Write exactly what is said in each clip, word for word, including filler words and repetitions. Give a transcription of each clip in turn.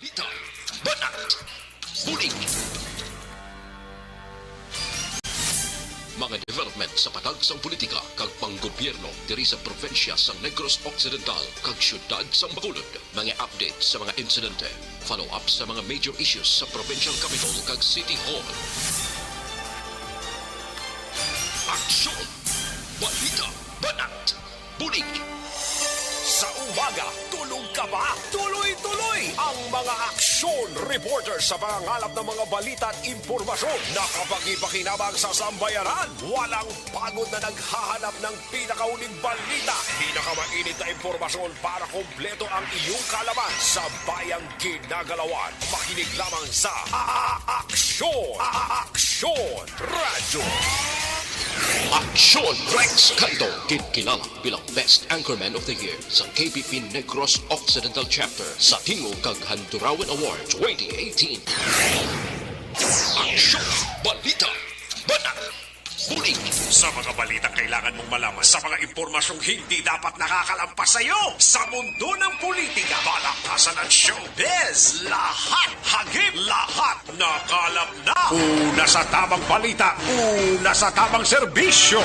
Balita, banat, bulig. Mga development sa patag sang politika kag panggobyerno diri sa probinsya sang Negros Occidental kag siyudad sang Bacolod. Mga update sa mga insidente, follow-up sa mga major issues sa provincial capital kag city hall. Aksyon! Balita, banat, bulig. Sa umaga, tulog ka ba? Tuloy-tuloy ang mga aksyon reporter sa pangangalap ng mga balita at impormasyon na kapaki-pakinabang sa sambayanan. Walang pagod na naghahanap ng pinakauling balita, pinakamainit na impormasyon para kompleto ang iyong kaalaman sa bayang ginagalawan. Makinig lamang sa A-, A-, Aksyon! A-, A-, Aksyon! Radyo. Aksyon! Rex Canto, ginkilala bilang Best Anchorman of the Year sa K P P Negros Occidental Chapter sa Tingog kag Handurawan Awards twenty eighteen. Aksyon! Balita! Banat! Bulig! Sa mga balitang kailangan mong malaman, sa mga impormasyong hindi dapat nakakalampas sa iyo, sa mundo ng politika, balaktasan at showbiz, lahat hagip, lahat nakalap na. Una sa tamang balita, una sa tamang serbisyo.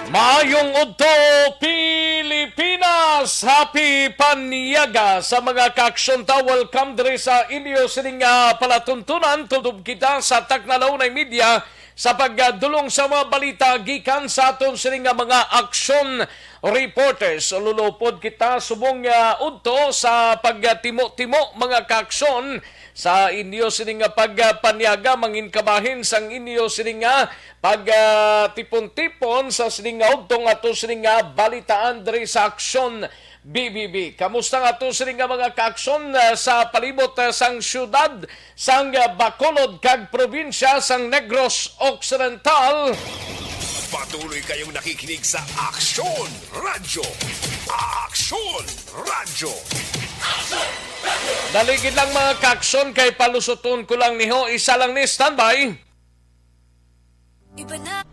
Maayong udto, Pilipinas! Happy Panyaga sa mga kaaksyon ta. Welcome diri sa inyo sining, ah, palatuntunan. Tudob kita sa Tacna Launay Media sa pagdulong sa mga balita gikan sa aton sining nga mga aksyon reporters. Lulupod kita subong, ah, udto sa pagtimo-timo mga kaaksyon sa inyo sining nga pagpanyaga, mangin kabahin sang inyo sining nga pagtipon-tipon sa sining nga udto nga ato sining nga balitaan diri sa Aksyon B B B. Kamusta nga ato sining nga mga kaaksyon, ah, sa palibot, ah, sang siyudad sang, ah, Bacolod kag probinsya sang Negros Occidental? Patuloy kayong nakikinig sa Aksyon Radyo. Aksyon Radyo. Dali gid lang, mga kaaksyon, kay palusuton ko lang niho. Isa lang ni, standby.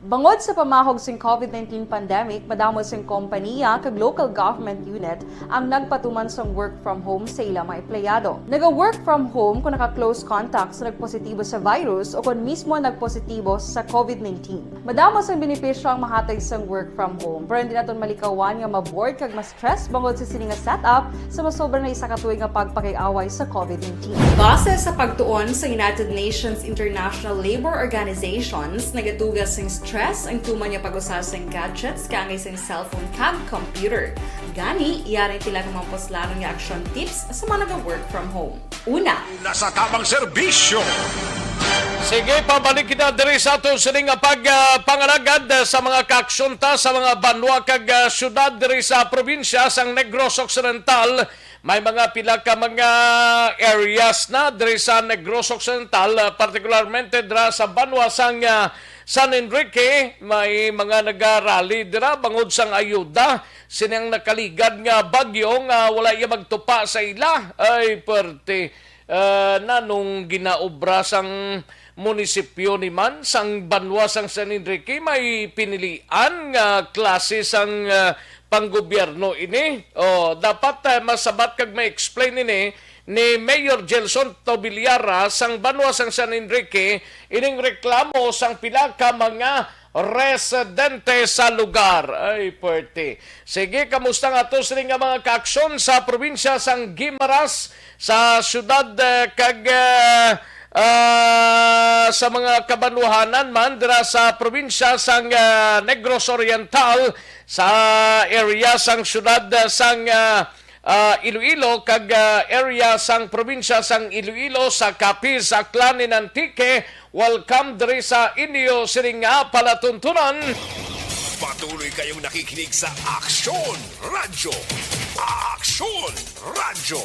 Bangod sa pamahog sing covid nineteen pandemic, madamo sing kompanya kag local government unit ang nagpatuman sang work from home sa ila mga empleyado. Naga-work from home kung naka-close contact sa nagpositibo sa virus o kon mismo nagpositibo sa covid nineteen. Madamo sang benepisyo ang mahatag sang work from home, pero hindi naton malikawan nga ma-bored kag ma-stress bangod sa sini nga setup sa masobra na isa ka tuig nga pagpakig-away sa covid nineteen. Base sa pagtuon sa United Nations International Labour Organizations, nagaduga sing stress ang tuman nga pag-usa sing gadgets kaangay sing cellphone kag computer. Gani, yari ang pila ka mga puslanon nga action tips sa mga naga-work from home. Una, nasa tamang serbisyo. Sige, pabalik kita diri sa aton sini nga pag, ah, pangalagad, ah, sa mga kaaksyon ta sa mga banwa kag, ah, syudad diri sa probinsya sang Negros Occidental. May mga pila ka mga areas na diri sa Negros Occidental, ah, partikularmente dira sa banwa sang, ah, San Enrique, may mga nagarally dira bangod sang ayuda sining nakaligad nga bagyo nga wala iya magtupa sa ila. Ay, perte. Ah, nanong ginaobra sang munisipyo ni man, sang banwa sang San Enrique, may pinilian nga klase sang, ah, panggobyerno ini? O, dapat, ah, masabat kag ma-explain ini ni Mayor Gelson Tobiliara sang banwa sang San Enrique, ining reklamo sang pila ka mga residente sa lugar. Ay, perte. Sige, kamusta nga to sini nga mga kaaksyon sa probinsya sang Guimaras, sa syudad, eh, kag, eh, ah, sa mga kabanwahanan man dira sa probinsya sang, ah, Negros Oriental, sa area sang syudad, eh, sang, ah, ah, Iloilo kag, ah, area sang probinsya sang Iloilo, sa Capiz, Aklan, and Antique. Welcome diri sa inyo sining nga palatuntunan. Patuloy kayong nakikinig sa Aksyon Radyo. Aksyon Radyo.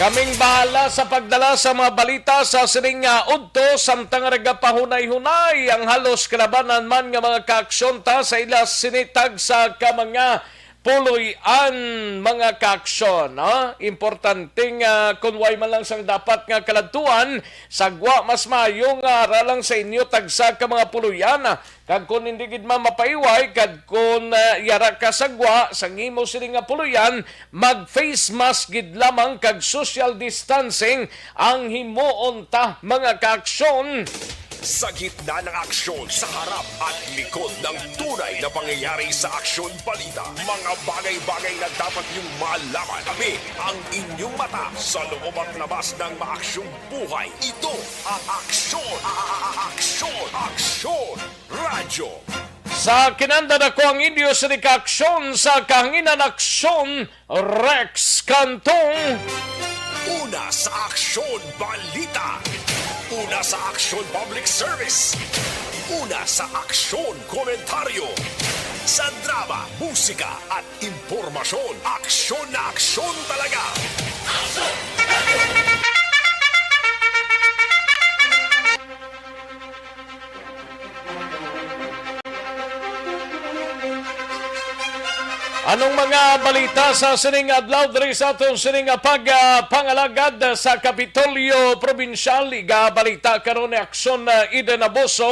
Kaming bahala sa pagdala sa mga balita sa sining nga udto, samtang nagapahunay-hunay ang halos kalabanan man nga mga kaaksyon ta sa ila sinitag sa ka mga Puloy-an, mga kaaksyon, ha? Importante nga kung way man lang sang dapat nga kaladtuan, sagwa mas maayo nga ara lang sa inyo tagsa ka mga puloy-an, ha? Kag kung hindi gid man mapaiway, kag kung, ah, yara ka sagwa, sang imo sini nga puloy-an, mag-face mask gid lamang kag social distancing ang himuon ta, mga kaaksyon. Sa gitna ng aksyon, sa harap at likod ng tunay na pangyayari sa Aksyon Balita, mga bagay-bagay na dapat niyong malaman. Kami ang inyong mata sa loob at labas ng maaksyong buhay. Ito ang Aksyon, a- a- a- Aksyon, Aksyon Radyo. Sa kinanda na ko ang inyo sa aksyon sa kahanginan, Aksyon Rex Cantong. Una sa Aksyon Balita. Una sa Aksyon Public Service. Una sa Aksyon Komentaryo. Sa drama, musika at impormasyon, aksyon na aksyon talaga. Anong mga balita sa sining adlaw diri sa aton sining pag, ah, pangalagad sa Kapitolyo Probinsyal? Igabalita karon ni Aksyon, ah, Eden Abuso.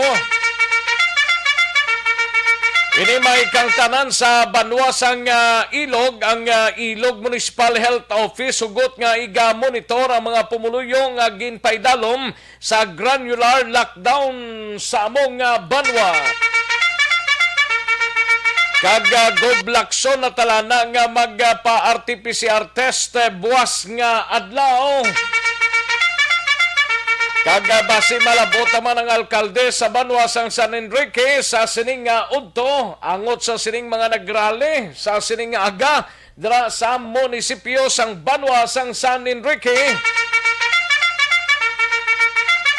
Ini may kangtanan sa banwa sang, ah, Ilog, ang, ah, Ilog Municipal Health Office, hugot nga iga-monitor ang mga pumuluyo nga ginpaidalom sa granular lockdown sa among, ah, banwa. Kag, ah, Gob Lacson natalana nga magpa-R T P C R test, eh, buwas nga adlaw. Kag, ah, basi malabot naman ang alkalde sa banwa sang San Enrique sa sining nga udto, angot sa sining mga nagrally sa sining nga aga dira sa munisipyo sang banwa sang San Enrique.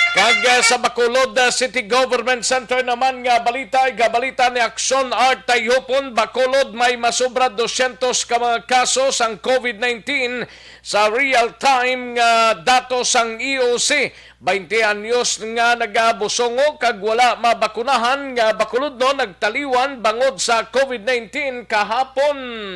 Kag, ah, sa Bacolod, ah, City Government Center naman nga balita, igabalita ni Aksyon Art Tayhupon, Bacolod, may masobra dosyentos ka mga kaso sang COVID nineteen sa real-time nga datos sang E O C. Baynte anyos nga nagabusongo kag wala mabakunahan nga Bacolodnon nagtaliwan bangod sa COVID nineteen kahapon.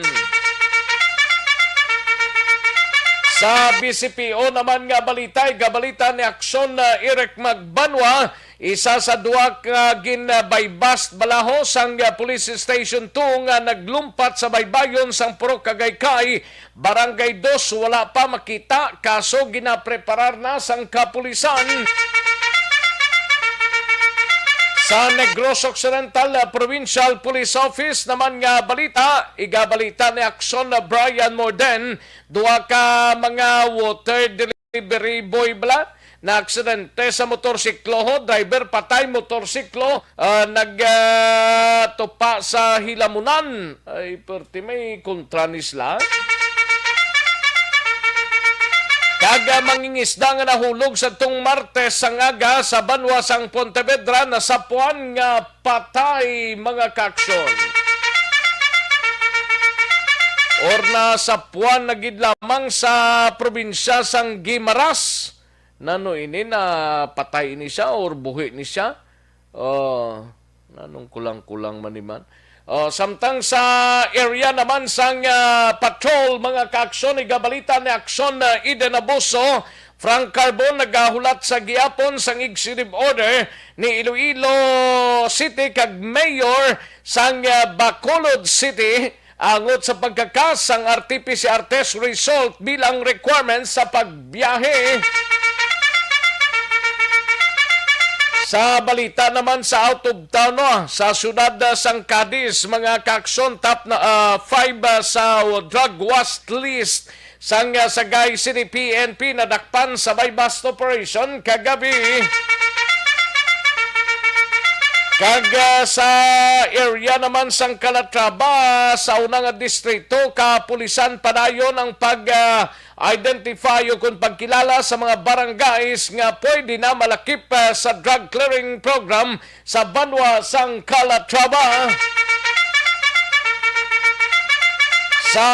Sa B C P O naman nga balita, igabalita ni Aksyon, ah, Eric Magbanwa, isa sa duha ka gin-buy-bust balaho sang, ah, Police Station two nga naglumpat sa baybayon sang Purok Agaycay, Barangay Dos, wala pa makita, kaso ginapreparar na sang kapulisan. Sa Negros Occidental, ah, Provincial Police Office naman nga balita, igabalita ni Aksyon, ah, Brian Morden, duha ka mga water delivery boy bala na aksidente sa motorsiklo, driver patay, motorsiklo, ah, nag, ah, tupa sa hilamunan. Ay, perti may kontra ni sila. Kag, ah, mangingisda nga nahulog sa tong Martes sang aga sa banwa sang Pontevedra, nasapuan nga patay, mga kaaksyon. Or nasapuan na gid lamang sa probinsya sang Guimaras. Nano ini, na patay ini siya or buhi ni siya? Oh, nanong kulang-kulang man ni man? Oh, samtang sa area naman sang, ah, patrol, mga kaaksyon, igabalita ni Aksyon, ah, Eden Abuso, Frank Carbon nagahulat sa gihapon sang executive order ni Iloilo City kag Mayor sang, ah, Bacolod City angot sa pagkakas sang R T P C R test result bilang requirements sa pagbiyahe. Sa balita naman sa out of town, no, sa siyudad, ah, sang Cadiz, mga kaaksyon, top na, ah, five, ah, sa drug watch list sang, ah, Sagay City P N P nadakpan sa buy-bust operation kagabi. Kag, ah, sa area naman sang Calatrava, sa una nga distrito, kapulisan padayon ang pag, ah, identify o kon pagkilala sa mga barangays nga pwede na malakip, ah, sa drug clearing program sa banwa sang Calatrava. Sa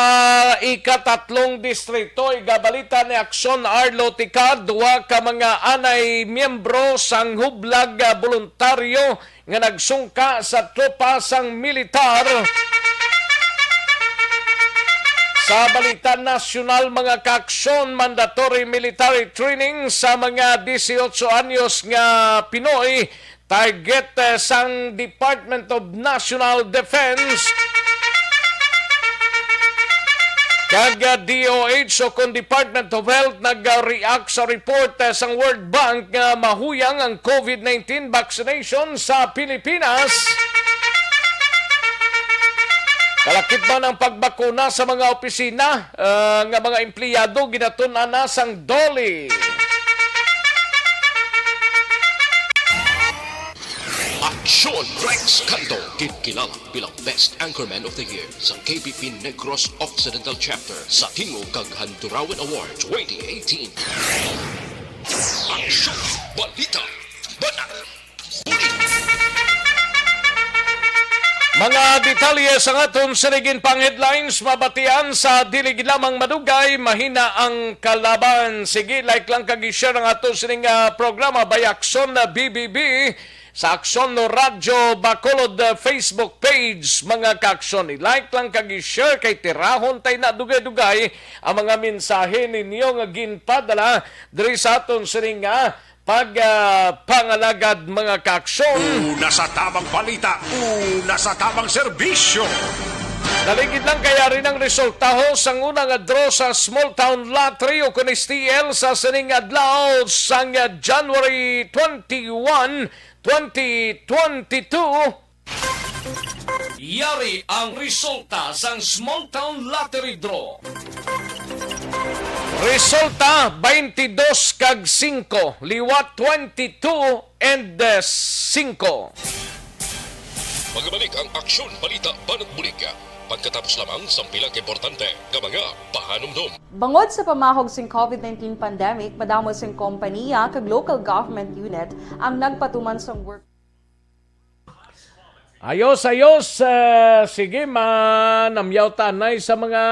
ikatatlong distrito, igabalita ni Aksyon Arlo Ticar, duha ka mga anay miyembro sang hublag, ah, voluntaryo nga nagsungka sa tropa sang militar. Sa balita nasyonal, mga kaaksyon, mandatory military training sa mga dieciocho anyos nga Pinoy, target, eh, sang Department of National Defense. Kag, ah, D O H o kon Department of Health nag-react sa report, eh, sang World Bank nga mahuyang ang COVID nineteen vaccination sa Pilipinas. Kalakip man ang pagbakuna sa mga opisina, ah, nga mga empleyado ginatun-an na sang DOLE. Aksyon Rex Canto, ginkilala bilang Best Anchorman of the Year sa K B P Negros Occidental Chapter sa Tingog kag Handurawan Award twenty eighteen. Aksyon, balita, banat, bulig. Mga detalye sa aton sining pang headlines mabatian sa dili gid lamang madugay, mahina ang kalaban. Sige, like lang kag i-share ang aton sining, ah, programa by Aksyon na B B B. Sa Aksyon no Radyo Bacolod, uh, Facebook page, mga kaaksyon. I-like lang kag i-share kay tirahon tay na dugay-dugay ang mga mensahe ninyo nga ginpadala diri sa aton sining nga pag, ah, pangalagad, mga kaaksyon. Una sa tamang balita, una sa tamang serbisyo. Daligid lang kay ari ang resulta ho sang una nga draw sa Small Town Lottery o kun S T L sa sining adlaw sang January twenty-one, twenty twenty-two. Yari ang resulta sang Small Town Lottery Draw. Resulta, twenty-dos kag singko, liwat twenty-two and, eh, singko. Magabalik ang Aksyon Balita Banat Bulig pagkatapos lamang sang pila ka importante nga mga pahanumdom. Bangod sa pamahog sing COVID nineteen pandemic, madamo sing kompaniya kag local government unit ang nagpatuman sang work Ayos, ayos. Eh, sige, manamyaw ta anay sa mga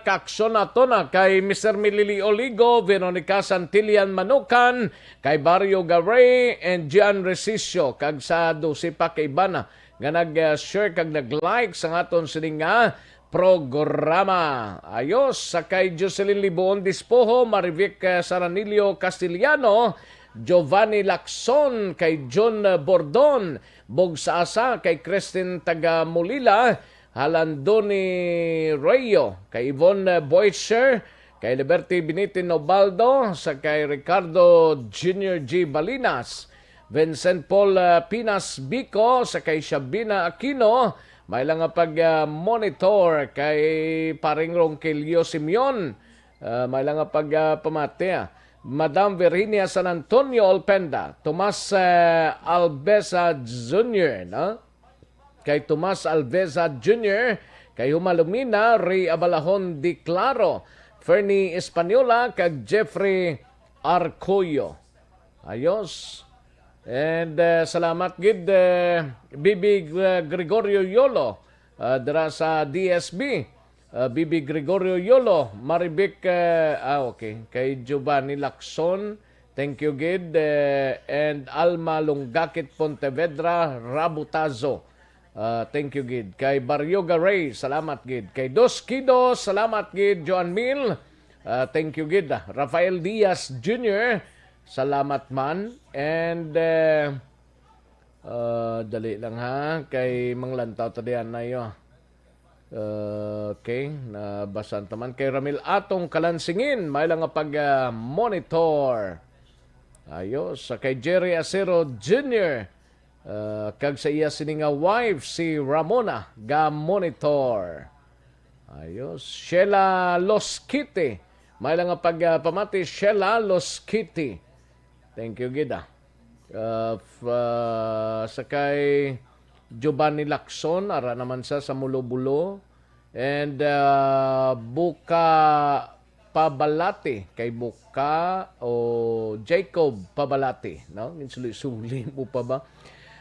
kaaksyon naton, ah, kay Mister Milili Oligo, Veronica Santillan Manukan, kay Barrio Garay, and Gian Resicio, kag sa dose pa ka iban, ah, nga nag-share kag nag-like sa aton sining nga programa. Ayos, sa kay Jocelyn Liboon Dispoho, Marivic, eh, Saranillo Castellano, Giovanni Lacson, kay John Bordon, Bugsaasa, kay Christine Taga Mulila, Halandoni Rayo, kay Yvonne Boitzer, kay Liberty Binitin Obaldo, sa kay Ricardo Junior G Balinas, Vincent Paul, ah, Pinas Bico, sa kay Shabina Aquino, may lang nga pag, ah, monitor kay Paring Ronquillo Simeon, ah, may lang nga pag, ah, pamati, ah. Madam Virginia San Antonio Olpenda, Tomas, ah, Alvesa Junior, no? Kay Tomas Alvesa Junior, kay Humalumina, Ray Abalahon Di Claro, Fernie Española, kag Jeffrey Arcoyo. Ayos. And, eh, salamat gid, eh, B B Gre-, Gregorio Yolo, ah, dira sa D S B. Ah, B B Gregorio Yolo, Marivic, eh, ah, okay. Kay Giovanni Lacson, thank you gid, eh, and Alma Lunggakit Pontevedra Rabutazo. Ah, thank you gid. Kay Barrio Garay, salamat gid. Kay Dos Kido, salamat gid. Joan Mil, ah, thank you gid. Ah, Rafael Diaz Junior, salamat man. And, eh, ah, dali lang ha, kay manglantaw ta diyan na iyo. Okay, nabasan ta man. Kay Ramil Atong Kalansingin, may lang nga pag, ah, monitor. Ayos. Sa kay Jerry Acero Junior, ah, kag sa iya sini nga wife, si Ramona, ga monitor. Ayos. Sheila Los Kitty, may lang nga pag, ah, pamati, Sheila Los Kitty. Thank you gid, ah. Uh, f-, uh, sa kay Giovanni Lacson, ara naman sa, sa Mulobulo. And, uh, Buka Pabalati, kay Buka o Jacob Pabalati, no? Ginsuli-suli mo pa ba?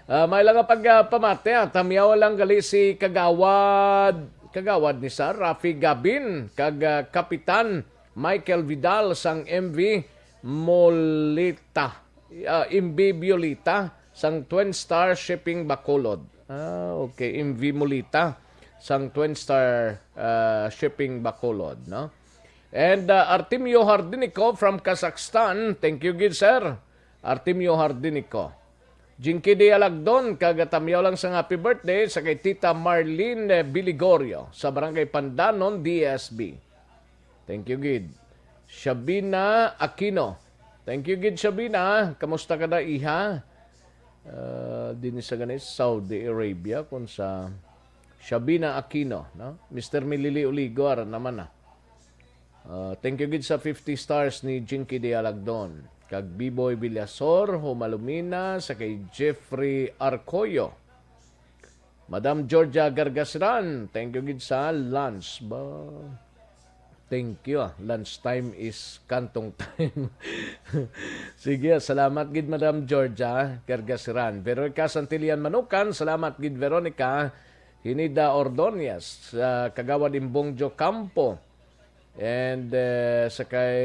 Uh, may lang nga pag, uh, pamati, ah. Tamyaw lang gali si Kagawad, Kagawad ni sa Rafi Gabin, kag, uh, Kapitan Michael Vidal sang M V Molita, ah, M V Violeta sang Twin Star Shipping Bacolod. Ah, okay, M V Molita. sang Twin Star, ah, Shipping Bacolod, no? And, ah, Artemio Hardinico from Kazakhstan, thank you gid, sir. Artemio Hardinico. Jinky Dialagdon, kag tamyaw lang sang happy birthday sa kay Tita Marlene Biligorio sa Barangay Pandanon, D S B. Thank you gid. Shabina Aquino. Thank you gid, Shabina. Kamusta ka na, iha? Ah, din sa gani, Saudi Arabia, kung sa Shabina Aquino, no? Mister Milili Uligo, ara naman na. Ah, thank you gid sa fifty stars ni Jinky Dialagdon. Kag Biboy Villasor, Humalumina, sa kay Jeffrey Arcoyo. Madam Georgia Gargasran, thank you gid sa lunch. Ba, thank you, ah. Lunch time is kantong time. Sige, ah, salamat gid, Madam Georgia Gargasran. Veronica Santillan Manukan, salamat gid, Veronica. Hinida Ordonez, sa Kagawad Imbongjo Campo. And, eh, sa kay,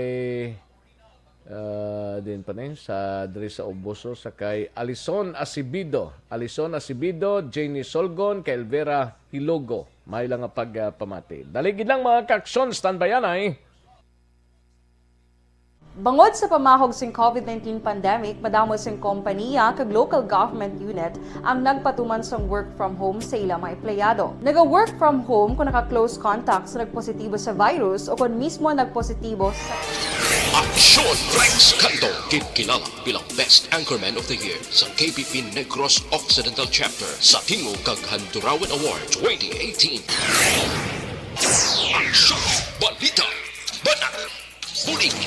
ah, din pa ni, sa diri sa Oboso, sa kay Alison Acebido. Alison Acebido, Janie Solgon, kay Elvira Hilogo. May lang nga pagpamati. Dali gid lang, mga kaaksyon, standby yan ay. Bangod sa pamahog sing covid nineteen pandemic, madamo sing kompaniya kag local government unit ang nagpatuman sang work from home sa ila mga empleyado. Naga-work from home kon naka-close contact sa nagpositibo sa virus o kon mismo nagpositibo sa Aksyon Rex Kanto, ginkilala bilang Best Anchorman of the Year sa K B P Negros Occidental Chapter sa Tingog kag Handurawan Award twenty eighteen. Aksyon! Balita! Banat! Bulig!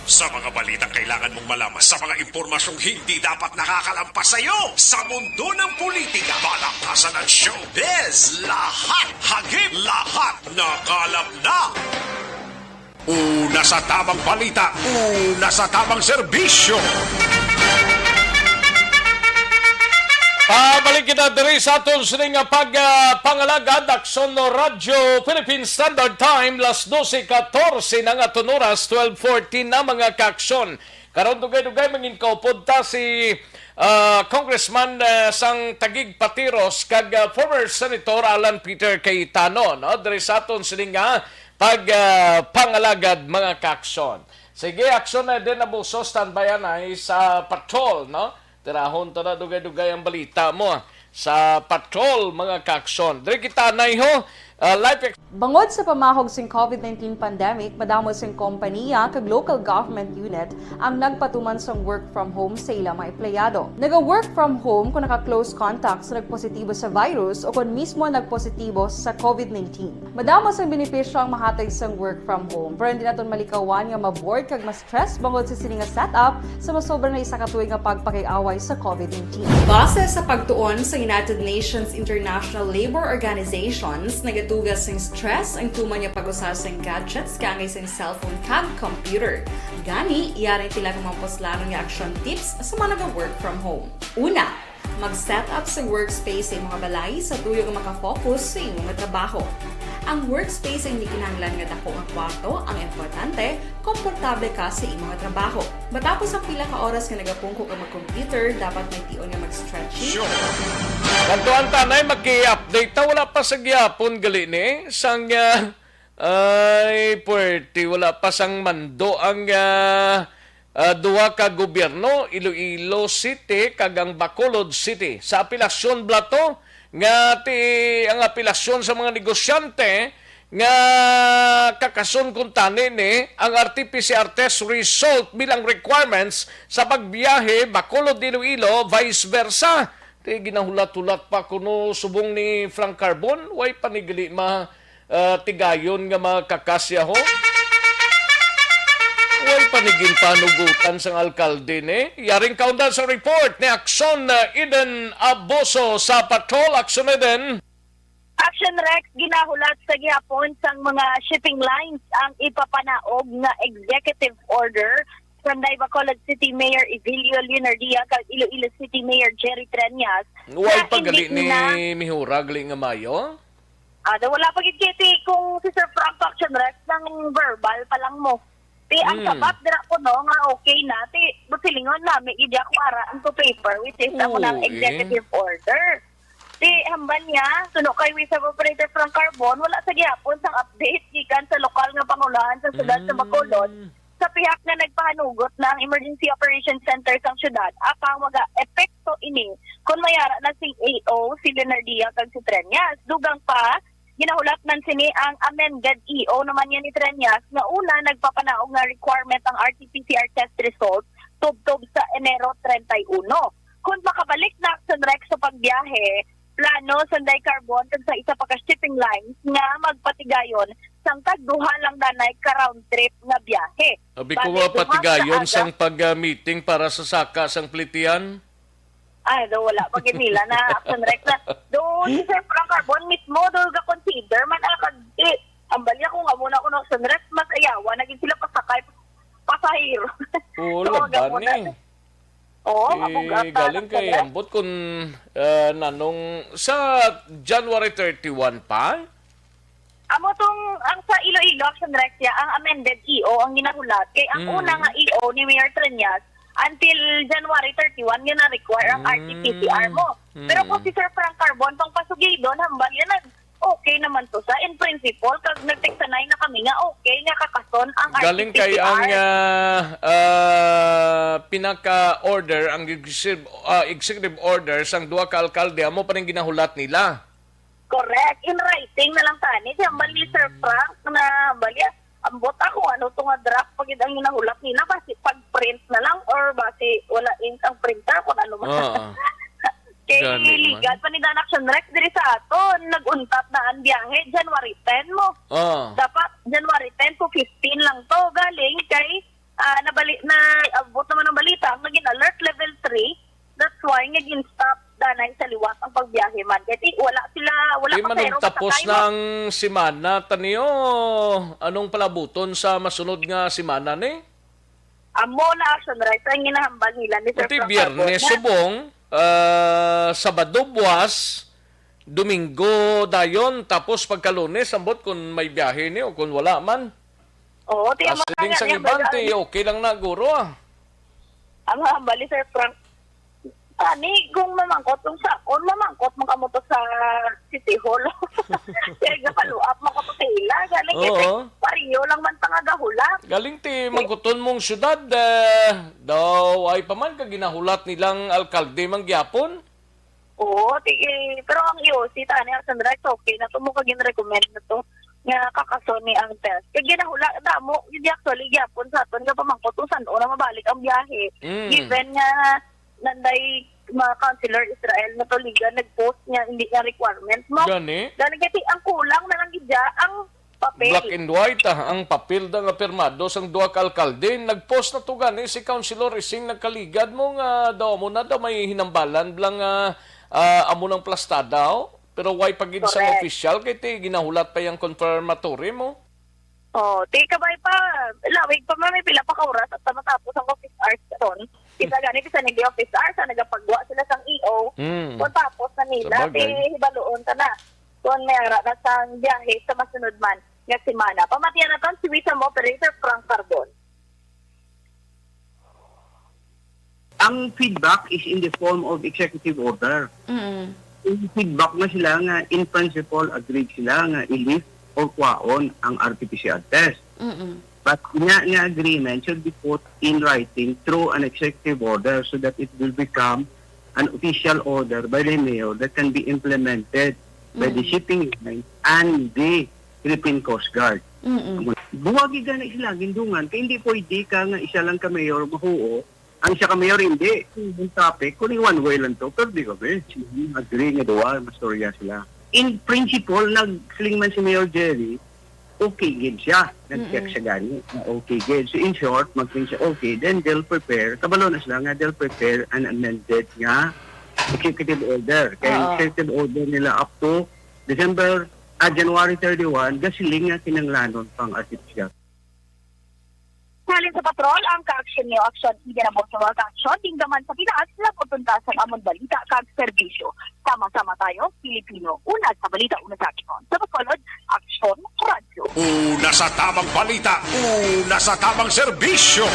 Sa mga balitang kailangan mong malaman, sa mga impormasyong hindi dapat nakakalampas sa iyo, sa mundo ng politika, palakasan ng showbiz, lahat hagip, lahat nakalap na. Una sa tamang balita, una sa tamang serbisyo. Pabalik kita diri sa aton sining nga pag, ah, pangalagad, Aksyon no Radyo Philippine Standard Time, las doce catorce na nga aton oras, twelve fourteen na, mga kaaksyon. Karon dugay-dugay mangin kaupod ta si, ah, Congressman, ah, sang Taguig Patiros kag, ah, former Senator Alan Peter Cayetano, no? Diri sa aton sining nga pag, ah, pangalagad, mga kaaksyon. Sige, Aksyon Eden Abuso, standby anay sa patrol, no? Tirahon ta na dugay-dugay ang balita mo sa patrol, mga kaaksyon. Diri kita anay ho, ah, live ex- Bangod sa pamahog sing covid nineteen pandemic, madamo sing kompaniya kag local government unit ang nagpatuman sang work from home sa ila mga empleyado. Naga-work from home kon naka-close contact sa nagpositibo sa virus o kon mismo nagpositibo sa covid nineteen. Madamo sang benepisyo ang mahatag sang work from home, pero hindi naton malikawan nga ma-bored kag ma-stress bangod sa sini nga setup sa masobra na isa ka tuig nga pagpakiaway sa covid nineteen. Base sa pagtuon sa United Nations International Labour Organizations, nagaduga sing stress ang tuman nga pag-usa sing gadgets kaangay sing cellphone kag computer. Gani, yari ang pila ka mga puslanon nga action tips sa mga naga-work from home. Una, mag-set up sa workspace sa imong balay sa tuyo nga maka-focus sa imong trabaho. Ang workspace ay hindi kinahanglan nga dako nga kwarto, ang importante, komportable ka sa imong trabaho. Matapos ang pila ka oras nga nagapungko ka mag-computer, dapat may tion nga mag-stretching. Sure. Kadtuan ta anay, maki-update ta, wala pa sa gihapon gali ni sang, ah, ay, puwerte, wala pa sang mando ang, ah, ah, duha ka gobyerno, Iloilo City kag ang Bacolod City. Sa apelasyon bala to, nga ti, ang apelasyon sa mga negosyante nga kakason kuntani ni ang R T P C R test result bilang requirements sa pagbiyahe Bacolod, Iloilo, vice versa. Ti ginahulat-hulat pa kuno subong ni Frank Carbon, way pa ni gali ma, ah, tigayon nga mga kakasya ho. Way pa ni ginpanugutan sang alkalde ni. Yaring kaundan sa report ni Aksyon, ah, Eden Aboso sa Patrol. Aksyon Eden. Action Rex, ginahulat sa gihapon sang mga shipping lines ang ipapanaog nga executive order from Bacolod City Mayor Evilio Leonardia kag Iloilo City Mayor Jerry Treñas. Way pa gali ni mihurag gali nga mayo? Ah, da, wala pa gid kay ti kung si Sir Frank Action Rex nang verbal pa lang mo. Ti ang sabat dira ko, no, nga okay na. Ti, but silingon na, may gid ako ara ang to paper, which is amo nang executive order. Di, hambal niya, suno kay Wisam Operator Frank Carbon, wala sa gihapon sang update gikan sa lokal nga pangulohan sa siyudad sa Bacolod. Mm. Sa pihak nga nagpahanugot na ang Emergency Operations Center sang siyudad, apang maga-epekto ini kon may ara na si A O, si Leonardia kag si Treñas. Dugang pa, ginahulat man sini ang amended E O naman niya ni Treñas nga una nagpapanaog nga requirement ang R T P C R test result tubtob sa Enero treinta y uno. Kung makabalik na Action Rex sa pagbiyahe, plano sanday Carbon kag sa isa pa ka shipping lines nga magpatigayon sang tagduha lang danay ka round trip nga biyahe. Abi ko, bali, duha ka patigayon aga sang pag-meeting para sa saka sang plitian? Ay, do, wala pa gid nila na Action Rex na. Do, si Sir Frank Carbon mismo, do, ga-consider man, ah, kag, eh, ang balya kung amo na kuno Action Rex, mas ayawa na gid sila pasakay, pasahero. Oo, So, laban gamo na. eh. Oo, Eh, mabug-at na galing lang kay sila. Ambot kung, ah, nanong sa January thirty-one pa? Amo tong, ang sa Iloilo Action Rex ya, ang amended E O ang ginahulat. Kay ang Mm. una nga E O ni Mayor Treñas, until January thirty-one, yun na require ang Mm. R T P C R mo. Pero kung Mm. si Sir Frank Carbon, pang pasugidon, hambal yan, nag-, okay naman to sa in principle, kag nagtiksanay na kami nga okay nga kakason ang Galing kay R T P C R. ang, ah, ah, pinaka-order, ang executive, ah, executive order sang duha ka alkalde, amo pa rin ginahulat nila. Correct. In writing na lang tani. Di hambal ni Sir Mm. Frank na, hambal ya, ambot ako, ano to nga draft pa gid ang ginahulat nila, basi pag-print na lang or basi wala ink ang printer, kung ano man. Oo. Kay Gani man. Ligad pa ni Dan Action Rex diri sa aton, nag-untat na ang biyahe, January ten mo. Oo. Dapat January ten to fifteen lang to. Galing kay, ah, nabali-, na, abot naman ang balita, nga gin-alert level three. That's why nga gin-stop danay sa liwat ang pagbiyahe man. Kay wala sila, wala Di pa man pero tapos masakay mo. ng semana, taniyo. Anong palabuton sa masunod nga semana ni? Amo na, Action Rex, ang ginahambal nila ni Sir Pati Frank Biyernes Carbona. subong, ah, Sabado buwas, Domingo dayon, tapos pagka Lunes, ambot kung may biyahe ni o kung wala man. Oo, ti, As amo na in nga, sa nga, iban, baga, ti, okay lang na, guro, ah. Ang hambal ni Sir Frank, Tani, kung mamangkot, kung sa, kung mamangkot man kamo to sa City Hall. Kaya ga-follow up man ko to sa ila. Galing kay Oo. pareho lang man tanga gahulat. Galing ti mangkuton mong syudad, eh, daw ay pa man ka ginahulat nilang alkalde man gyapon. Oo, ti, eh, pero ang E O C, tani, ang sunrise, okay na to mo ka gin-recommend na to nga kakason ni ang test. Kay ginahula, damo, hindi actually, gyapon sa aton nga pamangkot kung san-o na mabalik ang biyahe. Mm. Given nga nanday mga Councilor Israel Natoligan nag-post nga hindi nga requirement mo. Gani? Gani kasi ang kulang na lang gid dya ang papel. Black and white, ah, ang papel da nga pirmado sang duha ka alkalde. Nag-post na to gani si Councilor Ising Nagkaligad mo nga daw mo na daw may hinambalan lang nga, ah, amo nang plastada, oh. Pero why pa gid sang Correct. official kay ti ginahulat pa yang confirmatory mo? Oh, ti kabay pa, lawig pa man, may pila pa ka oras at matapos ang office hours karon. Kita gani, bisan hindi office hours, ang nagapagwa sila sang E O, Mm. matapos na nila, Sabagay. ti hibaluon ta na. Kung may ara na sang biyahe sa masunod man nga semana. Pamatiyan naton si Wisam Operator Frank Carbon. Ang feedback is in the form of executive order. Mm. Yung feedback na sila nga in principle agreed sila nga i-lift or kwaon ang R T P C R test. Mm-mm. But nga, nga agreement should be put in writing through an executive order so that it will become an official order by the mayor that can be implemented by the Mm. shipping line and the Philippine Coast Guard. Mm-mm. Duwa gid gani sila gindungan, kay hindi pwede ka nga isa lang ka mayor mahuo, ang isa ka mayor hindi. Ang topic, kung one way lang to, pero di kami. Agree nga duwa, mastorya sila. In principle, nagsiling man si Mayor Jerry, okay gid siya. Nag-check Mm-mm. siya gani. Na okay gid. So in short, magpin siya okay. Then they'll prepare. Kabalo na sila nga they'll prepare an amended nga executive order. Kaya Oo. executive order nila up to December, ah, January thirty-one, gasiling nga kinanglanon pang artificial. Halin sa patrol, ang kaaksyon niyo, aksyon, hindi na mo sa mga kaaksyon, dinggaman sa Pinas, laputon ta sa amon balita kag serbisyo. Sama-sama tayo, Pilipino. Una sa balita, una sa aksyon. Sa Bacolod, Aksyon Radyo. Una sa tamang balita, una sa tamang serbisyo.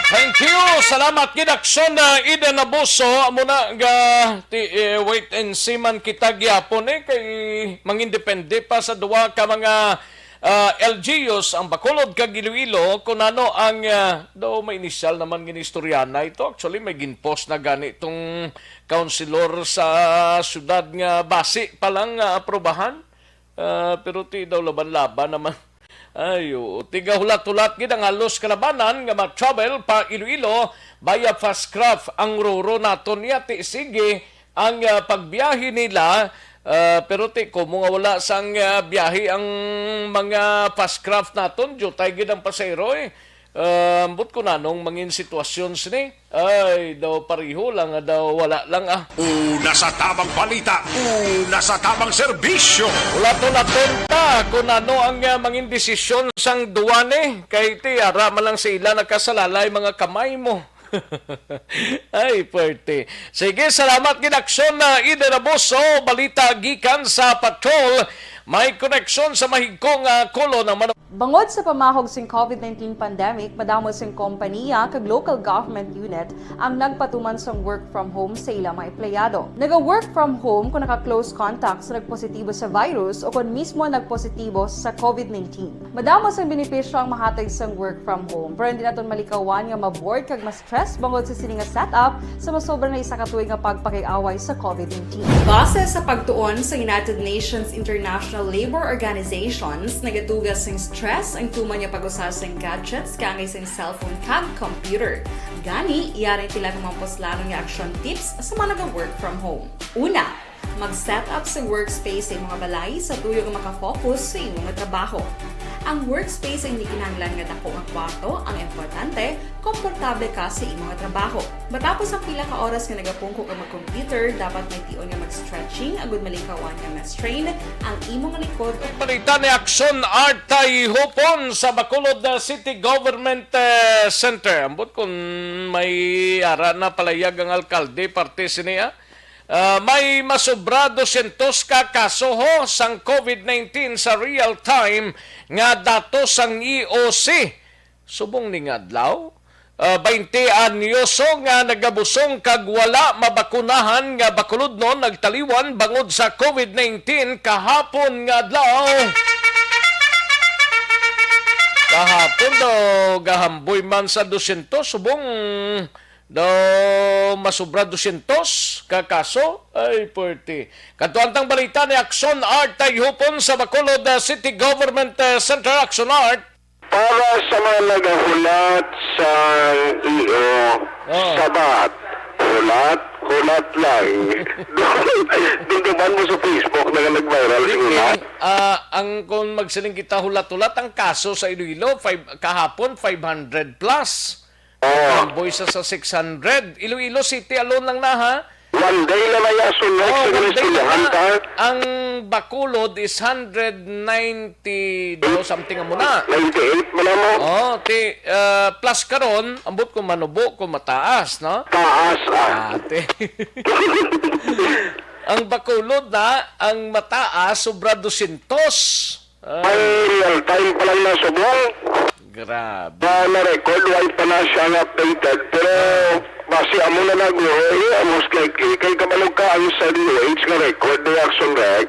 Thank Hiyo, salamat gid, Aksyon, ah, Eden Abuso. Amo na nga, ti, eh, wait and see man kita gyapon, eh, kay mangindepende pa sa duha ka mga, ah, L G Us, ang Bacolod kag Iloilo, kung ano ang, ah, daw may inisyal naman gini istorya na ito. Actually, may ginpost na gani itong councilor sa syudad nga basi pa lang nga aprobahan. Ah, pero ti daw laban-laban naman. Ay, oo. Tigahulat-hulat gid ang halos kalabanan nga ma-travel pa Iloilo via fast craft. Ang roro naton niya, ti sige ang, ah, pagbiyahe nila, ah, pero ti kumo nga wala sang, ah, biyahe ang mga fast craft naton, jutay gid ang pasahero, eh. Ah, ambot ko nanong mangin sitwasyon sini. Ay, daw pareho lang nga daw wala lang, ah. Una sa tamang balita, una sa tamang serbisyo. Wala to natunta kung ano ang, ah, mangin desisyon sang duwa ni. Kay ti, ara man lang sa ila nakasalalay mga kamay mo. Ay, puwerte. Sige, salamat gid, Aksyon, ah, Eden Abuso. Balita gikan sa patrol. May koneksyon sa mahigko nga kolon ang manu- Bangod sa pamahog sing covid nineteen pandemic, madamo sing kompaniya kag local government unit ang nagpatuman sang work from home sa ila mga empleyado. Naga-work from home kon naka-close contact sa nagpositibo sa virus o kon mismo nagpositibo sa covid nineteen. Madamo sang benepisyo ang mahatag sang work from home, pero hindi naton malikawan nga ma-bored kag ma-stress bangod sa sini nga setup sa masobra na isa ka tuig nga pagpakiaway sa covid nineteen. Base sa pagtuon sa United Nations International Labour Organizations, nagatuga sing stress ang tuman nga pag-usa sing gadgets kaangay sing cellphone kag computer. Gani, yari ang pila ka mga puslanon nga action tips sa mga naga-work from home. Una, mag-set up sa workspace sa imong balay sa tuyo nga makafocus sa imo nga trabaho. Ang workspace ay hindi kinahanglan nga dako nga kwarto, ang importante, komportable ka sa imo nga trabaho. Matapos ang pila ka oras nga nagapungko ka mag-computer, dapat may tion nga mag-stretching agud malikawan nga ma-strain ang imo nga likod. Balita ni Aksyon Art Tay Hupon sa Bacolod, uh, City Government, uh, Center. Ambot kung may ara na palayag ang alkalde parte sini, ah. Ah, may masobra dosyentos ka kaso ho sang covid nineteen sa real time nga datos sang E O C. Subong ni nga adlaw, ah, baynte anyoso nga nagabusong kag wala mabakunahan nga bakulodnon nagtaliwan bangod sa covid nineteen kahapon nga adlaw. Kahapon daw, gahamboy man sa dosyentos, subong daw masobra dosyentos ka kaso. Ay, puwerte. Kadto ang tang balita ni Aksyon Art Tay Hupon sa Bacolod, ah, City Government, ah, Center. Aksyon Art. Para sa mga nagahulat sa E O, Oh. Sabat, hulat, hulat lang. Dumduman mo sa Facebook na nga nag-viral Di, siguro na. Eh, ah, ang kung magsiling kita hulat-hulat, ang kaso sa Iloilo, five, kahapon, five hundred plus. Oh. Ang boy sa, sa six hundred. Iloilo City alone lang na, ha? One day na may aso na Oh, sa one day na istoryahan na. Ta. Ang Bacolod is hundred ninety daw something amo na. Ninety-eight mo na mo. Oh, ti, ah, plus karon, ambot kung manubo kung mataas, no? Taas, ah. Ate. Ang Bacolod na, ang mataas, sobra dosyentos. Ah. Ang real time pa lang na subong. Grabe. Na, na-record, why pa na siya nga updated? Pero basi amo na naguro, eh, most likely. Kay kabalo ka ang sa D O H nga record, the Action Rex.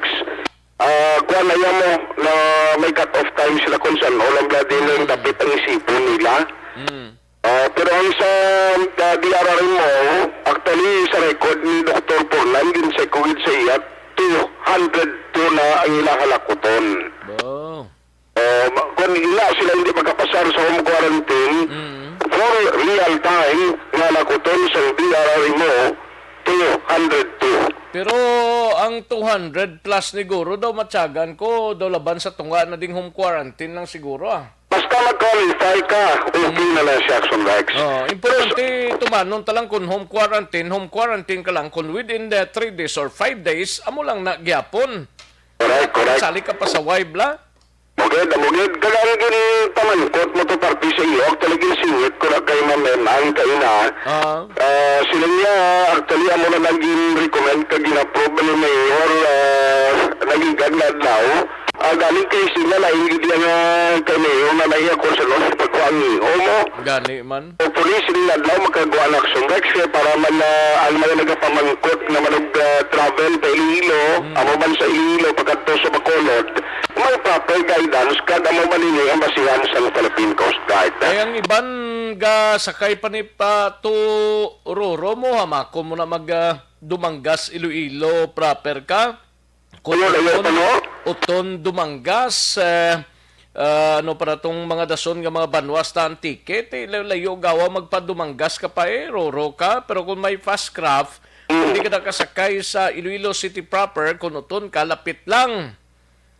Ah, kuwan na yan mo, na may cut-off time sila kung saan. O lang ba din yung dapit ang isipon nila. Mm. Ah, pero ang sa, ah, D R R M O, actually, sa record ni Doktor Furlan, gin-check ko gid sa iya, two hundred two na ang ilang halakuton. Wow. Ah, ma-, kung ila sila hindi makapasar sa home quarantine, Mm. for real time, nga halakuton sa D R R M O, two hundred two. Pero ang two hundred plus ni guro daw, matyagan ko, daw laban sa tunga na ding home quarantine lang siguro, ah. Basta mag-qualify ka, okay na lang siya, Action Rex. Oh, importante tumanon ta lang kung home quarantine, home quarantine ka lang kung within the three days or five days, amo lang na gyapon. Correct, correct. Sali ka pa sa wife la. Mugid, mugid. Kag ang ginpamangkot mo to parte sa iyo, actually, ginsingit ko na kay Ma'am Em ang kaina. Ah. Ah, sila niya, actually, amo na naging recommend kag gin-approve ni Mayor, ah, naging gag na adlaw. Ah, galing kay sila, lain gid iya nga kay mayor na lang iya kung sa North pagkuha ang iho mo. Gani man. Hopefully, sining adlaw makagawa na action, Rex, kay para man, ah, ang mga nagapamangkot nga manag, ah, travel pa Iloilo, Mm. amo man sa Iloilo, pagkadto sa Bacolod, may proper guidance, kag amo man ini ang basihan sa Philippine Coast Guard. Kay ang iban ga sakay pa ni pa to Roro mo, hamakon mo na mag, ah, Dumangas, Iloilo proper ka. Kung Ano, layo uton, pa, no? uton Dumangas, eh, ah, ano para tong mga dason nga mga banwas ta ang ticket, eh, layo gawa magpadumanggas ka pa, eh, Roro ka. Pero kung may fast craft, Mm. hindi ka nakasakay sa Iloilo City proper, kung uton ka, lapit lang.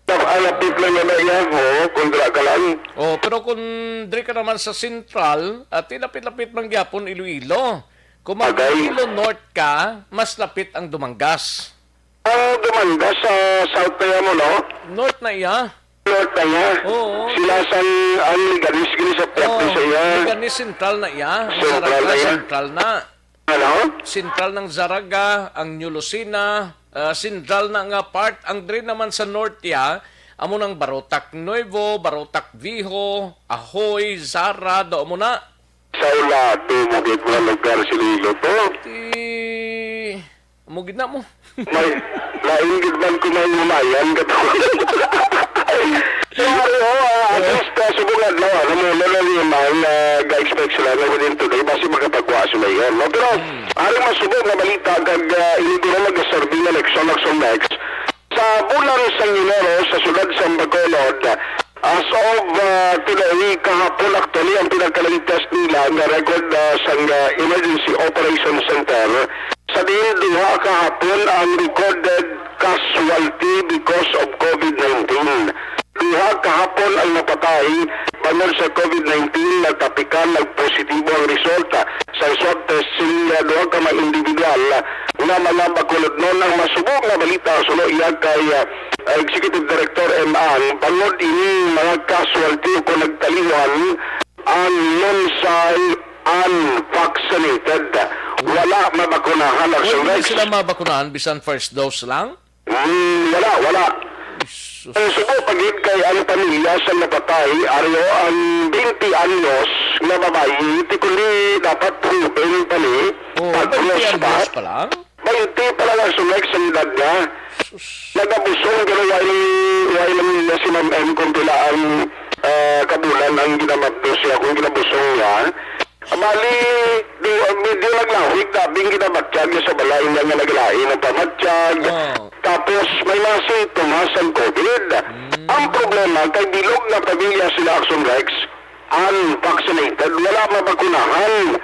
Nap-, ah, lapit lang na iya, oo, kung dira ka lang. Oh, pero kung diri ka naman sa Central, at lapit-lapit man gyapon Iloilo. Kung mag Agay. Iloilo North ka, mas lapit ang Dumangas. Ang Dumangas sa South na yan mo, no? North na iya. North na niya. Oo. Sila sang, ang Leganes, gini sa Piat Oo, sa iya. Leganes Central na iya. Central Zaraga na iya. Central na. Ano? Central ng Zaraga, ang New Lucena, ah, Central na nga part. Ang diri naman sa North ya, amo nang Barotac Nuevo, Barotac Viejo, Ahoy, Zara, do mo na. Sa Ulato mo gid mga lugar sa Iloilo to. Ti, amo gid na mo. May lain gid man ko may umayan ka to. Pero, oh, ah, at least, ah, subong adlaw, ano mo, lalo ni Imang, ah, ga-expect sila na within today, basi makapagwa sila yun, no? Pero, Hmm. aring masubog nga balita, kag, ah, ini dira nagaserbi nga eleksyon, eleksyon next, sa bulan sa Enero, sa siyudad sa Bacolod, as of, ah, today, kahapon, actually, ang pinaka-latest nila nga record, ah, sang, ah, Emergency Operation Center, sa diin duha kahapon ang recorded casualty because of COVID nineteen. Duha kahapon ang napatay bangod sa COVID nineteen, nagtapikan, nagpositibo ang resulta sa swab test sing duha ka mga individual nga mga Bacolodnon. Ang masubong nga balita suno iya kay, ah, Executive Director M. Ang, bangod ini mga casualty o kung nagtaliwan ang nunsay unvaccinated. Wala mabakunahan ang Pwede na Rex. Sila mabakunahan bisan first dose lang? Hmm, wala, wala. Jesus. Ang sugo pa gid kay ang pamilya sa napatay, ari ang twenty anyos nga babayi, ti kundi dapat proven pa ni, Oh, pag twenty anyos pa lang? Twenty pa lang ang sumek sa edad niya. Sus. Nagabusong, pero why, why lang niya si Ma'am M kung pila ang, ah, kabulan ang ginamabdos niya, kung ginabusong niya? Bali, di, medyo naglawig, labing ginabatyag sa balay niya nga naglain ang pamatyag. Oh. Tapos, may mga sintomas ang COVID. Mm. Ang problema, kay bilog na pamilya sila Action Rex, unvaccinated, wala mabakunahan.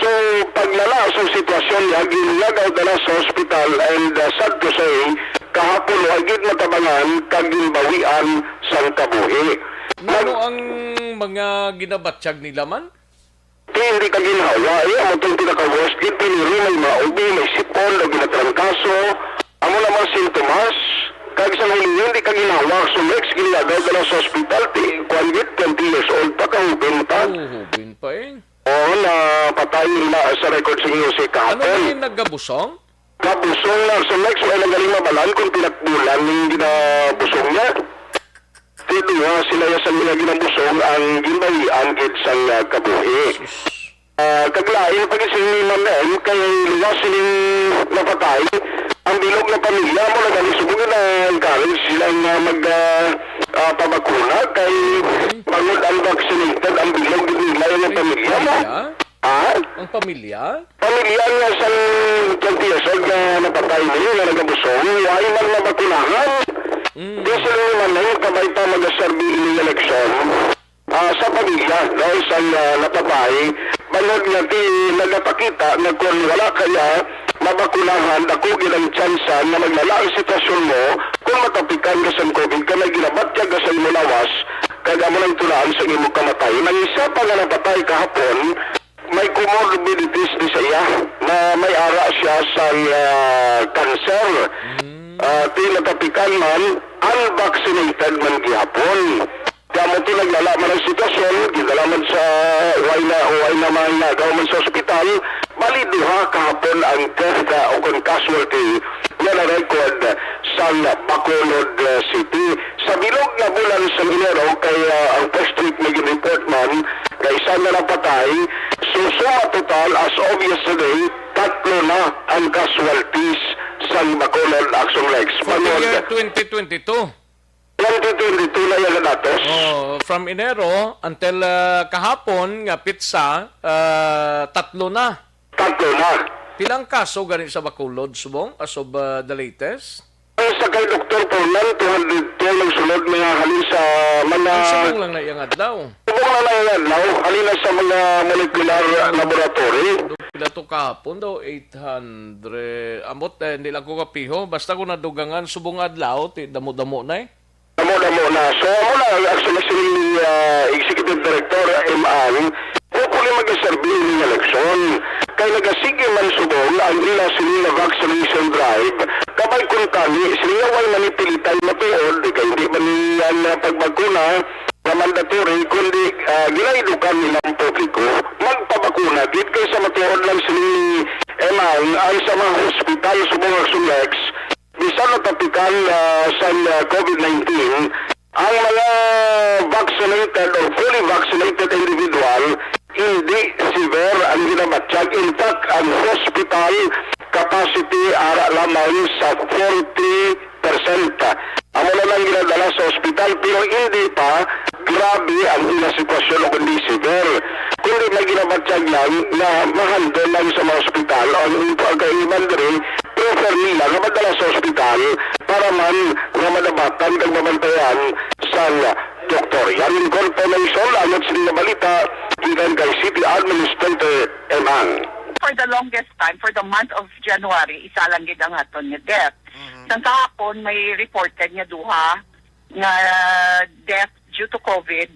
So, paglala sa sitwasyon niya, ginlagaw dala sa hospital and, uh, sad to say, kahapon wa gid natabangan kag ginbawian sang kabuhi. Ngano ang mga ginabatyag nila man? Ti, hindi ka ginhawa, eh. Amo tong pinaka-worst gid, pinili may maubi, may sipon, o ginatrangkaso. Amo na mga sintomas. Kag sa huli, hindi ka ginhawa, so next, ginlagaw dala sa hospital, ti, kuwan gid, twenty years old pa, kahubin pa. Oh, hubin pa, eh. Oo, napatay nila sa record sa inyo si Ano kahapon. Na yung nagabusong? Gabusong na sa next, wala nang galing mabalan kung pinakbulan yung ginabusong niya. Ti duha sila ya sa mga ginabusong ang ginbawian gid sang, ah, kabuhi. Sus. Ah, kag lain pa gid sini, Ma'am M, kay luwas sining napatay, ang bilog nga pamilya mo nagalisubog na encourage sila nga mag, ah, ah, pabakuna kay bangod ang vaccinated ang bilog gid nila yung pamilya mo. Pamilya? Ha? Ang pamilya? Pamilya nga sang twenty years old nga napatay niya nga nagabusong, why man mabakunahan? Mm. Di sila naman na yung kabay pa mag-serve ini eleksyon, ah, sa pamilya, no, sang, ah, napatay. Bangod nga ti nagapakita nga kung wala kaya mabakunahan, dako gid ang tsansa nga maglala ang sitwasyon mo kung matapikan ka sang COVID ka may ginabatyag ka sa imo lawas, kag amo nang tulaan sa imo kamatay. May isa pa nga napatay kahapon, may comorbidities di sa iya na may ara siya sa, ah, cancer. Mm. Ah, ti natapikan man, unvaccinated man gihapon. Kamo ti naglala man ang sitwasyon, gidala man sa way na, way na may nagaw man sa ospital. Bali, duha kahapon ang death, ah, o kon casualty nga na-record sa Bacolod, uh, City. Sa bilog nga bulan sa Enero, kay, uh, ang first week may report man, kay isa na napatay. So, suma total as of yesterday, tatlo na ang casualties sa Bacolod, Action Lex. For the Bangod, year twenty twenty-two. Twenty twenty-two na yung datos. Oh, from Enero until, uh, kahapon nga pitsa, uh, tatlo na. Tatlo na. Pilang kaso gani sa Bacolod, Subong, as of, uh, the latest? Ang sa kay Doktor Fernand, two hundred two ang sulod nga halin sa mga Ang subong lang na iyang adlaw. Subong lang na iyang adlaw, halin na sa mga molecular laboratory. Pila to kahapon daw, eight hundred. Ambot, eh, hindi lang ko kapiho. Basta ko nadugangan, subong adlaw, ti, damo-damo na eh. Damo-damo na. So, amo na, actually, si, ah, Executive Director M. Ang, hopefully, mag-serve ini nga leksyon. Kay nagasige man subong ang ila sini nga vaccination drive. Kabay kun kani, sila way manipilitay matuod, kay hindi man ni ang, ah, pagbakuna nga mandatory, kundi, ah, ginaidukan nilang publiko. Magpabakuna, gid kay sa matuod lang sini ni M. Ang, ang sa mga hospital, subong Action Lex, bisan natapikan, ah, sang, ah, COVID nineteen, ang mga vaccinated or fully vaccinated individual, hindi severe ang ginabatyag. In fact, ang hospital capacity ara lamang sa forty percent. Amo na lang ginadala sa ospital, pero hindi pa grabe ang ila sitwasyon o kundi severe. Kundi may ginabatyag lang na ma-handle lang sa mga ospital ang, ang kaiban diri, prefer nila nga madala sa ospital para man nga madabatan kag mabantayan sang doktor. Yaring confirmation, anot sini nga balita, gikan kay City Administrator M. Ang. For the longest time, for the month of January, isa lang gid ang aton nga death. Mhm. Sang kahapon, may reported nga duha nga death due to COVID.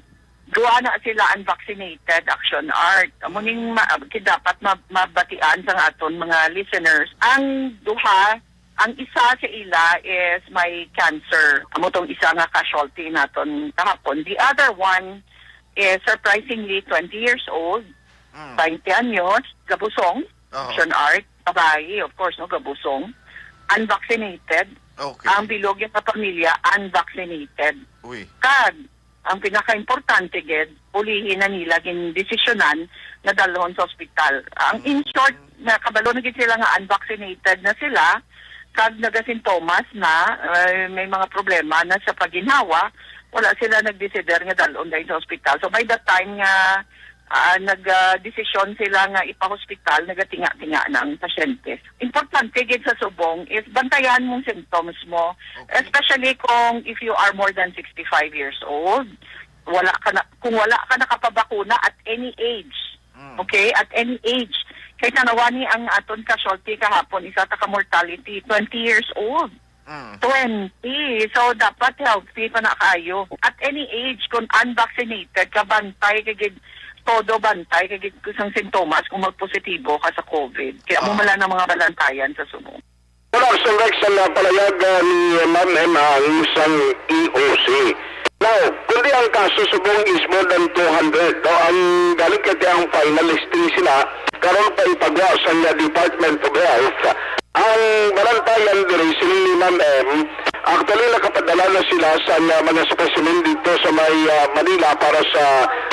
Duha na sila unvaccinated, Action Art. Amo ning ma-, dapat ma-, mabatian sang aton mga listeners. Ang duha, ang isa sa ila is may cancer. Amo tong isa nga casualty naton kahapon. The other one is surprisingly twenty years old, Mm. twenty anyos, gabusong, Oho. Action Art, babayi, of course, no, gabusong, unvaccinated. Okay. Ang bilog niya nga pamilya, unvaccinated. Uy. Kag, ang pinakaimportante, gid, ulihi na nila gindesisyonan nga dalhon sa ospital. Ang, in Mm. short, nakabalo na gid sila nga unvaccinated na sila, kag nagasintomas na, eh, may mga problema na sa pagginhawa, wala sila nagdesider nga dalhon dayon sa ospital. So, by the time nga, ah, nag, ah, desisyon sila nga ipahospital, nagatinga-tinga na ang pasyente. Importante gid sa subong is bantayan mong symptoms mo, Okay. especially kung if you are more than sixty-five years old, wala ka na, kung wala ka nakapabakuna at any age, Mm. okay, at any age. Kay tanawa ni ang aton casualty kahapon, isa ta ka mortality, twenty years old. Mm. Twenty. So, dapat healthy pa na kayo. At any age, kung unvaccinated ka, bantay ka gid, todo bantay ka gid sang sintomas kung magpositibo ka sa COVID. Kaya mo Ah. mala ng mga balantayan sa sunod. Wala, Sir Rex, ang, ah, palayag, ah, ni Ma'am M. Ang sang E O C. Now, kundi ang kaso subong is more than two hundred, no? Ang galing kay ang final listing sila, karon pa ipagwa sa, ah, Department of Health. Ang balantayan diri, siling ni Ma'am M, actually nakapadala na sila sa, ah, mga specimen dito sa may, ah, Manila para sa,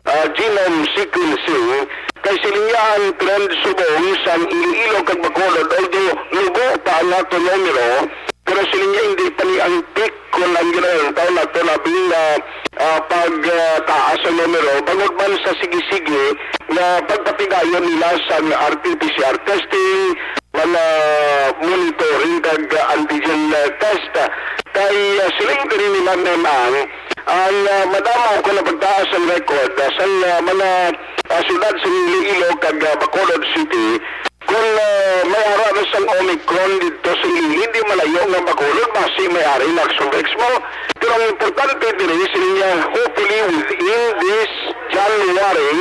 ah, genome sequencing. Kay siling niya ang trend subong sa Iloilo kag Bacolod, although lugo pa ang ato numero, pero siling niya hindi pa ni ang peak kon ang ginalantaw nato labing, ah, ah, pag, ah, taas ang numero, bangod man sa sige-sige nga pagpatigayon nila sa R T P C R testing, mga monitoring kag antigen, ah, test. Kay, ah, siling diri ni Ma'am M. Ang, ang, ah, madamo ko na pagtaas ang record, ah, sa, ah, mga, ah, syudad sa Iloilo kag, ah, Bacolod City. Kung, ah, may ara na sang Omicron dito sa Iloilo, hindi malayo nga Bacolod, basi may ari na Action Lex mo. Pero ang importante diri, siling niya, hopefully within this January,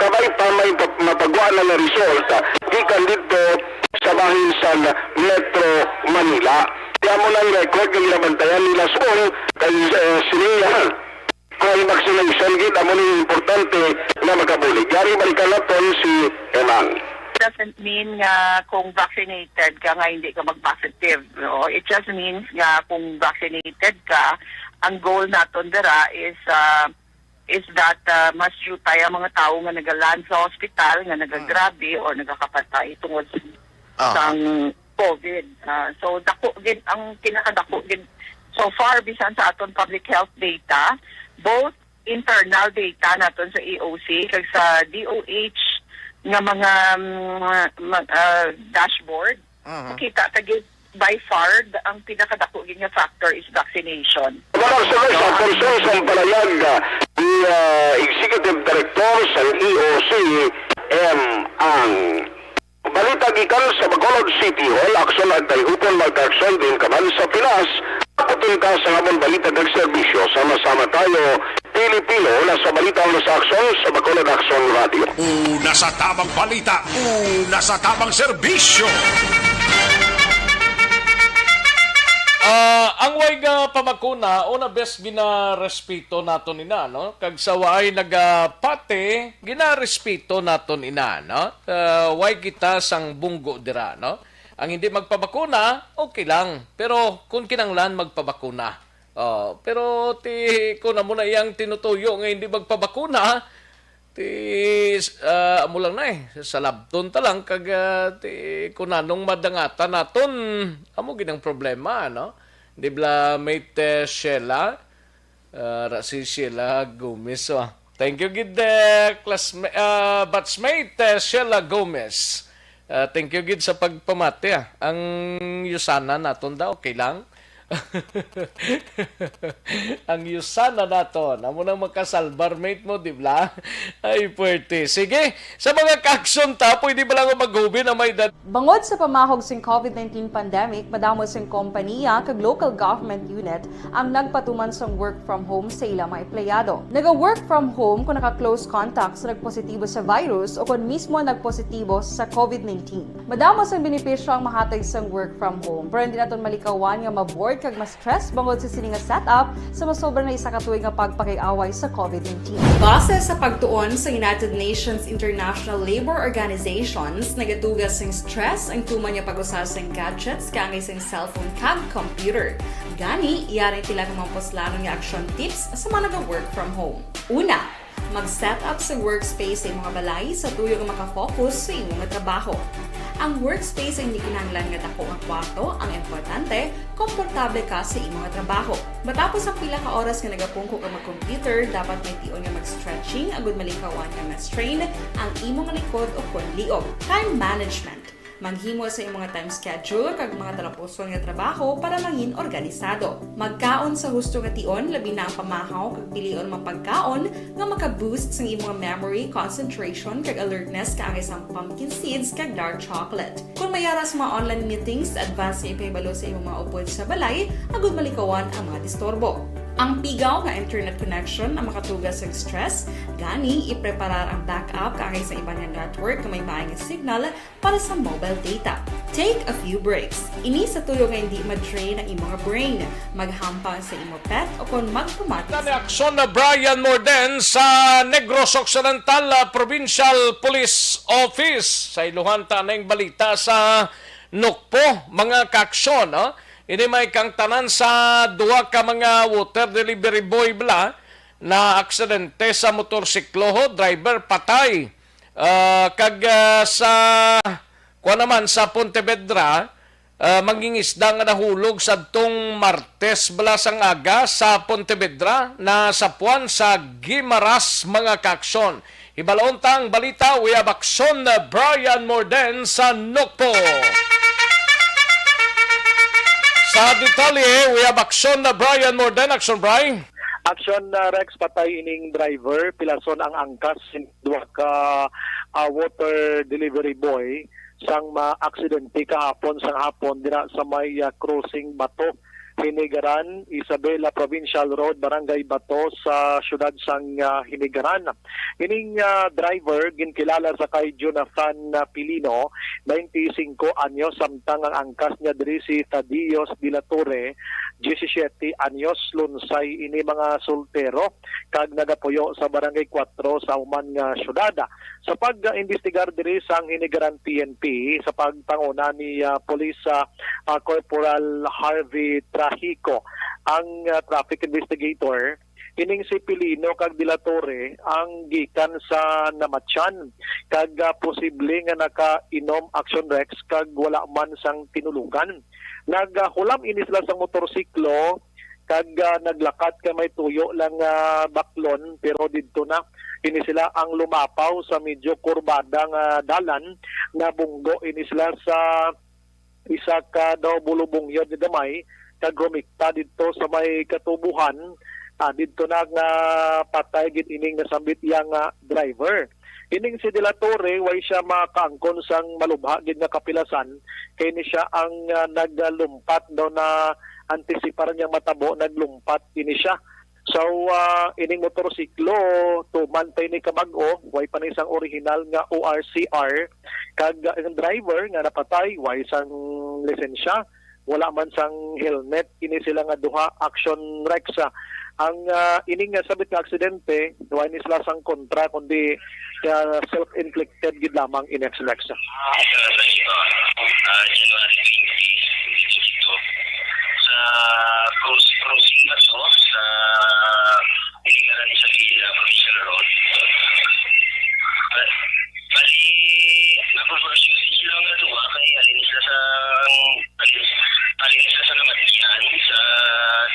kabay pa may pa-, mapagwa na nga result, ah, gikan dito sa bahin sa Metro Manila. Kaya mo lang record nga ginabantayan nila subong kay, eh, siling niya, ang vaccination gid amo ni importante nga makabulig. Yari balikan naton si Emang. doesn't mean nga kung vaccinated ka nga hindi ka mag-positive, no? It just means nga kung vaccinated ka, ang goal naton dira is, ah, is that, ah, mas jutay ang mga tawo nga nagaland sa hospital nga nagagrabe or nagakapatay tungod sa Aha. sang COVID. Ah, so, dako gid ang pinakadako gid so far bisan sa aton public health data, both internal data naton sa E O C kag sa D O H nga mga, mm, ma-, ah, dashboard. Mhm. Makita ta gid by far ang pinakadako gid nga factor is vaccination. Mga observers, ang concern sa palayag, ah, ni, ah, Executive Director sa E O C M ang balita gikan sa Bacolod City Hall, Aksyon Agtay Hupon, Mark Aksyon, din ka man sa Pinas. Kapunta sa amon balita kag serbisyo, sama-sama tayo, Pilipino, una sa balita, una sa aksyon, sa Bacolod Aksyon Radio. Una sa tamang balita, una sa tamang serbisyo. Ah, ang way nga pabakuna, una bes ginarespeto naton ina, no? Kag sa way nagapati, ginarespeto naton ina, no? Ah, way kita sang bunggo dira, no? Ang hindi magpabakuna, okay lang. Pero kung kinanglan, magpabakuna. Oh, pero ti, kung amo na iyang tinutuyo nga hindi magpabakuna, ti, ah, amo lang na eh. Salabton ta lang kag, ah, ti, kung anong madangatan naton, amo gid ang problema, no? Di bala, Mate, eh, Sheila? Ah, ra si Sheila Gomez, oh. Thank you gid, eh, classma-, ah, batchmate, eh, Sheila Gomez. Ah, thank you gid sa pagpamati, ah. Ang Yusana naton daw, okay lang? Ang Yusana naton, amo nang makasalbar, mate mo, di ba? Ay, puwerte. Sige, sa mga kaaksyon ta, pwede ba lang maghubin ang may edad? Bangod sa pamahog sing COVID nineteen pandemic, madamo sing kompaniya kag local government unit ang nagpatuman sang work from home sa ila mga empleyado. Naga-work from home kung naka-close contact sa nagpositibo sa virus o kon mismo nagpositibo sa COVID nineteen. Madamo sang benepisyo ang mahatag sang work from home, pero hindi naton malikawan nga ma-bored kag ma-stress bangod sa sini nga setup sa masobra na isa ka tuig nga pagpakig-away sa COVID nineteen. Base sa pagtuon sa United Nations International Labour Organizations, nagatuga sing stress ang tuman nga pag-usa sing gadgets kaangay sing cellphone kag computer. Gani, yari ang pila ka mga puslanon nga action tips sa mga naga-work from home. Una, mag-set up sa workspace sa imong balay sa tuyo nga makafocus sa imo nga trabaho. Ang workspace ay hindi kinahanglan nga dako nga kwarto, ang importante, komportable ka sa imo nga trabaho. Matapos ang pila ka oras nga nagapungko ka mag-computer, dapat may tion nga mag-stretching agud malikawan nga ma-strain ang imo nga likod o kon liog. Time management. Maghimo sa imong nga time schedule kag mga talapuson nga trabaho para mangin organisado. Magkaon sa husto nga tion, labi na ang pamahaw kag pilion mga pagkaon nga maka-boost sang imong memory, concentration, kag alertness kaangay sang pumpkin seeds kag dark chocolate. Kung may ara sa mga online meetings, advance nga ipahibalo sa imong mga upod sa balay agud malikawan ang mga disturbo. Ang pigaw nga internet connection ang makatuga sa stress, gani ipreparar ang backup kaangay sa iban nga network nga may maay nga signal para sa mobile data. Take a few breaks. Ini sa tuyo nga hindi ma-drain ang imong brain. Maghampang sa imo pet o kon magpamati Kami sa aksyon na Brian Morden sa Negros Occidental, ah, Provincial Police Office. Sa iluhan ta na yung balita sa Nukpo, mga kaaksyon, no? Ini may kangtanan sa duha ka mga water delivery boy bala na aksidente sa motorsiklo, driver patay. Ah, kag, ah, sa, kuwan naman, sa Pontevedra, ah, mangingisda nga nahulog sadtong Martes bala sang aga sa Pontevedra, nasapuan sa Guimaras, mga kaaksyon. Hibalon ta ang balita, we have aksyon, Brian Morden sa Nukpo. Sa detalye, we have aksyon, Brian Morden. Aksyon, Brian. Aksyon, uh, Rex, patay ining driver. Pilason ang angkas sin duha ka, uh, water delivery boy sang maaksidente kahapon sang hapon dira sa may, uh, crossing Bato Hinigaran, Isabela Provincial Road, Barangay Bato, sa siyudad sang, ah, Hinigaran. Ining, ah, driver ginkilala sa kay Jonathan, ah, Pilino, twenty-five anyos, samtang ang angkas niya diri si Tadios de la Torre, diyesisiyete anyos, lunsay ini mga soltero kag nagapuyo sa Barangay Cuatro sa human nga siyudad. Sa pag-imbestigar diri sang Hinigaran P N P, sa pagpanguna ni, ah, Police, ah, ah, Corporal Harvey Trajico, ang, ah, traffic investigator, ining si Pilino kag De La Torre ang gikan sa namatyan kag, ah, posible nga nakainom Action Rex kag wala man sang tinulugan. Naghulam ini sila sang motorsiklo kag, ah, naglakat kay may tuyo lang nga baklon, pero didto na ini sila ang lumapaw sa medyo kurbada nga dalan. Nabunggo ini sila sa isa ka daw bulubungyod nga gamay kag humikta didto sa may katubuhan. Ah, didto na nga patay gid ining nasambit iya nga driver. Ining si De La Torre, way siya makaangkon sang malubha gid nga kapilasan, kay ni siya ang, ah, naglumpat daw, na antisipar niyang matabo, naglumpat ini siya. So, ah, ining motorsiklo, tuman pa ini kabag-o, way pa ni sang original nga O R C R, kag ang driver nga napatay, way sang lisensya, wala man sang helmet. Ini sila nga duha, Action Rex. Ang, ah, ining nga sabit nga aksidente, way ni sila sang kontra, kundi, ah, self-inflicted gid lamang ini, Action Rex. Ah, sa, sa ito, ah, January twenty, twenty twenty-two, sa cross-, crossing na to, sa Iligaran sa Villa, Provincial Road. Bali, nag-overshoot sila nga duha kay alin sila sa, alin, alin sila sa namatyan sa,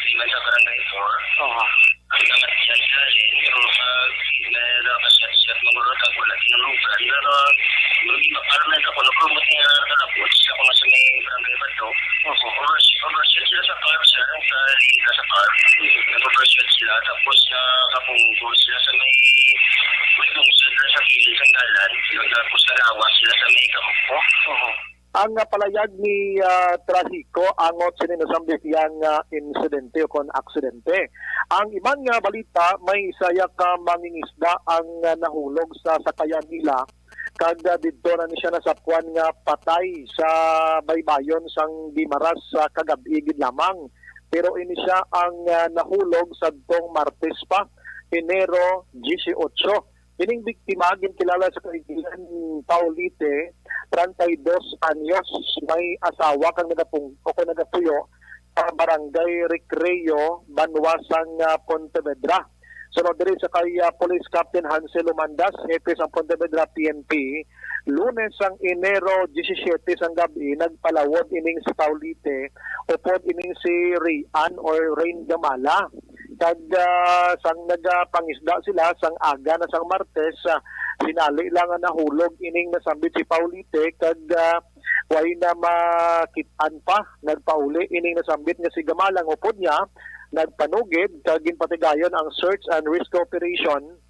di man sa Barangay four. Oo. Ang namatyan sila, eh, pero pag na, nakasiyat-siyat, maguro, tag wala tinulugan. Pero, hindi pa, parang nagkakuno, pero buti nga, nakapot sila kung sa may Barangay Bato. Opo. Oversh-, overshoot sila sa park, sir, sa lane ka sa park. Nag-overshoot sila, tapos nakapunggo sila sa may, may lungsod na sa kilid ng dalan. Tapos nagawa sila sa may kampo. Opo. Ang, ah, palayag ni, ah, Trajico angot sini nasambit yang, ah, insidente o kon aksidente. Ang iban nga balita, may isa ya ka mangingisda ang, ah, nahulog sa sakayan nila, kag, ah, didto na ni siya nasapwan nga patay sa baybayon sang Guimaras sa kagab-i gid lamang. Pero ini siya ang, ah, nahulog sadtong Martes pa, Enero dieciocho. Ining biktima ginkilala sa kay Glenn Paulite, treinta y dos anyos, may asawa kag nagapung-, o kon nagapuyo sa Barangay Recreo, banwa sang, ah, Pontevedra. Sunod diri sa kay, ah, Police Captain Hansel Lumandas, hepe sang Pontevedra P N P, Lunes sang Enero diecisiete sang gab-i, nagpalawod ining si Paulite upod ining si Rian or Rain Gamala. Kag, ah, sang nagapangisda sila sang aga na sang Martes, ah, sinali lang nga nahulog ining nasambit si Paulite kag, ah, way na makit-an pa. Nagpauli ining nasambit nga si Gamala, upod niya nagpanugid kag ginpatigayon ang search and rescue operation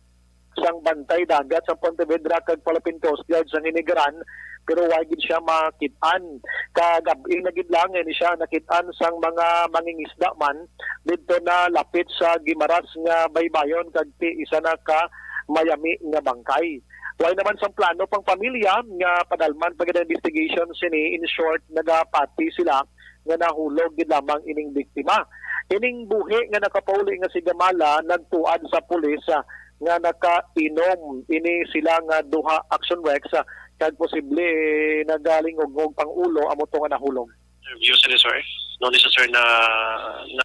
sang Bantay Dagat sa Pontevedra kag Philippine Coast Guard sa Hinigaran, pero wa gid siya makit-an. Kagab-i na gid lang, ini siya nakit-an sang mga mangingisda man didto na lapit sa Guimaras nga baybayon kag ti isa na ka mayami nga bangkay. Way naman sang plano pang pamilya nga padalman pa gid ang investigation sini. In short, nagapati sila nga nahulog gid lamang ining biktima. Ining buhi nga nakapauli nga si Gamala nagtuad sa pulis, ah, nga nakainom ini sila nga duha, Action Rex, ah, kag posible nagalingog-ngog pang ulo amo to nga nahulog. Interview sila, sir. No, ni sa sir na, na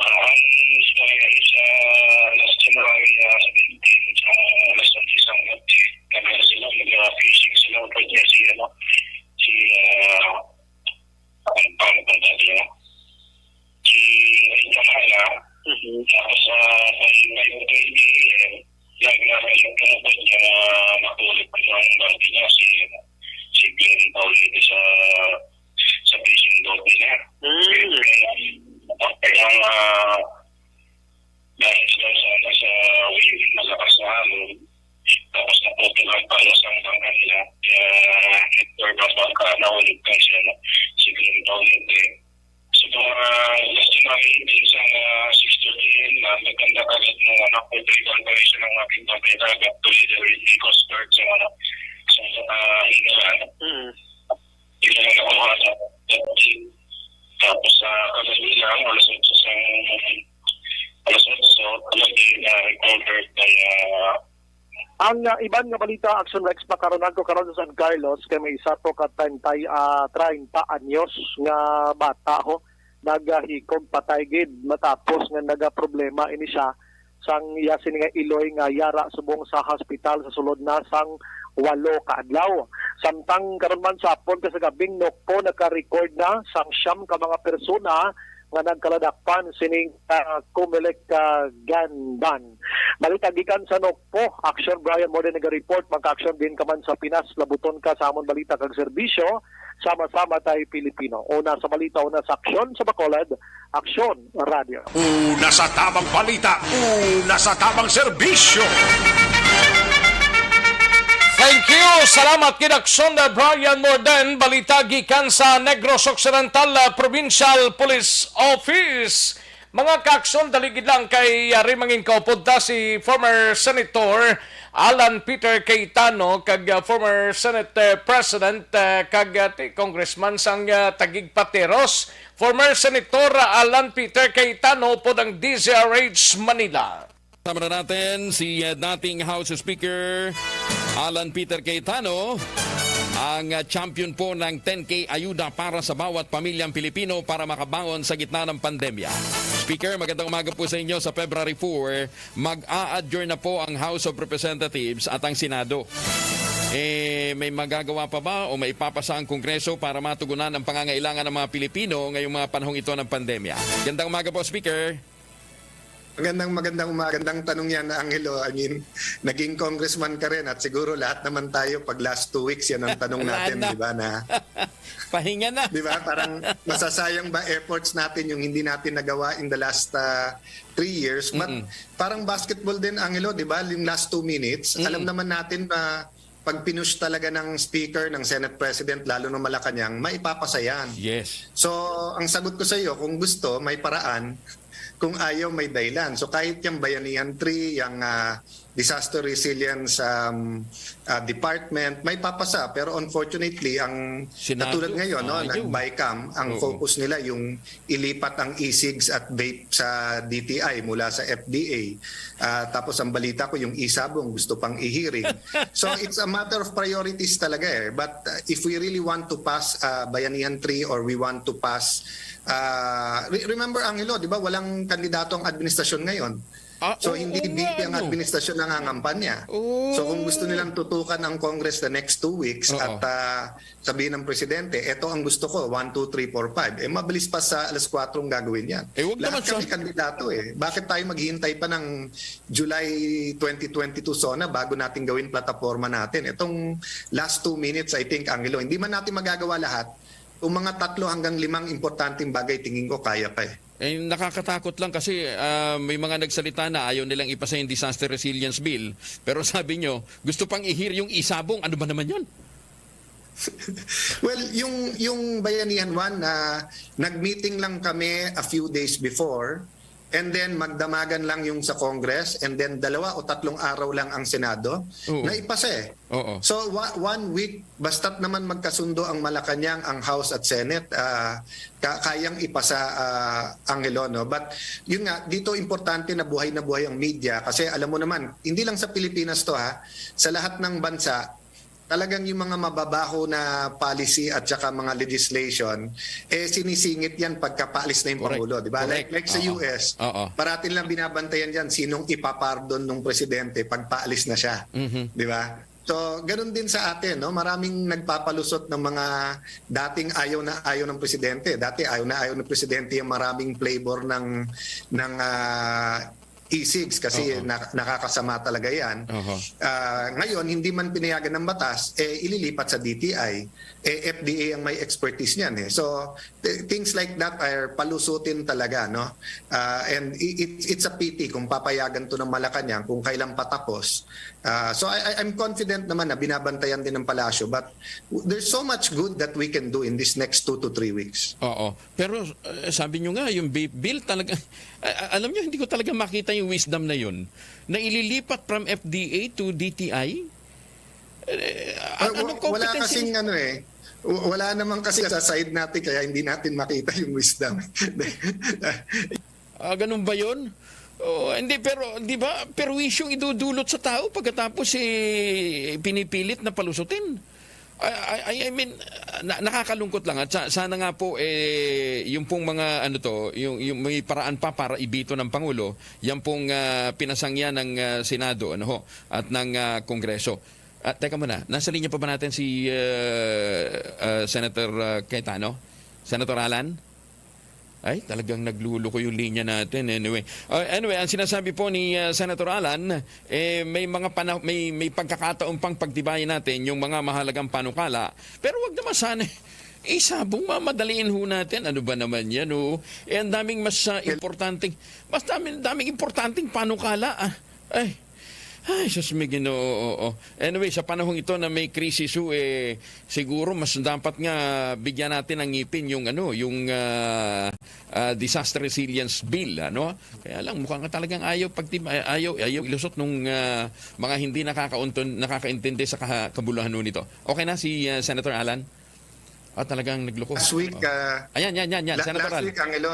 Ang istorya is, ah, last January, ah, seventeen, ah, alas onse sang noche, kami sila, nag-fishing sila, pwede si, ano, si, ah, ang pangalan niya, si Rita Mala. Mhm. Tapos, ah, by five thirty A M, nag-, nag-, nag-, nag-, matulog ko ng bangkina si, si Glenn Paulino sa, sa fishing boat nila. Mm. Kaya, ah, dahil sa, sa, sa wave, malakas na hamon, tapos naputulan pa sa bangka nila. Kaya, Hector, baka nahulog pa siya, no? Siglong Taunete. Sa mga last na meeting sa mga six thirty A M na nagkanda agad ng ano, earthquake operation ng ating pamilya at tuloy the Coast Guard sa ano, sa mga hinaran. Mm. Hindi naman nakuha na. Tapos sa kagabi lang, alas otso sa, alas otso, talaga na recovered by, ah, Ang, ah, iban nga balita, Action Rex, pakaronan ko karon sa San Carlos kay may isa to ka treinta, ah, treinta anyos nga bata ho nagahikog patay gid matapos nga nagaproblema ini siya sang iya sini nga iloy nga yara subong sa hospital sa sulod na sang walo ka adlaw. Samtang karon man sa hapon kag sa gabing Nokpo naka-record na sang siyam ka mga persona nga nagkaladakpan sining, ah, Comelec, ah, gun ban. Balita gikan sa Nokpo, Action Brian Morden naga-report, magka-action din ka man sa Pinas, labuton ka sa amon balita kag serbisyo, sama-sama tay Pilipino. Una sa balita, una sa aksyon sa Bacolod, Aksyon Radio. Una sa tamang balita, una sa tamang serbisyo. Thank you. Salamat kay Aksyon Brian Morden. Balita gikan sa Negros Occidental, ah, Provincial Police Office. Mga kaakson, daligid lang kay yari mangin kaupod ta si former Senator Alan Peter Cayetano kag, ah, former Senate, eh, President, eh, kag, ah, ti-, Congressman sang, ah, Taguig Pateros, former Senator Alan Peter Cayetano pod ang D Z R H Manila. Kasama na natin si, uh, dating House Speaker Alan Peter Cayetano, ang, uh, champion po ng ten K ayuda para sa bawat pamilyang Pilipino para makabangon sa gitna ng pandemya. Speaker, magandang umaga po sa inyo. Sa February four, mag-a-adjourn na po ang House of Representatives at ang Senado. Eh, may magagawa pa ba o maipapasa ang Kongreso para matugunan ang pangangailangan ng mga Pilipino ngayong mga panahong ito ng pandemya? Gandang umaga po, Speaker. Magandang, magandang umaga. Magandang tanong yan, Angelo. I mean, naging congressman ka rin at siguro lahat naman tayo pag last two weeks, yan ang tanong Wala natin, na. Di ba, na Pahinga na. Di ba? Parang masasayang ba efforts natin yung hindi natin nagawa in the last, ah, three years? But Mm-mm. parang basketball din, Angelo, di ba? Yung last two minutes, Mm-mm. alam naman natin na pag pinush talaga ng speaker, ng Senate President, lalo ng Malacañang, maipapasa yan. Yes. So, ang sagot ko sa iyo, kung gusto, may paraan. Kung ayaw, may dahilan. So, kahit yung Bayanihan three, yung, ah, disaster resilience, um, ah, department, maipapasa. Pero unfortunately, ang Senado, katulad ngayon, no, ayaw. Nag-BICAM, ang Oo. focus nila yung ilipat ang e-cigs at vape sa D T I mula sa F D A. Ah, tapos ang balita ko, yung e-sabong gusto pang i-hearing. So, it's a matter of priorities talaga eh. But, uh, if we really want to pass, uh, Bayanihan three or we want to pass, uh, re-, remember, Angelo, di ba, walang kandidato ang administrasyon ngayon? Ah, So, oo hindi nga, V P ang ano. administrasyon nangangampanya. Oo. So, kung gusto nilang tutukan ang Congress the next two weeks Oo. at, uh, sabihin ng presidente, "Eto ang gusto ko, one, two, three, four, five." Eh, mabilis pa sa alas kwatro ang gagawin yan. Eh, wag Lahat naman kami sa kandidato eh. Bakit tayo maghihintay pa ng July twenty twenty-two SONA bago natin gawin plataforma natin? Itong last two minutes, I think, Angelo, hindi man natin magagawa lahat. Kung mga tatlo hanggang limang importanteng bagay, tingin ko kaya pa eh. Eh, nakakatakot lang kasi, ah, may mga nagsalita na ayaw nilang ipasa yung disaster resilience bill. Pero sabi nyo, gusto pang ihir yung isabong. Ano ba naman yun? Well, yung, yung Bayanihan one, ah, nag-meeting lang kami a few days before, and then magdamagan lang yung sa Congress, and then dalawa o tatlong araw lang ang Senado, Oo. na ipasa eh. Oo. So, wa-, one week, basta't naman magkasundo ang Malacañang, ang House at Senate, ah, ka-, kayang ipasa, ah, Angelo, no? But, yun nga, dito importante na buhay na buhay ang media kasi alam mo naman, hindi lang sa Pilipinas to ha, sa lahat ng bansa, talagang yung mga mababaho na policy at saka mga legislation, eh, sinisingit yan pagkapaalis na yung Correct. Pangulo, di ba? Correct. Like, like sa Oo. U S, Oo. parati nilang binabantayan dyan sinong ipapardon ng presidente pagpaalis na siya. Mhm. Di ba? So, ganun din sa atin, no? Maraming nagpapalusot ng mga dating ayaw na ayaw ng presidente. Dati ayaw na ayaw ng presidente yung maraming flavor ng, ng, ah, e-cigs kasi Oo. na-, nakakasama talaga yan. Oho. Ah, ngayon, hindi man pinayagan ng batas, eh, ililipat sa D T I. Eh, F D A ang may expertise niyan eh. So, th- things like that are palusutin talaga, no? Ah, and i- it's, it's a pity kung papayagan to ng Malacanang kung kailan patapos. Ah, so, I, I- I'm confident naman na binabantayan din ng palasyo, but w- there's so much good that we can do in this next two to three weeks. Oo. Pero eh, sabi nyo nga, yung bi- bill talaga, a- a- alam nyo, hindi ko talaga makita yung wisdom na yun, na ililipat from F D A to D T I. Eh, Ah, an- wa- anong wala competency? kasing ano eh. W- Wala naman kasi sa side natin kaya hindi natin makita yung wisdom. Ah, ganun ba yun? Oh, hindi, pero di ba, perwisyong idudulot sa tao pagkatapos eh, pinipilit na palusutin. I, I, I mean, na, nakakalungkot lang at sa, sana nga po eh yung pong mga ano to, yung, yung may paraan pa para ibito ng pangulo, yan pong ah, pinasangyan ng ah, Senado, ano ho, at ng ah, Kongreso. Ah, teka muna, nasa linya pa ba natin si ah, ah, Senator ah, Cayetano? Senator Alan? Ay, talagang nagluluko yung linya natin. Anyway, uh, anyway, ang sinasabi po ni uh, Senator Alan, eh, may mga pana- may may pagkakataon pang pagtibayan natin yung mga mahalagang panukala. Pero wag naman sana isabong mamadaliin ho natin. Ano ba naman yan, oh? Eh, ang daming mas uh, importanteng, mas daming, daming importanteng panukala, ah. Ay, ay, sus, may Ginoo, oo. Anyway, sa panahong ito na may krisis ho, eh, siguro mas dapat nga bigyan natin ng ngipin yung, ano, yung ah, ah, disaster resilience bill, ano? Kaya lang, mukhang nga talagang ayaw pagtim- ay- ayaw ayaw ilusot nung ah, mga hindi nakakaunton nakakaintindi sa kaha- kabuluhan ho nito. Okay na si ah, Senator Alan? Ah, talagang nagloko. Last week, Oo. ah, Ayan, yan, yan, yan. La- Senator last Alan. week, Angelo,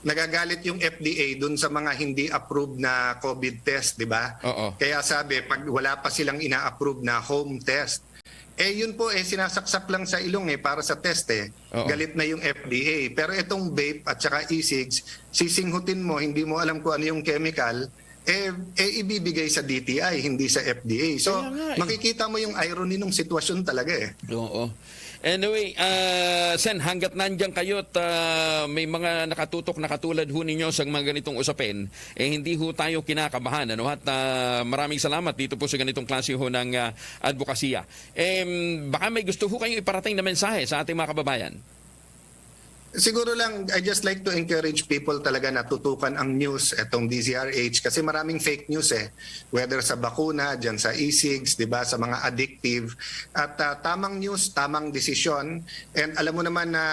nagagalit yung F D A dun sa mga hindi approved na COVID test, di ba? Oo. Kaya sabi, pag wala pa silang ina-approve na home test, eh yun po, eh sinasaksak lang sa ilong eh para sa test eh. Oo. Galit na yung F D A. Pero itong vape at saka e-cigs, sisinghutin mo, hindi mo alam kung ano yung chemical, eh, eh ibibigay sa D T I, hindi sa F D A. So, Kaya nga eh. makikita mo yung irony ng sitwasyon talaga eh. Oo. Anyway, ah, Sen, hanggat nandiyan kayo at ah, may mga nakatutok na katulad ho ninyo sa mga ganitong usapin, eh hindi ho tayo kinakabahan. Ano? At ah, maraming salamat dito po sa ganitong klase ho ng ah, advokasya. Em, baka may gusto ho kayong iparating na mensahe sa ating mga kababayan? Siguro lang, I just like to encourage people talaga na tutukan ang news, etong D Z R H, kasi maraming fake news eh. Whether sa bakuna, dyan sa e-cigs, di ba, sa mga addictive. At ah, tamang news, tamang desisyon. And alam mo naman na,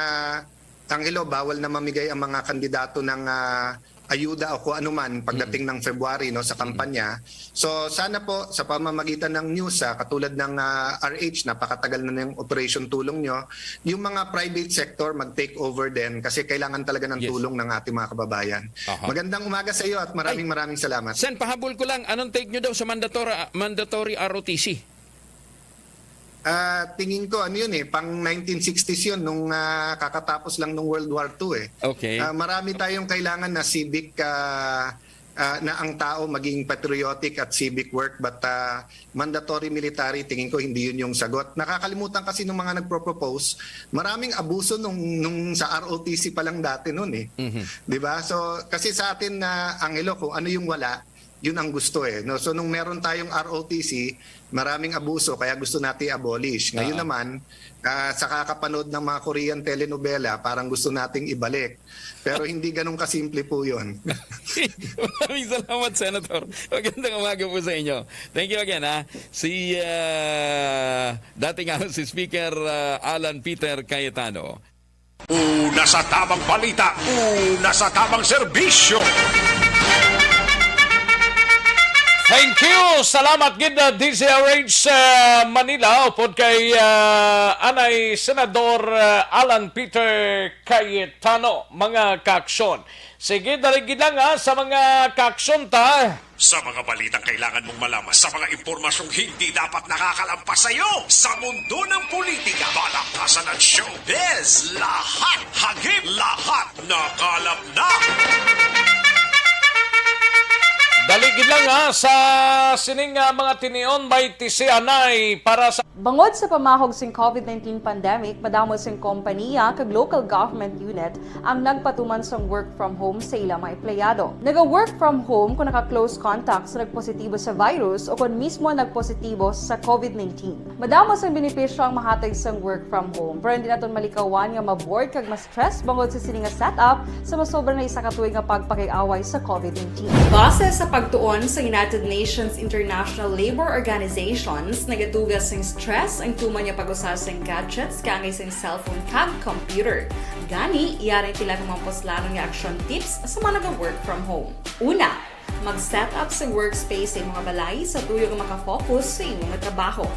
Angelo, bawal na mamigay ang mga kandidato ng ah, ayuda o kung ano man pagdating ng February, no, sa kampanya. So sana po sa pamamagitan ng news, ah, katulad ng ah, R H, napakatagal na ng operation tulong nyo, yung mga private sector mag-take over din kasi kailangan talaga ng Yes. tulong ng ating mga kababayan. Aha. Magandang umaga sa iyo at maraming Ay. maraming salamat. Sen, pahabol ko lang, anong take nyo daw sa mandatory, mandatory R O T C? Ah, tingin ko, ano yun eh, pang nineteen sixties yun, nung ah, kakatapos lang nung World War Two eh. Okay. Ah, marami tayong kailangan na civic, ah, ah, na ang tao maging patriotic at civic work, but ah, mandatory military, tingin ko hindi yun yung sagot. Nakakalimutan kasi ng mga nagpro-propose, maraming abuso nung, nung sa R O T C pa lang dati nun eh. Mhm. Di ba? So, kasi sa atin na, Angelo, kung ano yung wala, yun ang gusto eh. No? So nung meron tayong R O T C, maraming abuso, kaya gusto natin i-abolish. Ngayon Oo. naman, ah, sa kakapanood ng mga Korean telenovela, parang gusto nating ibalik. Pero hindi ganun kasimple po yun. Maraming salamat, Senator. Magandang umaga po sa inyo. Thank you again, ha. Si ah, dating House Speaker ah, Alan Peter Cayetano. Una sa tamang balita, una sa tamang serbisyo. Thank you. Salamat gid na D Z R H sa Manila upod kay ah, anay Senador ah, Alan Peter Cayetano, mga kaaksyon. Sige, dali gid lang, ha, sa mga kaaksyon ta. Sa mga balitang kailangan mong malaman, sa mga impormasyong hindi dapat nakakalampas sa iyo, sa mundo ng politika, balaktasan at showbiz, lahat hagip, lahat nakalap na. Dali gid lang, ha, sa sining, ah, mga tinion, may tisi anay para sa Bangod sa pamahog sing COVID nineteen pandemic, madamo sing kompaniya kag local government unit ang nagpatuman sang work from home sa ila mga empleyado. Naga-work from home kon naka-close contact sa nagpositibo sa virus o kon mismo nagpositibo sa COVID nineteen. Madamo sang benepisyo ang mahatag sang work from home, pero hindi naton malikawan nga ma-bored kag ma-stress bangod sa sini nga setup sa masobra na isa ka tuig nga pagpakiaway sa COVID nineteen. Base sa pagtuon sa United Nations International Labor Organizations, nagatuga sing stress ang tuman nga pag-usa sing gadgets kaangay sing cellphone kag computer. Gani, yari ang pila ka mga puslanon nga action tips sa mga naga-work from home. Una, mag-set up sa workspace sa imong balay sa tuyo nga makafocus sa imong trabaho.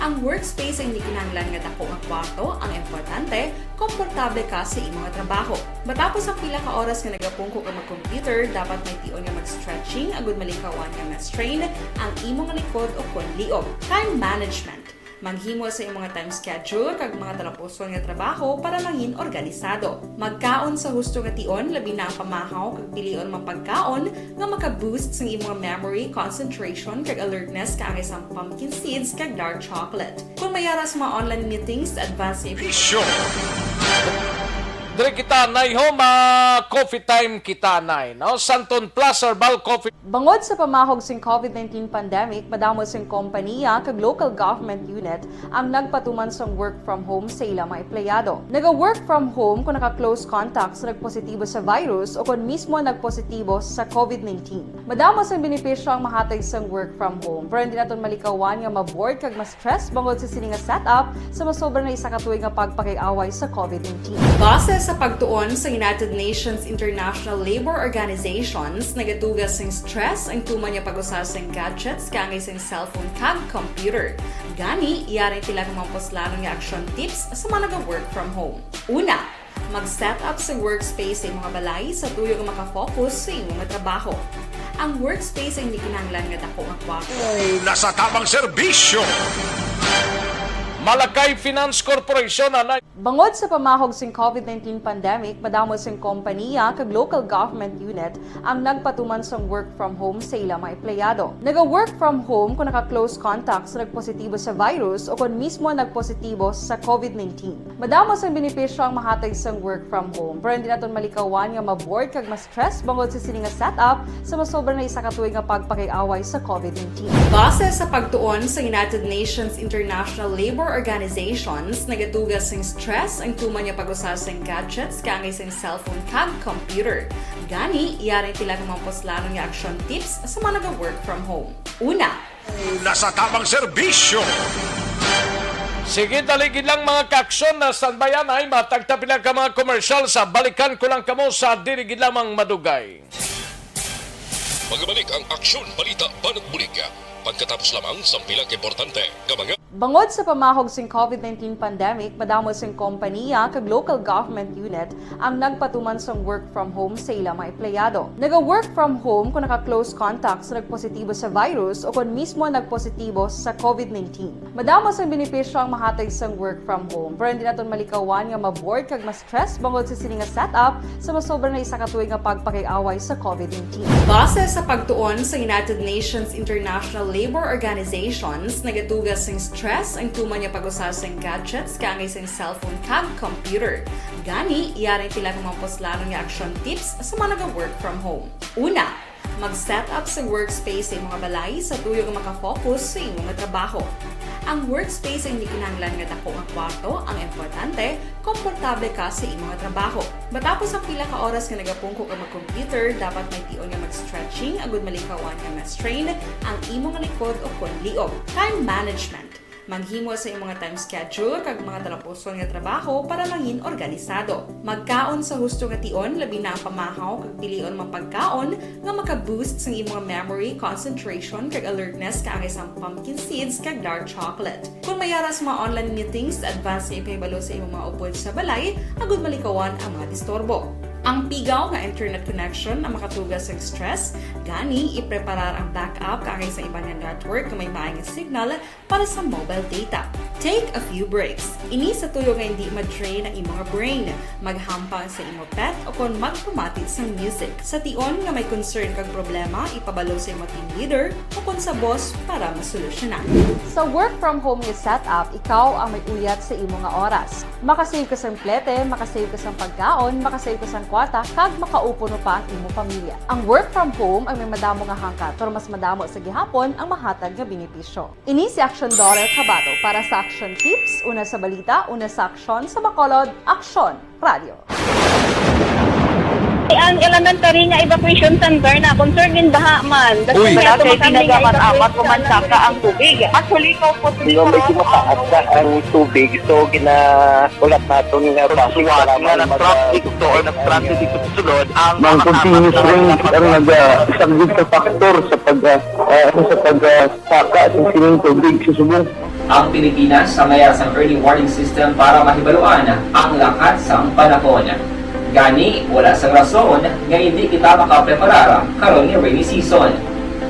Ang workspace ay hindi kinahanglan nga dako nga kwarto, ang importante, komportable ka sa imong trabaho. Matapos ang pila ka oras nga nagapungko ka mag-computer, dapat may tion nga mag-stretching agud malikawan nga ma-strain ang imong likod o kon liog. Time management. Maghimo sa imong time schedule kag mga talapuson nga trabaho para mangin organisado. Magkaon sa husto nga tion, labi na ang pamahaw kag pilion mga pagkaon nga maka-boost sang imong memory, concentration, kag alertness kaangay sang pumpkin seeds kag dark chocolate. Kung may ara sa mga online meetings, advance sa Bisyo. Diri kita, nay, ho, ma-coffee time kita, nay, no? Santon Plus Herbal Coffee. Bangod sa pamahog sing COVID nineteen pandemic, madamo sing kompaniya kag local government unit ang nagpatuman sang work from home sa ila mga empleyado. Naga-work from home kon naka-close contact sa nagpositibo sa virus o kon mismo nagpositibo sa COVID nineteen. Madamo sang benepisyo ang mahatag sang work from home, pero hindi naton malikawan nga ma-bored kag ma-stress bangod sa sini nga setup sa masobra na isa ka tuig nga pagpakiaway sa COVID nineteen. Base sa pagtuon sa United Nations International Labor Organizations, nagatuga sing stress ang tuman nga pag-usa sing gadgets kaangay sing cellphone kag computer. Gani, yari ang pila ka mga puslanon nga action tips sa mga naga-work from home. Una, mag-set up sa workspace sa imong balay sa tuyo nga makafocus sa imong trabaho. Ang workspace ay hindi kinahanglan nga dako nga kwarto. Nasa tamang serbisyo. Malakay Finance Corporation, anay. Bangod sa pamahog sing COVID nineteen pandemic, madamo sing kompaniya kag local government unit ang nagpatuman sang work from home sa ila mga empleyado. Naga-work from home kon naka-close contact sa nagpositibo sa virus o kon mismo nagpositibo sa COVID nineteen. Madamo sang benepisyo ang mahatag sang work from home, pero hindi naton malikawan nga ma-bored kag ma-stress bangod sa sini nga setup sa masobra na isa ka tuig nga pagpakiaway sa COVID nineteen. Base sa pagtuon sa United Nations International Labor Organizations, nagatuga sing stress ang tuman nga pag-usa sing gadgets kaangay sing cellphone kag computer. Gani, yari ang pila ka mga puslanon nga action tips sa mga naga-work from home. Una, nasa tamang serbisyo. Sige, dali gid lang, mga ka-aksyon, na standby anay, matagta pila ka mga commercial sa balikan ko lang kamo sa diri gid lamang madugay. Magabalik ang Aksyon Balita Banat Bulig pagkatapos lamang sang pila ka importante nga mga Bangod sa pamahog sing COVID nineteen pandemic, madamo sing kompaniya kag local government unit ang nagpatuman sang work from home sa ila mga empleyado. Naga-work from home kon naka-close contact sa nagpositibo sa virus o kon mismo nagpositibo sa COVID nineteen. Madamo sang benepisyo ang mahatag sang work from home, pero hindi naton malikawan nga ma-bored kag ma-stress bangod sa sini nga setup sa masobra na isa ka tuig nga pagpakiaway sa COVID nineteen. Base sa pagtuon sa United Nations International Labor Organizations, nagatuga sing stress ang tuman nga pag-usa sing gadgets kaangay sing cellphone kag computer. Gani, yari ang pila ka mga puslanon nga action tips sa mga naga-work from home. Una, mag-set up sa workspace sa imong balay sa tuyo nga makafocus sa imong trabaho. Ang workspace ay hindi kinahanglan nga dako nga kwarto, ang importante, komportable ka sa imong trabaho. Matapos ang pila ka oras nga nagapungko ka mag-computer, dapat may tion nga mag-stretching agud malikawan nga ma-strain ang imong likod o kon liog. Time management. Maghimo sa imong time schedule kag mga talapuson nga trabaho para mangin organisado. Magkaon sa husto nga tion, labi na ang pamahaw kag pilion mga pagkaon nga maka-boost sang imong memory, concentration, kag alertness kaangay sang pumpkin seeds kag dark chocolate. Kung may ara sa mga online meetings, advance nga ipahibalo sa imong mga upod sa balay agud malikawan ang mga disturbo. Ang pigaw nga internet connection ang makatuga sa stress, gani ipreparar ang backup kaangay sa iban nga network nga may maayong signal para sa mobile data. Take a few breaks. Ini sa tuyo nga hindi ma-drain ang imo nga brain, maghampang sa imo pet, o kon magpamati sang music. Sa tion nga may concern kag problema, ipabalo sa imo team leader o kon sa boss para masolusyonan. Sa work from home nga setup, ikaw ang may uyat sa imo nga oras. Makasave ka sang plete, makasave ka sang pagkaon, makasave ka sang kwarta, kag makaupo no pa ang imo pamilya. Ang work from home ang may madamo nga hangkat, pero mas madamo sa gihapon ang mahatag nga benepisyo. Ini si Action Daughter Kabato para sa Action Tips, una sa balita, una sa aksyon, sa Bacolod, Aksyon Radio. Ang elementary nga evacuation center na concern in baha man. Uy. Dati Wala kay kami nga ginagaman evacuation amat ko man center. Saka ang tubig. Actually, ikaw po Di ba, medyo mataas na ang tubig, so ginaulat naton nga Pagsuwat nga nag-traffic to or nag-traffic dito sa sulod ang Ang mga continuous kapatid rain na ang naga-, isa gid sa factor sa pag, ah, ah, sa pag, ah, saka sa sining tubig sa subong. Ang Pilipinas, sa mayar sang early warning system para mahibaluan ang lakat sang panahon. Gani, wala sang rason nga hindi kita makapreparar karon nga rainy season.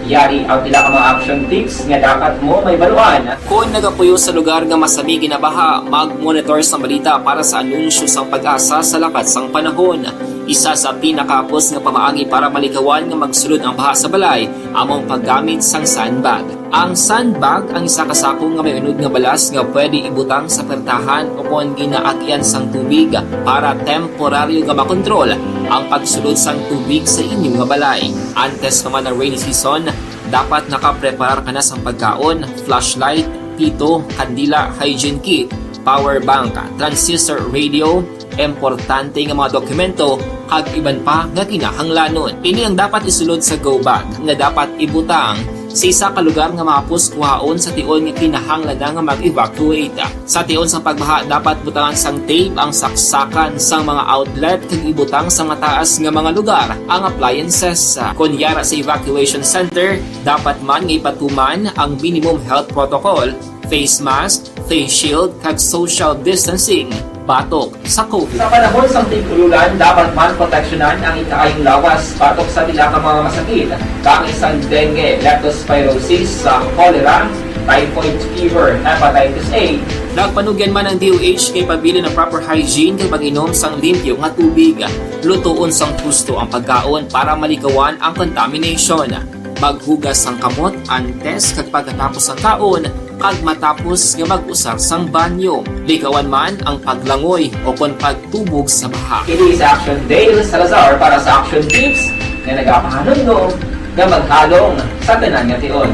Yari ang pila ka mga action tips nga dapat mo mahibaluan. Kon nagapuyo sa lugar nga masami ginabaha, mag-monitor sang balita para sa anunsyo sang PAGASA sa lakat sang panahon. Isa sa pinakahapos nga pamaagi para malikawan nga magsulod ang baha sa balay amo ang paggamit sang sandbag. Ang sandbag ang isa ka sako nga may unod nga balas nga pwede ibutang sa pertahan o kon ginaagyan sang tubig para temporaryo nga makontrol ang pagsulod sang tubig sa inyo nga balay. Antes pa man ang rainy season, dapat nakapreparar ka na sang pagkaon, flashlight, pito, kandila, hygiene kit, power bank, transistor radio, importante nga mga dokumento, kag iban pa nga kinahanglanon. Ini ang dapat isulod sa go bag nga dapat ibutang sa isa ka lugar nga mahapos kuhaon sa tion nga kinahanglan na nga mag-evacuate. Sa tion sa pagbaha, dapat butangan sang tape ang saksakan sang mga outlet kag ibutang sa mataas nga mga lugar ang appliances. Kon yara sa evacuation center, dapat man nga ipatuman ang minimum health protocol, face mask, face shield, kag social distancing batok sa COVID. Sa panahon sang tig-ululan, dapat man proteksyonan ang ikaayong lawas batok sa pila ka mga masakit, kaangay sang dengue, leptospirosis, sa cholera, typhoid fever, hepatitis A. Nagpanugyan man ang D O H nga ipabilin ang proper hygiene kag pag-inom sang limpyo nga tubig. Lutoon sang husto ang pagkaon para malikawan ang contamination. Maghugas sang kamot antes kag pagkatapos sang kaon, kag matapos nga mag-usar sang banyo. Likawan man ang paglangoy o kon pagtubog sa baha. Kini sa Action Dale Salazar para sa Action Tips nga nagapahanumdom nga maghalong sa tanan nga tion.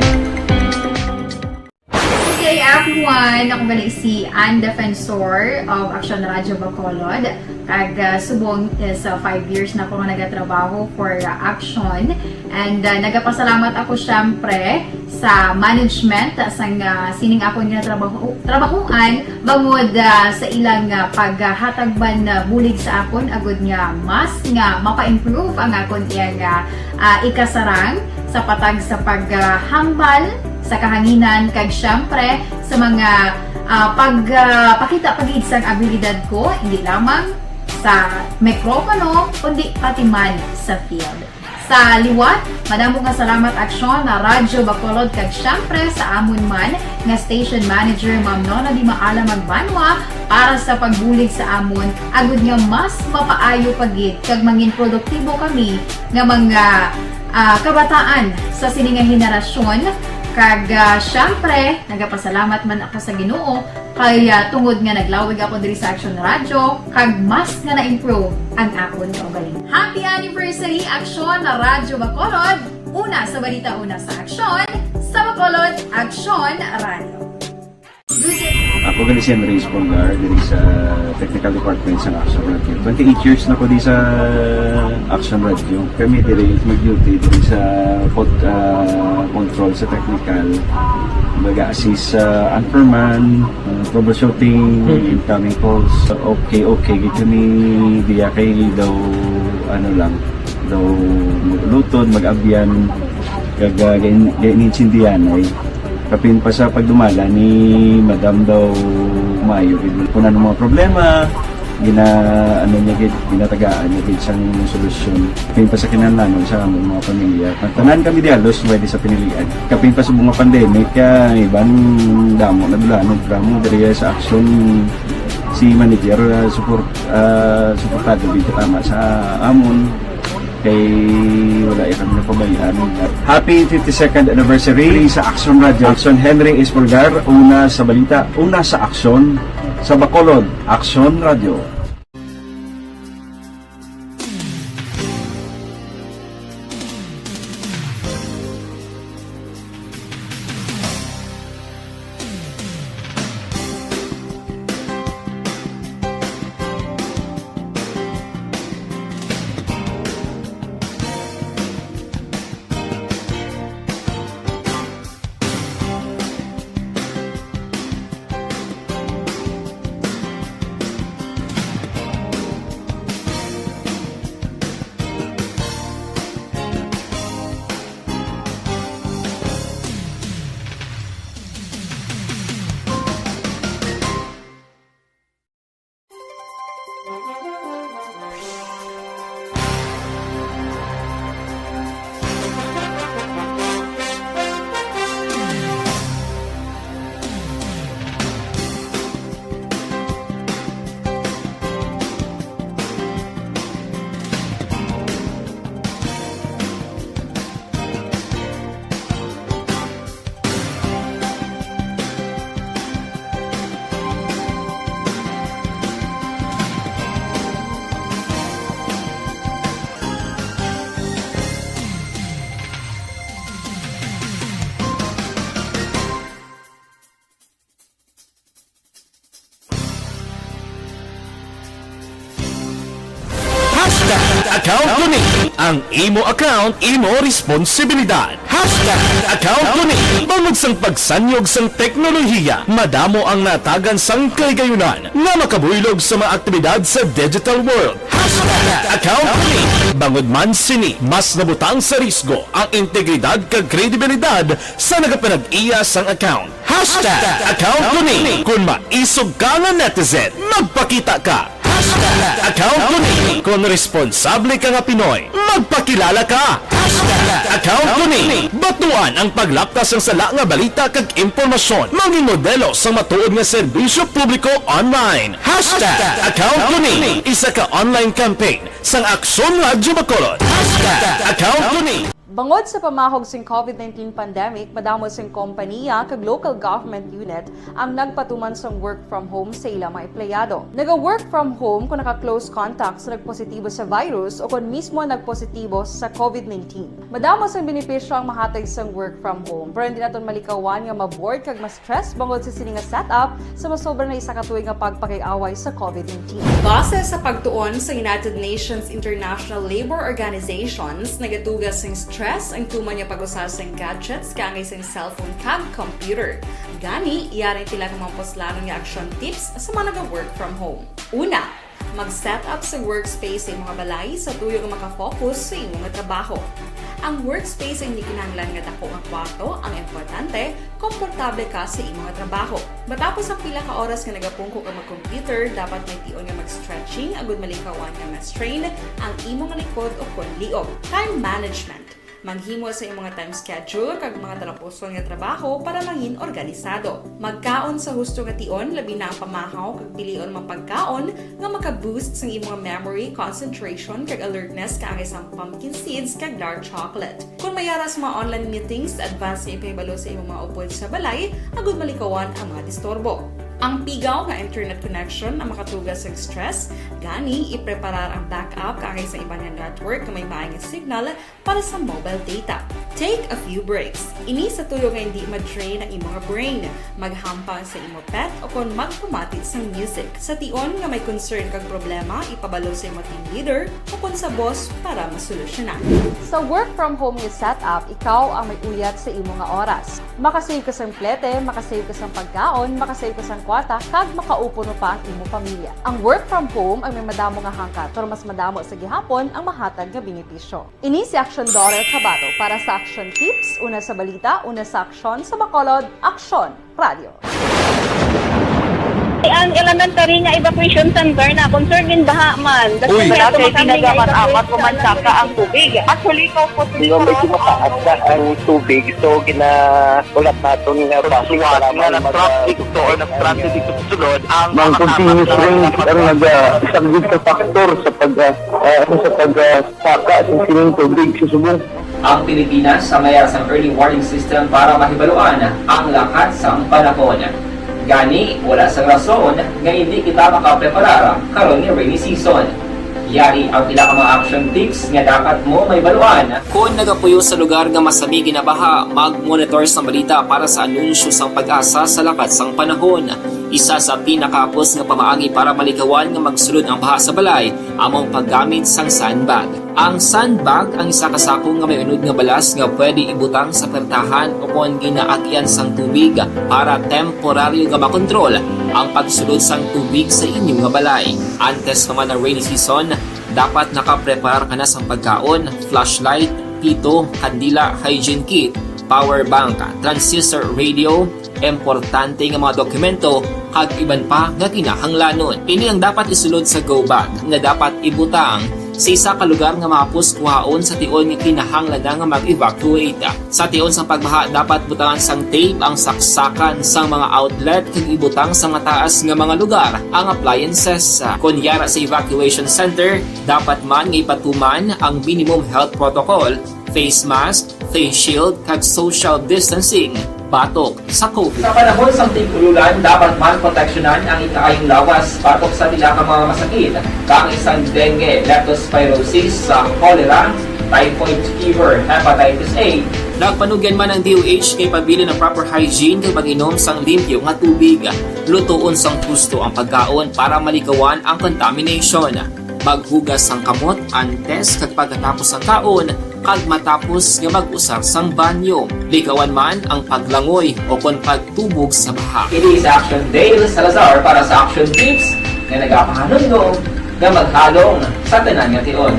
Good day, everyone! Ako gali si Ann Defensor of Action Radio Bacolod. Kag, ah, subong is, ah, five years na ako nga nagatrabaho for, ah, Action. And, ah, nagapasalamat ako, syempre, sa management, ah, sang, ah, sining akon nga trabaho, trabahoan, bangod, ah, sa ilang, ah, paghatag man, ah, bulig sa akon, agud nga mas nga mapa-improve ang akon iyang, ah, ah, ikasarang sa patag sa paghambal sa kahanginan, kag syempre sa mga, ah, pag, ah, pakita pa gid sang abilidad ko, hindi lamang sa mikropono, kundi pati man sa field. Sa liwat, madamo nga salamat, Aksyon, na Radyo Bacolod, kag syempre sa amon man nga station manager, Ma'am Nona Di Maala Magbanwa, para sa pagbulig sa amon, agud nga mas mapaayo pa gid kag mangin produktibo kami nga mga, ah, kabataan sa sini nga henerasyon. Kag, ah, syempre, nagapasalamat man ako sa Ginoo kay, ah, tungod nga naglawig ako diri sa Action Radio, kag mas nga na-improve ang akon kaugalingon. Happy anniversary, Action Radyo Bacolod! Una sa balita, una sa aksyon, sa Bacolod, Action Radio. Ako gali si Henry Espongar, diri sa technical department sa Action Radio. Twenty-eight years na ko di sa Action Radio. Kami diri mag-duty diri sa pod-, ah, control sa technical. Mag-assist sa anchorman, ah, troubleshooting, incoming calls. Okay, okay gid kami diya kay daw, ano lang, daw mag-ulutod, mag-abyan, kag, ah, gain-, gain-, intindihan ay. Kapin pa sa pagdumala ni Madam daw maayo gid. Kung ano mga problema, Gina-, ano niya gid, ginatagaan niya gid sang solusyon. Kapin pa sa kinahanglanon sa among mga pamilya. Tanan kami di halos pwede sa pinilian. Kapin pa sa mga pandemic, ah, iban damo na dulanon, drama diri sa Action. Si manager, ah, support, ah, suportado gid katama sa amon. Kay wala iya kami napabayaan. Happy fifty-second anniversary sa Action Radio. Action Henry Espolgar, una sa balita, una sa aksyon, sa Bacolod, Action Radio. Hashtag account ko ni. Ang imo account, imo responsibilidad. Hashtag account ko ni. Bangod sang pagsanyog sang teknolohiya, madamo ang natagan sang kahigayunan nga makabuylog sa mga aktibidad sa digital world. Hashtag account ko ni. Bangod man sini, mas nabutang sa risgo ang integridad kag kredibilidad sa nagapanag-iya sang account. Hashtag account ko ni. Kung maisog ka nga netizen, magpakita ka. Hashtag account ko ni. Kung responsable ka nga Pinoy, magpakilala ka. Hashtag account ko ni. Batuan ang paglapkas sang sala nga balita kag impormasyon. Mangin modelo sang matuod nga serbisyo publiko online. Hashtag account ko ni. Isa ka online campaign sang Aksyon Radyo Bacolod. Hashtag account ko ni. Bangod sa pamahog sing covid nineteen pandemic, madamo sing kompaniya kag local government unit ang nagpatuman sang work from home sa ila mga empleyado. Naga-work from home kon naka-close contact sa nagpositibo sa virus o kon mismo nagpositibo sa covid nineteen. Madamo sang benepisyo ang mahatag sang work from home, pero hindi naton malikawan nga ma-bored kag ma-stress bangod sa sini nga setup sa masobra na isa ka tuig nga pagpakig-away sa covid nineteen. Base sa pagtuon sa United Nations International Labour Organizations, nagatuga sing stress ang tuman nga pag-usa sing gadgets kaangay sing cellphone kag computer. Gani, yari ang pila ka mga puslanon nga action tips sa mga naga-work from home. Una, mag-set up sa workspace sa imong balay sa tuyo nga maka-focus sa imong trabaho. Ang workspace hindi kinahanglan nga dako nga kwarto ang importante, komportable ka sa imong trabaho. Matapos ang pila ka oras nga nagapungko ka mag-computer, dapat may tion nga mag-stretching agud malikawan nga ma-strain ang imong likod o kon liog. Time management. Maghimo sa imong time schedule kag mga talapuson nga trabaho para mangin organisado. Magkaon sa husto nga tion, labi na ang pamahaw kag pilion mga pagkaon nga maka-boost sang imong memory, concentration, kag alertness kaangay sang pumpkin seeds kag dark chocolate. Kon may ara sa mga online meetings, advance nga ipahibalo sa imong mga upod sa balay agud malikawan ang mga disturbo. Ang pigaw nga internet connection ang makatuga sang stress, gani ipreparar ang backup kaangay sa iban nga network nga may maayo nga signal para sa mobile data. Take a few breaks. Ini sa tuyo nga hindi ma-drain ang imong brain. Maghampang sa imo pet o kon magpamati sang music. Sa tion nga may concern kag problema, ipabalo sa imo team leader o kon sa boss para masolusyonan. Sa work from home nga setup, ikaw ang may uyat sa imo nga oras. Makasave ka sang plete, makasave ka sang pagkaon, makasave ka sang kwarta, kag makaupuno pa ang imo pamilya. Ang work from home ang may madamo nga hangkat, pero mas madamo sa gihapon ang mahatag nga benepisyo. Ini si Action Daughter Kabato para sa Action Tips, una sa balita, una sa aksyon, sa Bacolod, Aksyon Radio. Ang elementary nga evacuation center na concerned in baha man. That's Uy. Why Wala ako kay makami nga tinaga man, evacuation amat ko man center. Saka ang tubig. Actually, ko po Di ba, medyo mataas na ang tubig, so ginahulat naton nga Sa bus suwat para nga man nag-traffic mag-, to or nag-transit dito sa sulod, ang Ang mga continuous tapat na rain ang nag-, ah, isang good factor sa pag, ah, ah, ano, sa pag, ah, saka sa sining tubig sa subong. Ang Pilipinas sa mayara sang early warning system para mahibaluan ang lakat sang panahon. Gani, wala sang rason nga indi kita makapreparar karon nga rainy season. Yari ang pila ka mga action tips nga dapat mo mahibaluan. Kon nagapuyo sa lugar nga masami ginabaha, mag-monitor sang balita para sa anunsyo sang PAGASA sa lakat sang panahon. Isa sa pinakahapos nga pamaagi para malikawan nga magsulod ang baha sa balay amo ang paggamit sang sandbag. Ang sandbag ang isa ka sako nga may unod nga balas nga pwede ibutang sa pertahan o kon ginaagyan sang tubig para temporaryo nga makontrol ang pagsulod sang tubig sa inyo nga balay. Antes pa man ang rainy season, dapat nakapreparar ka na sang pagkaon, flashlight, pito, kandila, hygiene kit, power bank, transistor radio, importante nga mga dokumento, kag iban pa nga kinahanglanon. Ini ang dapat isulod sa go bag nga dapat ibutang sa isa ka lugar nga mahapos kuhaon sa tion nga kinahanglan na nga mag-evacuate. Sa tion sang pagbaha, dapat butangan sang tape ang saksakan sang mga outlet kag ibutang sa mataas nga mga lugar ang appliances. Kon yara sa evacuation center, dapat man nga ipatuman ang minimum health protocol, face mask, face shield, kag social distancing batok sa COVID. Sa panahon sang tig-ululan, dapat man proteksyonan ang ikaayong lawas batok sa pila ka mga masakit, kaangay sang dengue, leptospirosis, sa cholera, typhoid fever, hepatitis A. Nagpanugyan man ang D O H nga ipabilin ang proper hygiene kag pag-inom sang limpyo nga tubig, lutoon sang husto ang pagkaon para malikawan ang contamination. Maghugas sang kamot antes kag pagkatapos sang kaon, kag matapos nga mag-usar sang banyo. Likawan man ang paglangoy o kon pagtubog sa baha. Ini si Action Dale Salazar para sa Action Tips nga nagapahanumdom nga maghalong sa tanan nga tion.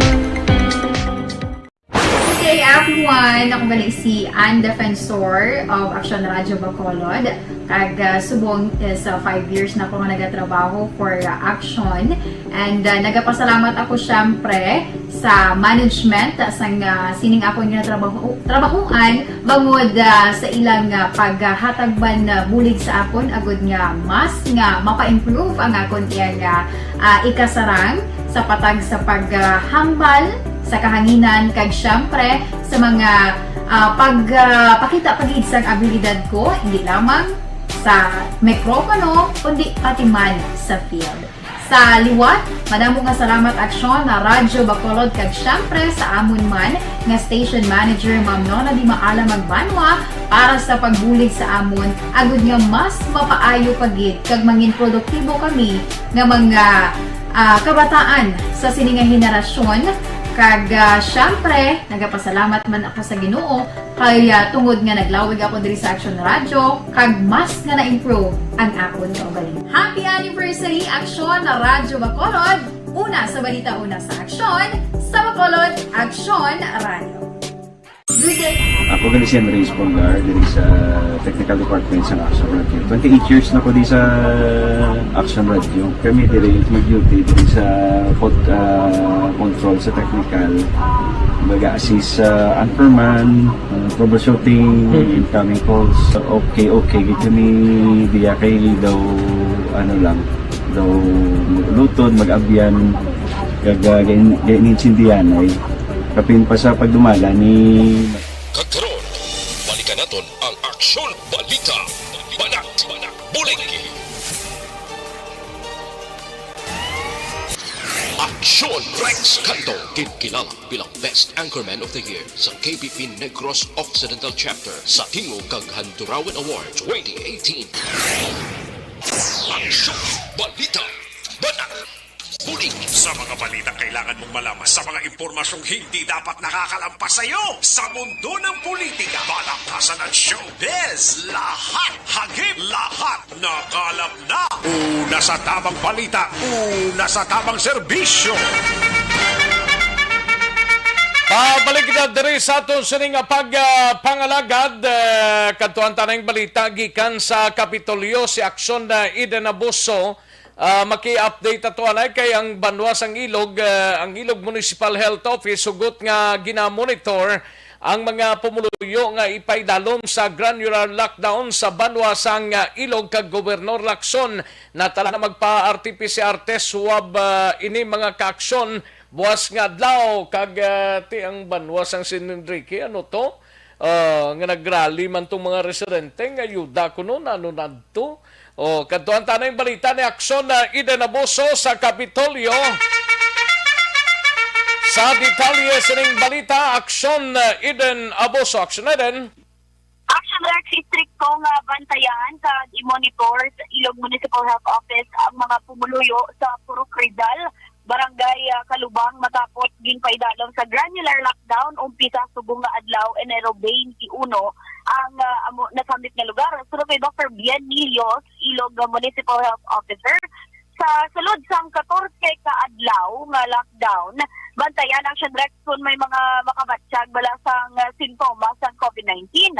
Good day, everyone. Ako gali si Ann Defensor of Action Radio Bacolod. Kag, ah, subong is, ah, five years na ako nga nagatrabaho for, ah, Action. And, ah, nagapasalamat ako, syempre, sa management, ah, sang, ah, sining akon nga trabaho, trabahoan, bangod, ah, sa ilang, ah, paghatag man, ah, bulig sa akon, agud nga mas nga mapa-improve ang akon iya nga, ah, ikasarang sa patag sa paghambal sa kahanginan, kag, syempre, sa mga, ah, pag, ah, pakita pa gid sang abilidad ko, hindi lamang sa mikropono, kundi pati man sa field. Sa liwat, madamo nga salamat, Aksyon, na Radyo Bacolod, kag syempre sa amon man nga station manager, Ma'am Nona Di Maala Magbanwa, para sa pagbulig sa amon, agud nga mas mapaayo pa gid kag mangin produktibo kami nga mga, ah, kabataan sa sini nga henerasyon. Kag, ah, syempre, nagapasalamat man ako sa Ginoo kay, ah, tungod nga naglawig ako diri sa Action Radio, kag mas nga na-improve ang akon kaugalingon. Happy anniversary, Aksyon na Radyo Bacolod! Una sa balita, una sa aksyon, sa Bacolod, Aksyon Radio. Good day! Ako gali si Henry Espolgar, diri sa technical department sa Action Radio. Twenty-eight years na ko di sa Action Radio. Kami diri mag-duty diri sa pod-, ah, control sa technical. Baga assist sa anchorman, ah, troubleshooting, Mhm. incoming calls. Okay, okay. Gid kami diya kay daw, ano lang, daw lutod, mag-abyan, kag, ah, gain-, gain-, gainsindihan ay kapin pa sa pagdumala ni Kag karon, balikan naton ang Aksyon Balita. Banat, bulig. Aksyon Rex Cantong, ginkilala bilang Best Anchorman of the Year sa K B P Negros Occidental Chapter sa Tingog kag Handurawan Award twenty eighteen. Aksyon Balita. Banat. Bulig. Sa mga balitang kailangan mong malaman, sa mga impormasyong hindi dapat nakakalampas sa iyo, sa mundo ng politika, balaktasan at showbiz, lahat hagip, lahat nakalap na. Una sa tamang balita, una sa tamang serbisyo. Pabalik kita diri sa aton sini nga pag, ah, pangalagad, ah, kadtuan ta ning balita gikan sa Kapitolyo, si Aksyon, ah, Eden Abuso. Ah, maki-update ato anay kay ang banwa sang Ilog, ah, ang Ilog Municipal Health Office hugot nga ginamonitor ang mga pumuluyo nga ipaidalom sa granular lockdown sa banwa sang, ah, Ilog kag Gobernador Lacson. Natala na magpa-R T P C R test swab, ah, ini mga kaaksyon buas nga adlaw kag, ah, ti ang banwa sang San Enrique, ano to? Ah, nga nagrally man tong mga residente nga ayuda kuno, ano nadto? O, kadtuan ta na yung balita ni Aksyon, ah, Eden Abuso sa Kapitolyo. Sa detalye sining balita, Aksyon, ah, Eden Abuso. Aksyon, Eden. Action Rex, istrikto nga bantayan kag i-monitor sa Ilog Municipal Health Office ang mga pumuluyo sa Purok Rizal, Barangay, ah, Kalubang, matapos ginpaidalom sa granular lockdown umpisa subong nga adlaw, Enero twenty-one, ang, ah, amo nasambit nga lugar. Suno kay Doktor Bien Milios, Ilog Municipal Health Officer, sa sulod sang katorse ka adlaw nga lockdown, bantayan ang Shinrex kon may mga makabatyag bala sang, ah, sintomas sang COVID nineteen.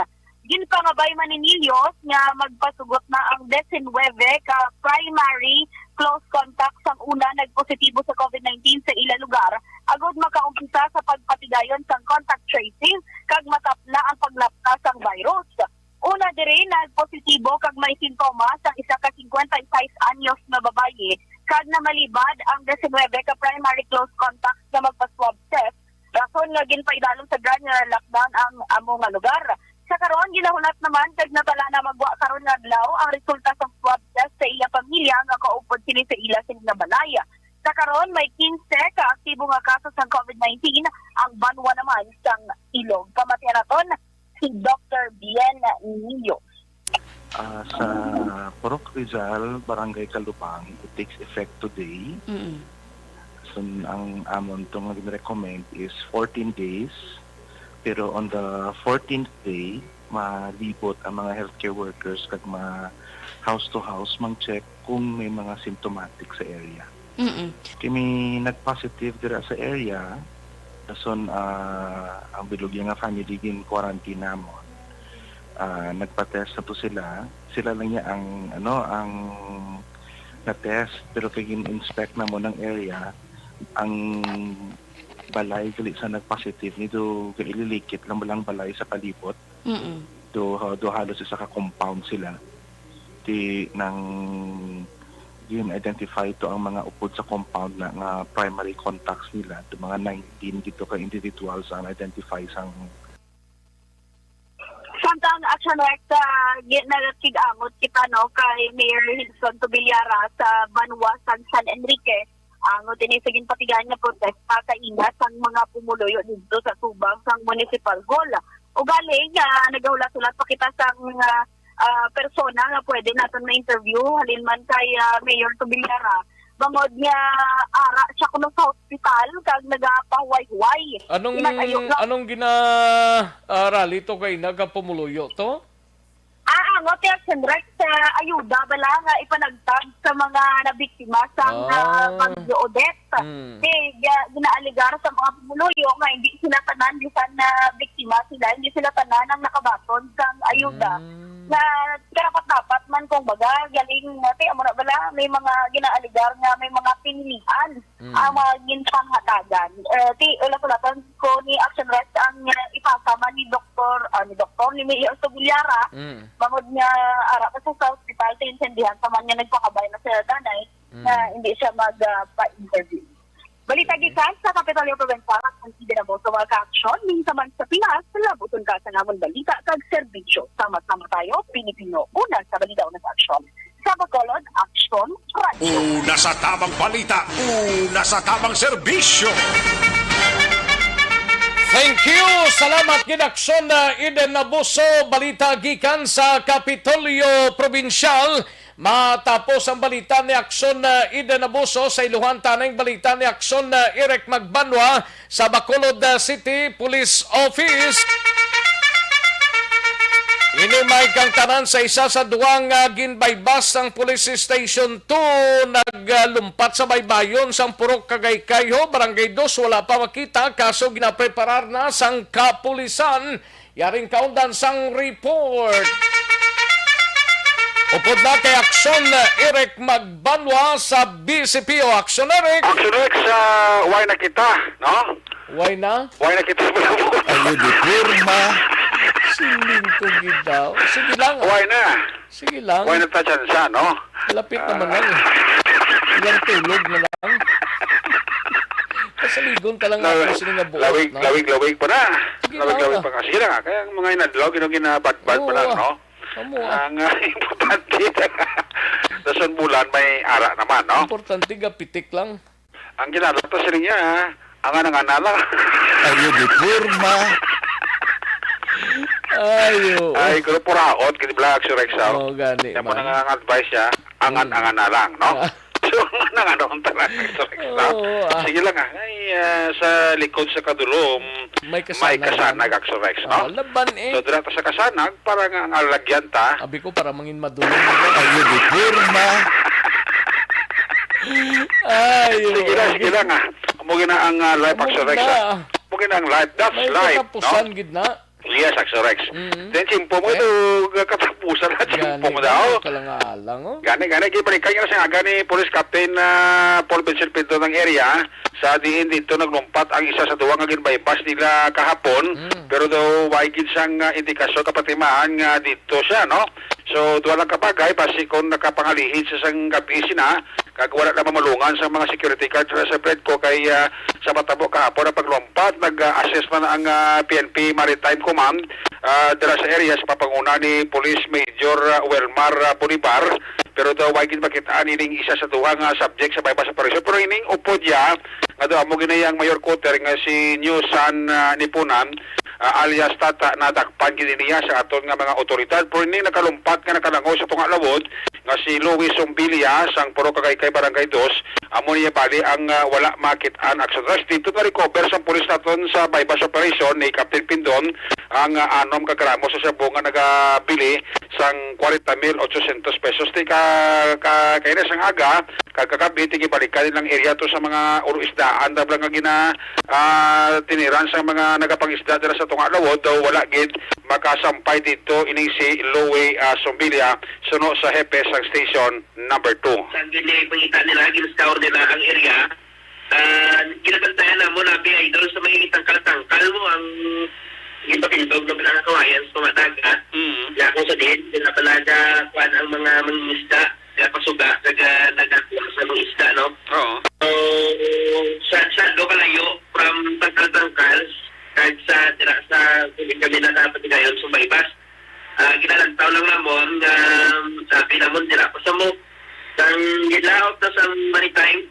Ginpangabay man ni Milios nga magpasugot na ang disinwebe ka primary close contact sang una nagpositibo sa COVID nineteen sa ila lugar, agod makaumpisa sa pagpatigayon sang contact tracing kag matapna ang paglapta sang virus. Una diri, nagpositibo kag may sintomas ang isa ka cincuenta y seis anyos nga babayi, kag namalibad ang disinwebe ka primary close contacts nga magpa-swab test, rason nga ginpaidalom sa granular lockdown ang amo nga lugar. Sa karon, ginahulat naman kag natala na magwa karon nga adlaw ang resulta sang swab test sa iya pamilya nga kaupod sini sa ila sini nga balay. Sa karon, may quince ka aktibo nga kaso sang COVID nineteen ang banwa naman sang Ilog. Pamatian naton si Doktor Bien Nio. Ah, sa Purok Rizal, Barangay Kalubang, it takes effect today. Mm-mm. So, ang amon to nga gin-recommend is fourteen days. Pero on the fourteenth day, malibot ang mga healthcare workers kag ma house to house mang-check kung may mga symptomatic sa area. Mm-mm. Kami nag-positive dira sa area, dason, ah, ang bilog nga family gin-quarantine namon. Ah, nagpa-test na to sila. Sila lang niya ang, ano, ang na-test, pero kay gin-inspect namon ang area, ang balay gali sa nag-positive, ni do ililikit lang lang balay sa palibot. Mm-mm. Do, do halos isa ka compound sila. Ti nang gin-identify to ang mga upod sa compound na nga primary contacts nila, to mga nineteen dito ka individuals ang identify sang Samtang, Action Rex, ah, gi-, nagkig-amot kita, no, kay Mayor Hilson Tubiliara sa banwa sang San Enrique. Ang utini sa ginpatigayon nga protesta kaina sang mga pumuluyo didto sa tubang sang Municipal Hall. Ugaling, ah, nagahulat-hulat pa kita sang, ah, ah, persona nga pwede naton ma-interview, halin man kay, ah, Mayor Tubiliara, bangod nga ara siya kuno sa hospital kag nagapahuway-huway. Anong, Inag-ayo nga anong gina, ah, rally to kay nagapumuluyo to? Ah, ang hotel Sandrex sa ayuda bala nga ipanagtag sa mga nabiktima sang, ah, Ah. Bagyo Odette. Hmm. Kay, ah, ginaalegar sa mga pumuluyo nga hindi sila tanan, bisan na biktima sila, hindi sila tanan ang nakabaton sang ayuda. Hmm. Nga karapat-dapat man, kung baga, galing, ah, ti, amo na bala, may mga ginaalegar nga may mga pinilian Mm. ang mga ginpanghatagan. Eh, ti, ulat-ulatan ko ni Action Rest ang, eh, ipasa man ni Doktor, ah, ni Doktor, ni Mayor Sugulyara, Mm. bangod nga ara pa sa, sa hospital, ti intindihan pa man nga nagpakabay na sila danay, Mm. nga hindi siya mag, ah, pa-interview. Balita Sige. gikan sa Kapitolyo Provincial, ang Ida na mo sa mga ka-aksyon, minsan man sa Pinas, labuton ka sa namon balita kag serbisyo. Sama-sama tayo, Pilipino, una sa balita, una sa aksyon. Sa Bacolod, Aksyon Radio. Una sa tamang balita, una sa tamang serbisyo. Thank you. Salamat gid, Aksyon, uh, Eden Abuso. Balita gikan sa Kapitolyo Probinsyal. Matapos ang balita ni Aksyon, uh, Eden Abuso, sa iluhan tanang balita ni Aksyon, uh, Eric Magbanwa sa Bacolod, uh, City Police Office. Ini may kang tanan sa isa sa duwa nga ginbaybas sang Police Station two, naglumpat sa baybayon sang Purok Kagaykay ho, Barangay Dos, wala pa makita, kaso ginapreparar na sang kapulisan. Yaring kaundan sang report. Upod na kay Aksyon Eric Magbanwa sa B C P O. Aksyon Eric! Aksyon Eric, sa way na kita, no? Way na? Way na kita sa Malabon. Ayo di porma. Siling ko gid daw. Sige lang. Way na. Sige lang. Way na ta tsansa, no? Lapit naman lang eh. Ilang tulog na lang. Kasaligon ka lang ako sini nga buot, lawig, no? Lawig, lawig pa na. Sige lang, lawig, lawig ah. Pa nga. Sige lang, ah. Kaya ang mga inadlaw, gino-, ginabadbad pa lang, ah, no? Amo, ah. Ang, ah, importante, sa sunbulan, may ara naman, no? Importante, gapitik lang. Ang ginalata sila niya, ah, ang anang-ana lang. Ayo di porma. Ayo. Ay, pero puraot, gid bla, Aksyon Rex, ah. Oh, gani. Kaya mo man. Nang ang advice niya, angan-angan na lang, no? Ah. So, nang ano, ang tanan, Aksyon Rex, no? Oo, ah. Sige lang, ah. Ay, ah, sa likod sa kadulom, may kasanag, may kasanag, Aksyon Rex, no? Oh, laban, eh. So, dira ta sa kasanag, para nga ang alagyan ta. Abi ko, para mangin madulom. Ayo di porma. Ayo. Sige lang, sige lang, ah. Amo gina ang, ah, life, Aksyon Rex, ah. Amo gina ang life. That's life, no? May katapusan gid na. Yes, Aksyon Rex. Mm-hmm. Then, simpo mo ito, katapusan na, simpo mo daw. Kalang-alang, oh. Gani, gani, gibalikan nga sa aga ni Police Captain, ah, Paul Vincent Pinto ng area, sa diin dito naglumpat ang isa sa duwa nga ginbaybas nila kahapon, mm, pero daw way gid sang, ah, indikasyon kapatimaan nga dito siya, no? So, duha lang ka bagay, basi kung nakapangalihid sa sang gabi sina, kag wala na mamalungan sa mga security guard sa Predco kay, ah, sa matabo kahapon ang paglumpat, nag-assist man ang, ah, P N P Maritime Command, ah, dira sa area sa papanguna ni Police Major, ah, Welmar, ah, Bolivar, pero daw way gid makitaan ining isa sa duha nga subject sa baybas operation. Pero ining upod ya, nga daw amo gid na ang mayor quarter nga si New San, ah, Nipunan, ah, alias Tata, nadakpan gid niya sa aton nga mga otoridad. Pero ining nakalumpat nga nakalangoy sa tunga lawod, nga si Louis Sombilia sang Purok Kagaykay, Barangay Dos, amo niya bali ang, ah, wala makit-an, Aksyon Rex. Dito na-recover sang pulis naton sa buy-bust operation ni Captain Pindon ang, ah, anom ka gramo sa shabu nga nagabili sang kwarenta mil otsosyentos pesos. Ti ka, ka, kaina sang aga, kag kagabi, ti gibalikan nilang area to sa mga uro-isdaan, dabla nga gina-, ah, tiniran sa mga nagapang-isda dira sa tunga lawod, daw wala gid makasampay dito ining si Louie, ah, Sombilia, suno sa hepe sang Station Number Two. Sa ginipangita nila, gin-scour nila ang area. Ah, ginabantayan namon, abi, idol, sa may tangkal-tangkal mo ang gipatindog ng pinakakawayan sa mga dagat. Mm. Kaya kung sa din, sila pala ga-, kuwan ang mga mangingisda, kaya pasuga, naga-, nagakuha sa mga isda, no? Oo. So, sa, sa do kalayo, from tangkal-tangkal, kahit sa, tira sa, kung kami nakapatigayon sa Baybas, ah, ginalantaw lang namon nga, sabi namon, dira pa sa mo. Sang gilaot na sang maritime,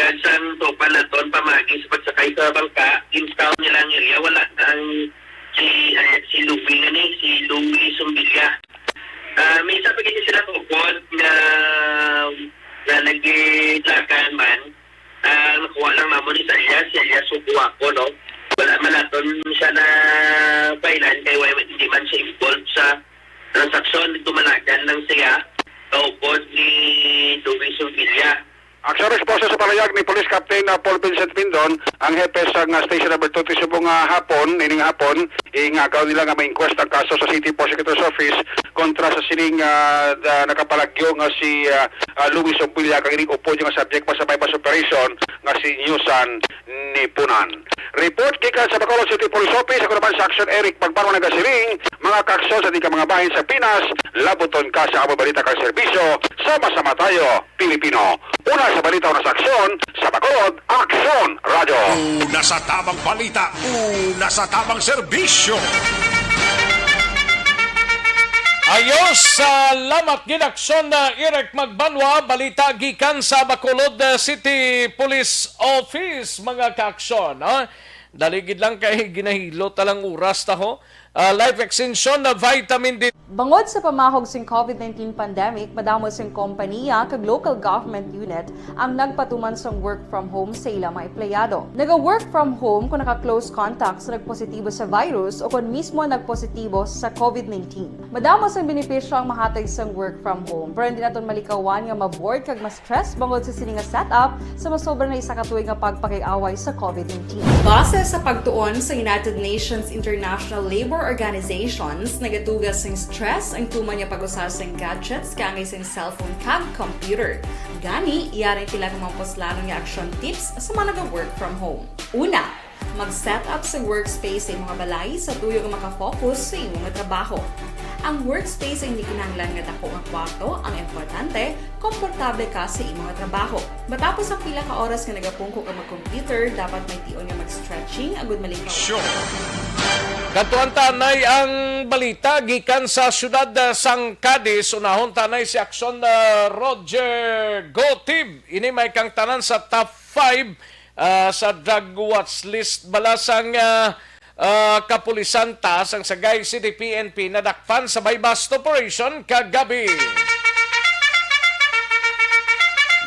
kag sang tropa naton pamagi sa pagsakay sa bangka, gin-scour nila ang area, wala na ang si, eh, si Louie nga ni, si Louie Sumbilia. Ah, may isa pa gid sila tukod nga, nga nagdalagan man. Ah, nakuha lang namon ni sa iya, si alias Subuaco, no? Wala man naton siya na file-an kay wala, hindi man siya involved sa transaksyon. Dumalagan lang siya kaupod ni Louis Sumbilia. Aksyon response sa palayag ni Police Captain, ah, Paul Vincent Pindon, ang hepe sa, ah, Station Number Two, ti subong nga hapon, ining hapon, ingagaw nila nga ma-inquest ang kaso sa City Prosecutor's Office kontra sa sining, ah, da-, nakapalagyo nga si, ah, ah, Louis Sumbilia, kag ining upod nga subject pa sa buy-bust operation nga si Newsan Nipunan. Report gikan sa Bacolod City Police Office, ako naman sa Aksyon Eric Pagbanwa nagasiling, mga kaaksyon sa di ka mga bahin sa Pinas, labuton ka sa among balita kag serbisyo, sama-sama tayo, Pilipino. Una sa balita, una sa aksyon, sa Bacolod, Aksyon Radyo. Una sa tamang balita, una sa tamang serbisyo. Ayos, salamat gid, Aksyon, ah, Eric Magbanwa. Balita gikan sa Bacolod, ah, City Police Office, mga kaaksyon, ha? Dali gid lang kay ginahilo ta lang oras ta, ho. ah, life extension na vitamin D. Bangod sa pamahog sing COVID nineteen pandemic, madamo sing kompaniya kag local government unit ang nagpatuman sang work from home sa ila mga empleyado. Naga-work from home kon naka-close contact sa nagpositibo sa virus o kon mismo nagpositibo sa COVID nineteen. Madamo sang benepisyo ang mahatag sang work from home, pero hindi naton malikawan nga ma-bored kag ma-stress bangod sa sini nga setup sa masobra na isa ka tuig nga pagpakig-away sa COVID nineteen. Base sa pagtuon sa United Nations International Labor Organizations, nagaduga sing stress ang tuman nga pag-usa sing gadgets kaangay sing cellphone kag computer. Gani, yari ang pila ka mga puslanon nga action tips sa mga naga-work from home. Una, mag-set up sa workspace sa imong balay sa tuyo nga makafocus sa imong trabaho. Ang workspace ay hindi kinahanglan nga dako nga kwarto, ang importante, komportable ka sa imong trabaho. Matapos ang pila ka oras nga nagapungko ka mag-computer, dapat may tion nga mag-stretching agud malikaw. Sure. Katuan ta nay ang balita gikan sa siyudad, ah, sang Cadiz. Unahon ta nay si Aksyon, ah, Roger Gotib. Ini may kangtanan sa top five, ah, sa drug watch list bala sang, ah, ah, kapulisan ta sang Sagay City P N P nadakpan sa buy-bust operation kagabi.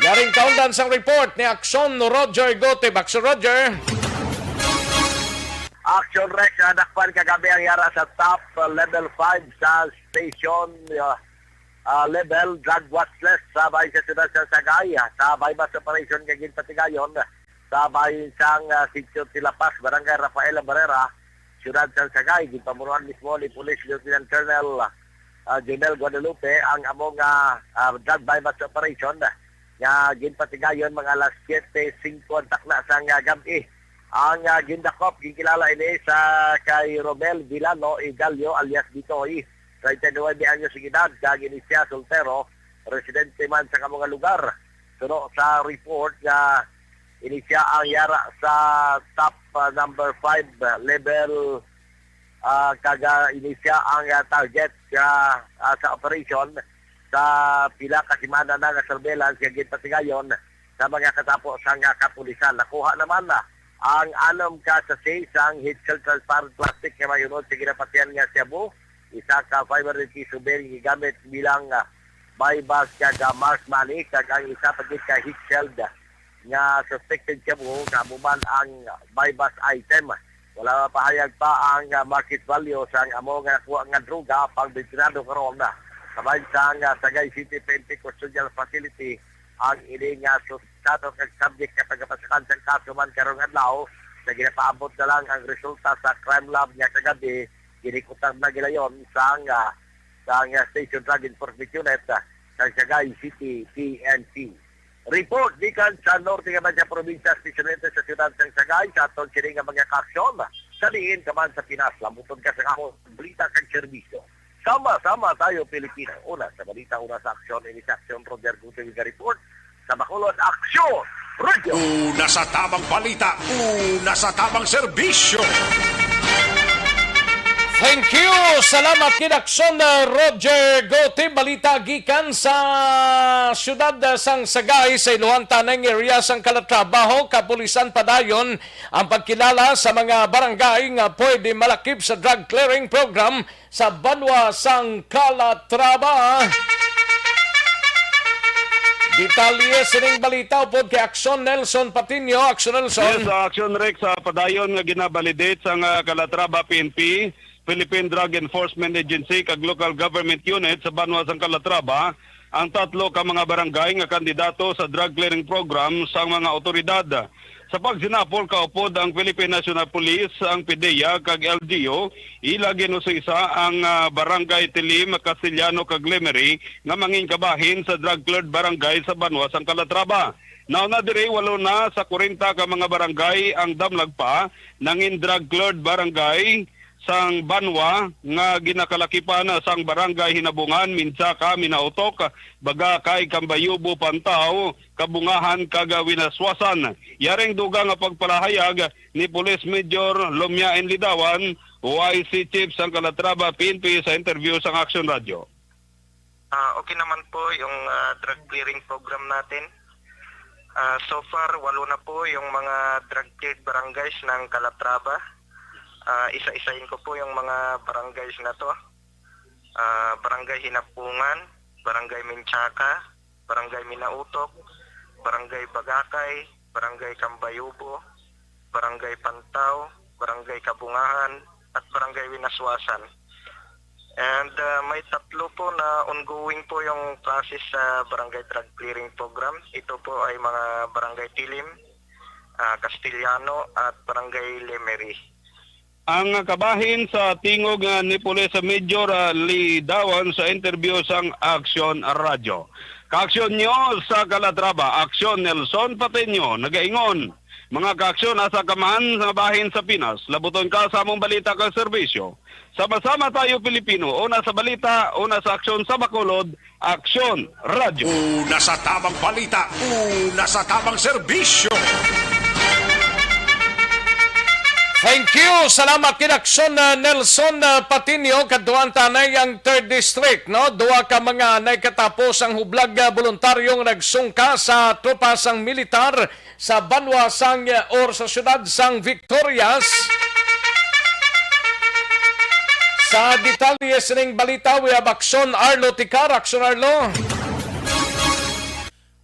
Yaring kaundan sang report ni Aksyon Roger Gotib. Aksyon Roger. Action Rex, nadakpan kagabi ang yara sa top, uh, level five sa station, uh, uh, level drug watch list sa bahin sa siyudad sa Sagay, uh, sa buy-bust operation nga ginpatigayon sa bahin sang, uh, Sitio Tilapas, Barangay Rafael Barrera, siyudad sa Sagay. Ginpamunuan mismo ni Police Lieutenant Colonel, uh, Jonel Guadalupe ang amo nga, uh, drug buy-bust operation nga ginpatigayon mga alas siyete singko ang takna sang, uh, gab-i. Ang, ah, gindakop, ginkilala ini sa kay Romel Vilano Idalio alias Bitoy, treinta y nueve anyos ang edad, kag ini sia soltero, residente man sa kamo nga lugar. Suno sa report nga ini sia ang yara sa top, ah, number five, ah, level, ah, kag, ah, ini sia ang, ah, target, ah, ah, sa operation sa pila ka semana na nga surveillance nga ginpatigayon sa mga katapo sang kapulisan. Nakuha naman na ang anom ka sachet sang heat shield transparent plastic nga mahunod sa ginapatihan nga shabu, isa ka five hundred peso bill gigamit bilang, ah, buy-bust kag, ah, mask money, kag ang isa pa gid ka heat shield nga suspected shabu nga amo man ang buy-bust item. Wala mapahayag pa ang, ah, market value sang amo nga nakuha nga droga, pang bintinado karon, ah, sa bahin sang, ah, Sagay City P N P Custodial Facility ang ini nga suspetado kag subject nga pagapasakan sang kaso man karong adlaw, sa ginapaabot na lang ang resulta sa crime lab nga kagabi ginhikutan na gilayon sang, ah, sang, ah, Station Drug Enforcement Unit, ah, sang Sagay City P N P. Report gikan sa norte nga bansa probinsya, espesyalmente sa siyudad sang Sagay, sa aton sini nga mga kaaksyon. Sa diin ka man sa Pinas, lambuton ka sa amon balita kag serbisyo. Sama-sama tayo, Pilipino. Una sa balita, una sa aksyon, ini sa aksyon, Roger Gutierrez nga report sa Bacolod Aksyon Radio. Una sa tamang balita, una sa tamang serbisyo. Thank you. Salamat kid Aksyon, uh, Roger Gote. Balita gikan sa siyudad, uh, sang Sagay sa Iloan Tanay nga area sang Calatrava. Kapulisan padayon ang pagkilala sa mga barangay nga pwede malakip sa drug clearing program sa banwa sang Calatrava. Detalye sining balita upod kay Aksyon Nelson Patiño. Aksyon Nelson. Yes, uh, Aksyon Rex, uh, padayon nga ginabalidate sang, uh, Calatrava P N P, Philippine Drug Enforcement Agency kag local government unit sa banwa sang Calatrava ang tatlo ka mga barangay nga kandidato sa drug clearing program sang mga awtoridad. Sa pagsinapol, kaupod ang Philippine National Police, ang PDEA kag L G U, ila ginusisa ang, ah, Barangay Tilim, Castellano kag Lemery nga mangin kabahin sa drug cleared barangay sa banwa sang Calatrava. Nauna diri, walo na sa kwarenta ka mga barangay ang damlag pa nangin drug cleared barangay sang banwa nga ginakalakipan sang Barangay Hinabungan, Minsaka, Minautok, Bagakay, Cambayubo, Pantao, Kabungahan, kag Winaswasan. Yaring dugang nga pagpalahayag ni Police Major Lumiain Lidawan, Y C Chief sang Calatrava P N P, sa interview sang Aksyon Radyo. Ah, okay naman po yung, ah, drug clearing program natin. Ah, so far, walo na po yung mga drug cleared barangays ng Calatrava. Ah, isa-isahin ko po yung mga barangays na to. Ah, Barangay Hinapungan, Barangay Menchaca, Barangay Minautok, Barangay Bagakay, Barangay Cambayubo, Barangay Pantao, Barangay Kabungahan, at Barangay Winaswasan. And, ah, may tatlo po na ongoing po yung process sa Barangay Drug Clearing Program. Ito po ay mga Barangay Tilim, ah, Castellano, at Barangay Lemery. Ang kabahin sa tingog, ah, ni Police Major, ah, Lee Dawan sa interview sang Aksyon Radyo. Kaaksyon nyo sa Calatrava, Aksyon Nelson Patino, nagaingon, mga kaaksyon, asa ka man nga bahin sa Pinas, labuton ka sa among balita kag serbisyo. Sama-sama tayo, Pilipino, una sa balita, una sa aksyon, sa Bacolod, Aksyon Radyo. Una sa tamang balita, una sa tamang serbisyo. Thank you. Salamat kid Aksyon, uh, Nelson, uh, Patino. Kadtuan ta anay ang third district, no? Duha ka mga anay katapos ang hublag, uh, voluntaryo nga nagsungka sa tropa sang militar sa banwa sang, uh, or sa siyudad sang Victorias. Sa detalye sining balita, we have Aksyon Arlo Ticar. Aksyon Arlo.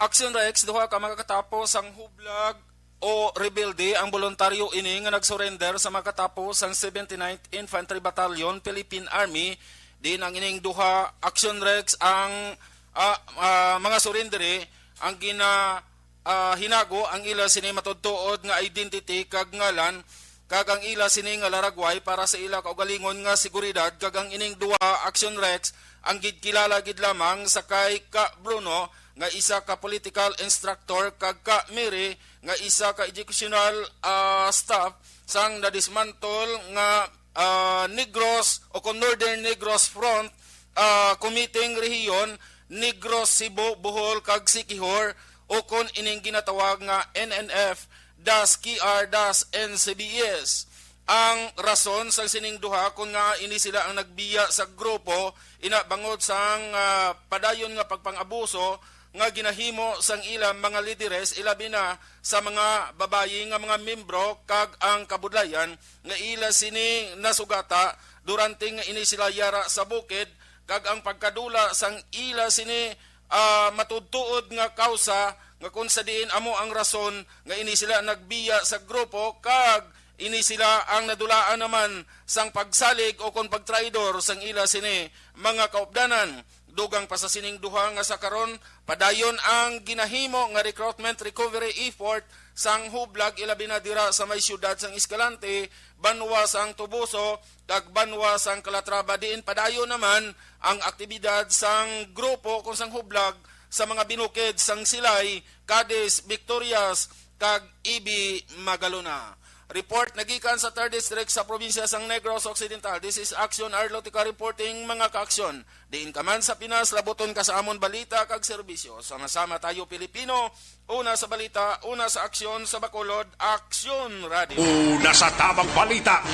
Aksyon Rex, duha ka mga katapos ang hublag o rebelde ang boluntaryo ini nga nag-surrender sa mga katapos ang seventy-ninth Infantry Battalion, Philippine Army, diin ang ining duha, Aksyon Rex, ang, ah, ah, mga surrendere ang gina-, ah, hinago ang ila sini matudtuod nga identity kag ngalan, kag ang ila sini nga laragway para sa ila kaugalingon nga seguridad, kag ang ining duha, Aksyon Rex, ang gidkilala gid lamang sa kay Ka Bruno nga isa ka political instructor kag Ka Mary nga isa ka educational, ah, staff sang nadismantle nga, ah, Negros o kon Northern Negros Front, ah, Committee nga rehiyon, Negros, Cebu, Bohol, kag Siquijor, o kon ining ginatawag nga N N F dash K R dash N C B S. Ang rason sang sining duha kon nga ini sila ang nagbiya sa grupo, ina bangod sang, ah, padayon nga pagpang-abuso nga ginahimo sang ilang mga lideres, ilabi na sa mga babayi nga mga membro, kag ang kabudlayan nga ila sini nasugata durante nga ini sila yara sa bukid, kag ang pagkadula sang ila sini, ah, matudtuod nga kawsa nga kon sa diin amo ang rason nga ini sila nagbiya sa grupo, kag ini sila ang nadulaan naman sang pagsalig o kon pagtraidor sang ila sini mga kaupdanan. Dugang pa sa sining duha nga sa karon, padayon ang ginahimo nga recruitment recovery effort sang hublag, ilabi na dira sa may siyudad sang Escalante, banwa sang Toboso, kag banwa sang Calatrava, diin padayon naman ang aktibidad sang grupo kon sang hublag sa mga binukid sang Silay, Cadiz, Victorias, kag Ibi, Magalona. Report nagikan sa third District sa probinsya sang Negros Occidental. This is Aksyon Arlo Tica reporting, mga kaaksyon. Diin ka man sa Pinas, labuton ka sa amon balita kag serbisyo. Sama-sama tayo, Pilipino. Una sa balita, una sa aksyon, sa Bacolod, Aksyon Radio. Una sa tamang balita,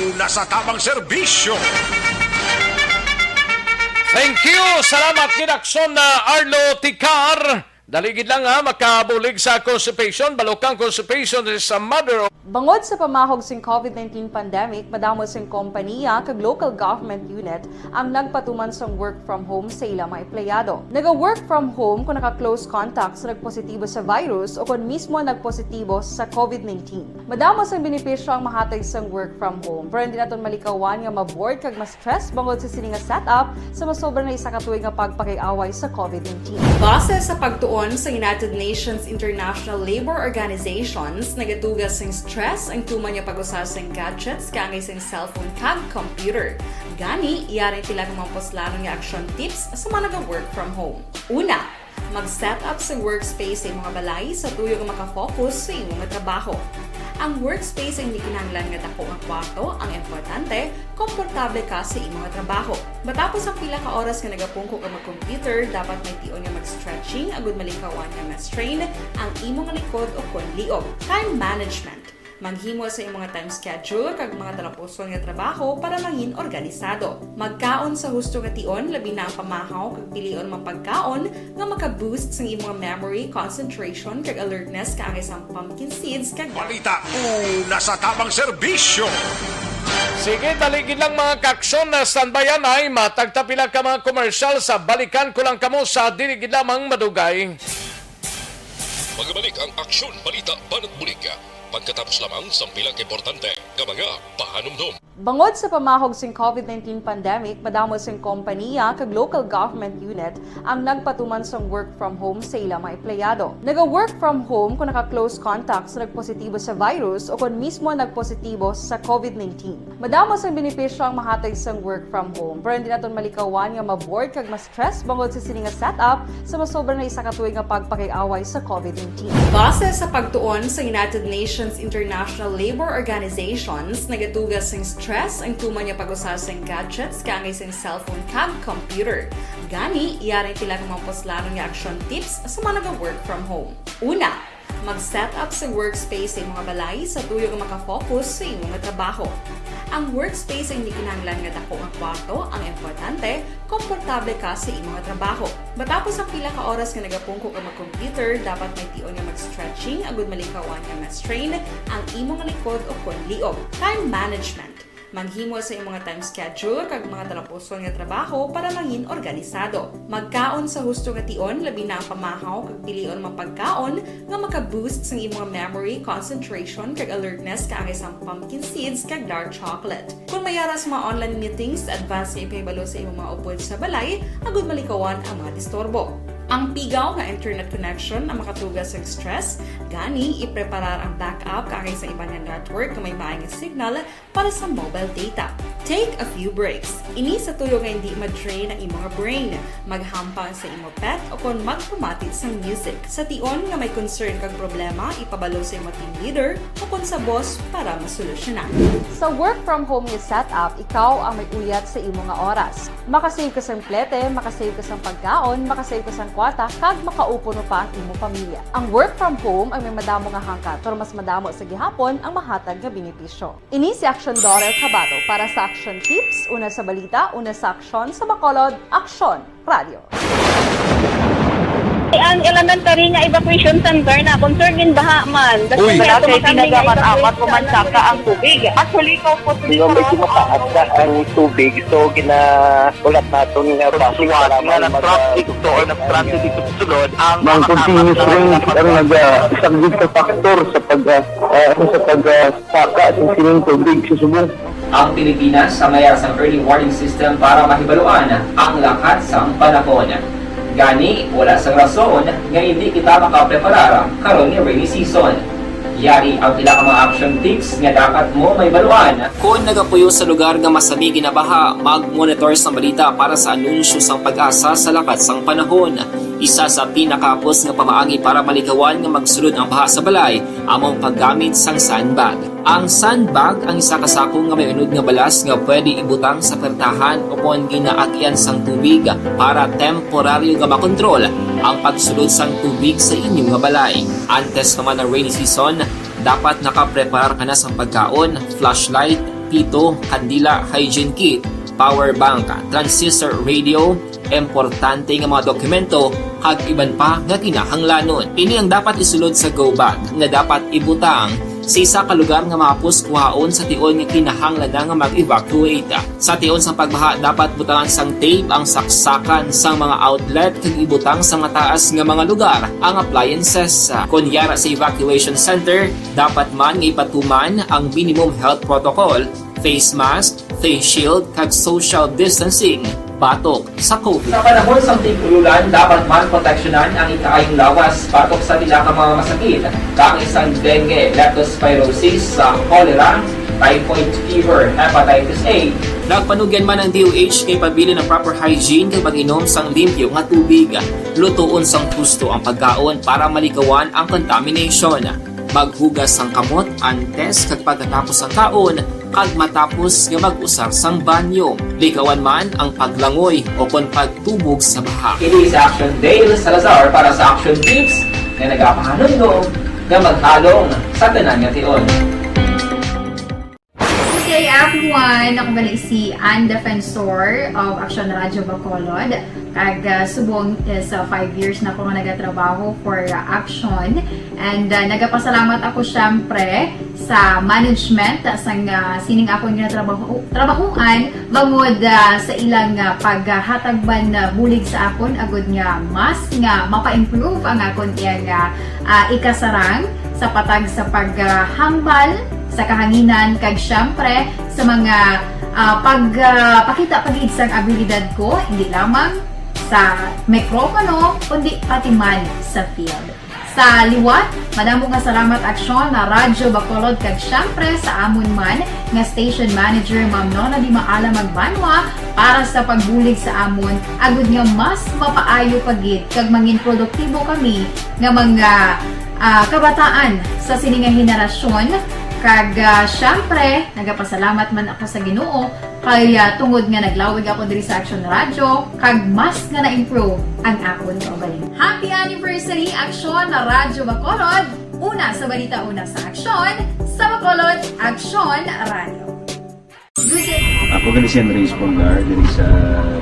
una sa tamang serbisyo. Thank you. Salamat gid, Aksyon, uh, Arlo Ticar. Dali gid lang, ha, makabulig sa constipation. Balukang, constipation is a mother of Bangod sa pamahog sing COVID nineteen pandemic, madamo sing kompaniya kag local government unit ang nagpatuman sang work from home sa ilang mga empleyado. Naga-work from home kung naka-close contact sa nagpositibo sa virus o kung mismo nagpositibo sa COVID nineteen. Madamo sang benepisyo ang mahatag sang work from home, pero hindi naton malikawan nga ma-bored kag ma-stress bangod sa sini nga setup sa masobra na isa ka tuig nga pagpakig-away sa COVID nineteen. Base sa pagtuon sa United Nations International Labor Organizations, nagatuga sing stress ang tuman nga pag-usa sing gadgets kaangay sing cellphone kag computer. Gani, yari ang pila ka mga puslanon nga action tips sa mga naga-work from home. Una, mag-set up sa workspace sa imong balay sa tuyo nga makafocus sa imong trabaho. Ang workspace ay hindi kinahanglan nga dako nga kwarto, ang importante, komportable ka sa imong trabaho. Matapos ang pila ka oras nga nagapungko ka mag-computer, dapat may tion nga mag-stretching agud malikawan nga ma-strain ang imong likod o kon liog. Time management. Maghimo sa imong time schedule kag mga talapuson nga trabaho para mangin organisado. Magkaon sa husto nga tion, labi na ang pamahaw kag pilion mga pagkaon nga maka-boost sang imong memory, concentration, kag alertness, kaangay sang pumpkin seeds kag Balita una sa tamang serbisyo. Sige, dali gid lang, mga kaaksyon, na standbyan ay matagtapila ka mga komersyal. Sa balikan ko lang kamo sa dili gid lamang madugay. Magabalik ang Aksyon Balita Banat Bulig pagkatapos lamang sang pila ka importante nga mga pahanumdom. Bangod sa pamahog sing covid nineteen pandemic, madamo sing kompaniya kag local government unit ang nagpatuman sang work from home sa ila mga empleyado. Naga-work from home kung naka-close contact sa nagpositibo sa virus o kon mismo nagpositibo sa covid nineteen. Madamo sang benepisyo ang mahatag sang work from home, pero hindi naton malikawan nga ma-bored kag ma-stress bangod sa sini nga setup sa masobra na isa ka tuig nga pagpakig-away sa covid nineteen. Base sa pagtuon sa United Nations International Labor Organizations, nagatuga sing stress ang tuman nga pag-usa sing gadgets kaangay sing cellphone kag computer. Gani, yari ang pila ka mga puslanon nga action tips sa mga naga-work from home. Una, mag-set up sa workspace sa imong balay sa tuyo nga makafocus sa imong trabaho. Ang workspace ay hindi kinahanglan nga dako nga kwarto, ang importante, komportable ka sa imong trabaho. Matapos ang pila ka oras nga nagapungko ka mag-computer, dapat may tion nga mag-stretching agud malikawan nga ma-strain ang imong likod o kon liog. Time management. Maghimo sa imong time schedule kag mga talapuson nga trabaho para mangin organisado. Magkaon sa husto nga tion, labi na ang pamahaw kag pilion mga pagkaon nga maka-boost sang imong memory, concentration, kag alertness kaangay sang pumpkin seeds kag dark chocolate. Kung may ara sa mga online meetings, advance nga ipahibalo sa imong mga upod sa balay agud malikawan ang mga disturbo. Ang pigaw nga internet connection ang makatuga sang stress, gani ipreparar ang backup kaangay sa iban nga network nga may maayo nga signal para sa mobile data. Take a few breaks. Ini sa tuyo nga hindi ma-drain ang imong brain. Maghampang sa imo pet o kon magpamati sang music. Sa tion nga may concern kag problema, ipabalo sa imo team leader o kon sa boss para masolusyonan. Sa work from home nga setup, ikaw ang may uyat sa imo nga oras. Makasave ka sang plete, makasave ka sang pagkaon, makasave ka sang kwarta, kag makaupod pa ang imo pamilya. Ang work from home ay may madamo nga hangkat, pero mas madamo sa gihapon ang mahatag nga benepisyo. Ini si Aksyon Dorel Cabato para sa Aksyon Tips, una sa balita, una sa aksyon, sa Bacolod, Aksyon Radio. Ang elementary nga evacuation center na concern in baha man. Uy. Wala kay tinaga man amat o mansaka ang tubig. Actually, ikaw po, di ba, medyo mataas na ang tubig, so ginahulat naton nga basi nga nag-traffic to or nag-transit dito sa sulod ang mga continuous rain ang nag-saglit sa factor sa pag, ah, ah, sa pag, ah, saka sa sining tubig sa subong. Ang Pilipinas ang mayara sang early warning system para mahibaluan ang lakat sang panahon. Gani, wala sang rason nga hindi kita makapreparar karon nga rainy season. Yari ang pila ka mga action tips nga dapat mo mahibaluan. Kon nagapuyo sa lugar nga masami ginabaha, mag-monitor sang balita para sa anunsyo sang PAGASA sa lakat sang panahon. Isa sa pinakahapos nga pamaagi para malikawan nga magsulod ang baha sa balay amo ang paggamit sang sandbag. Ang sandbag ang isa ka sako nga may unod nga balas nga pwede ibutang sa pertahan o kon ginaagyan sang tubig para temporaryo nga makontrol ang pagsulod sang tubig sa inyo nga balay. Antes pa man ang rainy season, dapat nakapreparar ka na sang pagkaon, flashlight, pito, kandila, hygiene kit, power bank, transistor radio, importante nga mga dokumento, kag iban pa nga kinahanglanon. Ini ang dapat isulod sa go bag nga dapat ibutang sa isa ka lugar nga mahapos kuhaon sa tion nga kinahanglan na nga mag-evacuate. Sa tion sang pagbaha, dapat butangan sang tape ang saksakan sang mga outlet kag ibutang sa mataas nga mga lugar ang appliances. Kon yara sa evacuation center, dapat man nga ipatuman ang minimum health protocol, face mask, face shield, kag social distancing batok sa COVID. Sa panahon sang tig-ulolan, dapat man proteksyonan ang ikaayong lawas batok sa pila ka mga masakit, kaangay sang dengue, leptospirosis, sa cholera, typhoid fever, hepatitis A. Nagpanugyan man ang D O H nga ipabilin ang proper hygiene kag mag-inom sang limpyo nga tubig. Lutoon sang husto ang pagkaon para malikawan ang contamination. Maghugas sang kamot antes kag pagkatapos sang kaon, kag matapos nga mag-usar sang banyo. Likawan man ang paglangoy o kon pagtubog sa baha. Ini si Action Dale Salazar para sa Action Tips nga nagapahanumdom nga maghalong sa tanan nga tion. Ang C I F One, ako gali si Ann Defensor of Action Radio Bacolod. Kag, ah, subong is, ah, five years na ako nga nagatrabaho for, ah, Action. And, ah, nagapasalamat ako, syempre, sa management, ah, sang, ah, sining akon nga trabaho, trabahuan, bangod, ah, sa ilang, ah, paghatag man, ah, bulig sa akon, agud nga mas nga mapa-improve ang akon iyang, ah, ah, ikasarang sa patag sa paghambal sa kahanginan, kag syempre sa mga, ah, pag, ah, pakita pa gid sang abilidad ko, hindi lamang sa mikropono, kundi pati man sa field. Sa liwat, madamo nga salamat, Aksyon, na Radyo Bacolod, kag syempre sa amon man nga station manager, Ma'am Nona Di Maala Magbanwa, para sa pagbulig sa amon, agud nga mas mapaayo pa gid kag mangin produktibo kami nga mga, ah, kabataan sa sini nga henerasyon. Kag, ah, syempre, nagapasalamat man ako sa Ginoo kay, ah, tungod nga naglawig ako diri sa Action Radio, kag mas nga na-improve ang akon kaugalingon. Happy anniversary, Action Radyo Bacolod! Una sa balita, una sa aksyon, sa Bacolod, Action Radio. Ako gali si Henry Espolgar, diri sa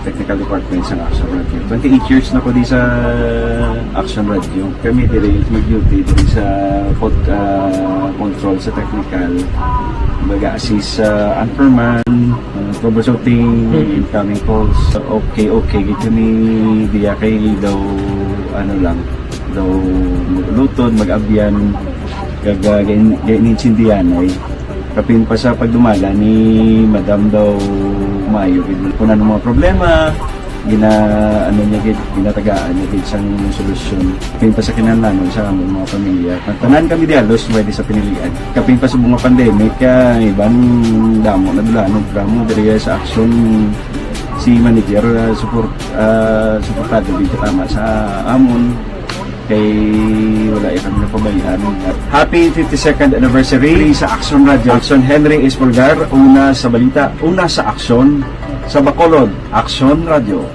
Technical Department sa Action Radio. Twenty-eight years na ko di sa Action Radio. Kami diri mag-duty diri sa pod-, ah, control sa technical. Baga assist sa anchorman, ah, troubleshooting, incoming calls. Okay, okay, gid kami diya kay daw, ano lang, daw mag-ulutod, mag-abyan, kag, ah, gain-, gainintindihan ay. Kapin pa sa pagdumala ni Madam daw maayo gid. Kung ano mga problema, gina, ano niya gid, ginatagaan niya gid sang solusyon. Kapin pa sa kinahanglanon sa among mga pamilya. Tanan kami di halos pwede sa pinilian. Kapin pa sa mga pandemic, ah, iban damo na dula, ano, damo diri sa aksyon si manager, ah, support, ah, suportado gid tama sa amon. Kay wala ya kami napabayaan. Happy fifty-second anniversary sa Action Radio. Action Henry Espolgar, una sa balita, una sa aksyon, sa Bacolod, Action Radio.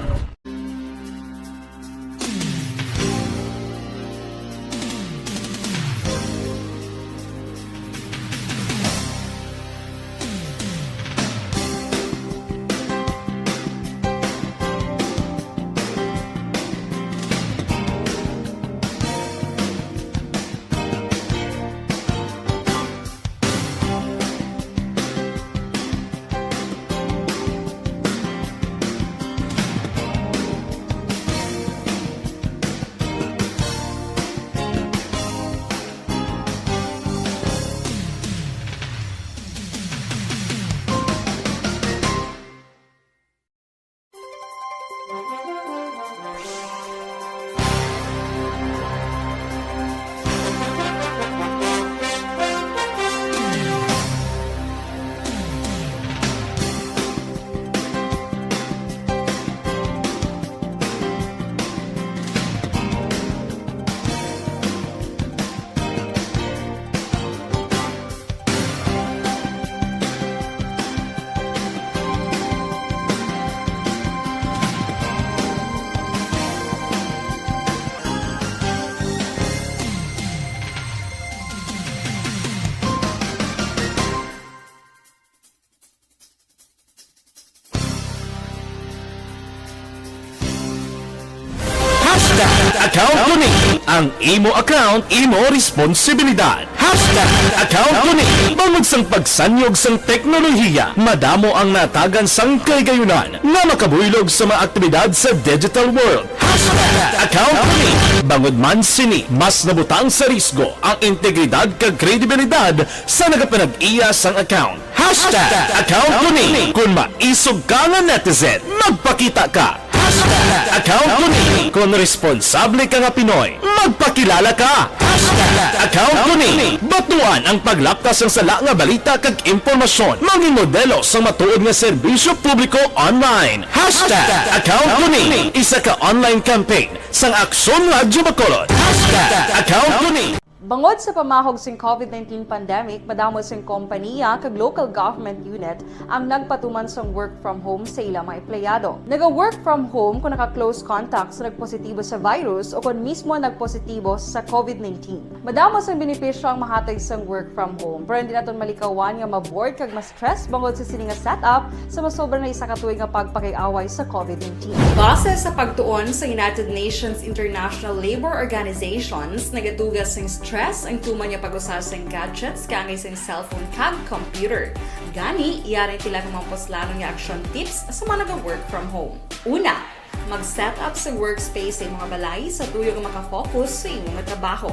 Hashtag account ko ni. Ang imo account, imo responsibilidad. Hashtag account ko ni. Bangod sang pagsanyog sang teknolohiya, madamo ang natagan sang kahigayunan nga makabuylog sa mga aktibidad sa digital world. Hashtag account ko ni. Bangod man sini, mas nabutang sa risgo ang integridad kag kredibilidad sa nagapanag-iya sang account. Hashtag account ko ni. Kung maisog ka nga netizen, magpakita ka. Hashtag account ko ni. Kung responsable ka nga Pinoy, magpakilala ka. Hashtag account ko ni. Batuan ang paglapkas sang sala nga balita kag impormasyon. Mangin modelo sang matuod nga serbisyo publiko online. Hashtag account ko ni. Isa ka online campaign sang Aksyon Radyo Bacolod. Hashtag account ko ni. Bangod sa pamahog sing COVID nineteen pandemic, madamo sing kompaniya kag local government unit ang nagpatuman sang work from home sa ila mga empleyado. Naga-work from home kung naka-close contact sa nagpositibo sa virus o kon mismo nagpositibo sa COVID nineteen. Madamo sang benepisyo ang mahatag sang work from home, pero hindi naton malikawan nga ma-bored kag ma-stress bangod sa sini nga setup sa masobra na isa ka tuig nga pagpakig-away sa COVID nineteen. Base sa pagtuon sa United Nations International Labour Organizations, nagatuga sing stress ang tuman nga pag-usa sing gadgets kaangay sing cellphone kag computer. Gani, yari ang pila ka mga puslanon nga action tips sa mga naga-work from home. Una, mag-set up sa workspace sa imong balay sa tuyo nga makafocus sa imong trabaho.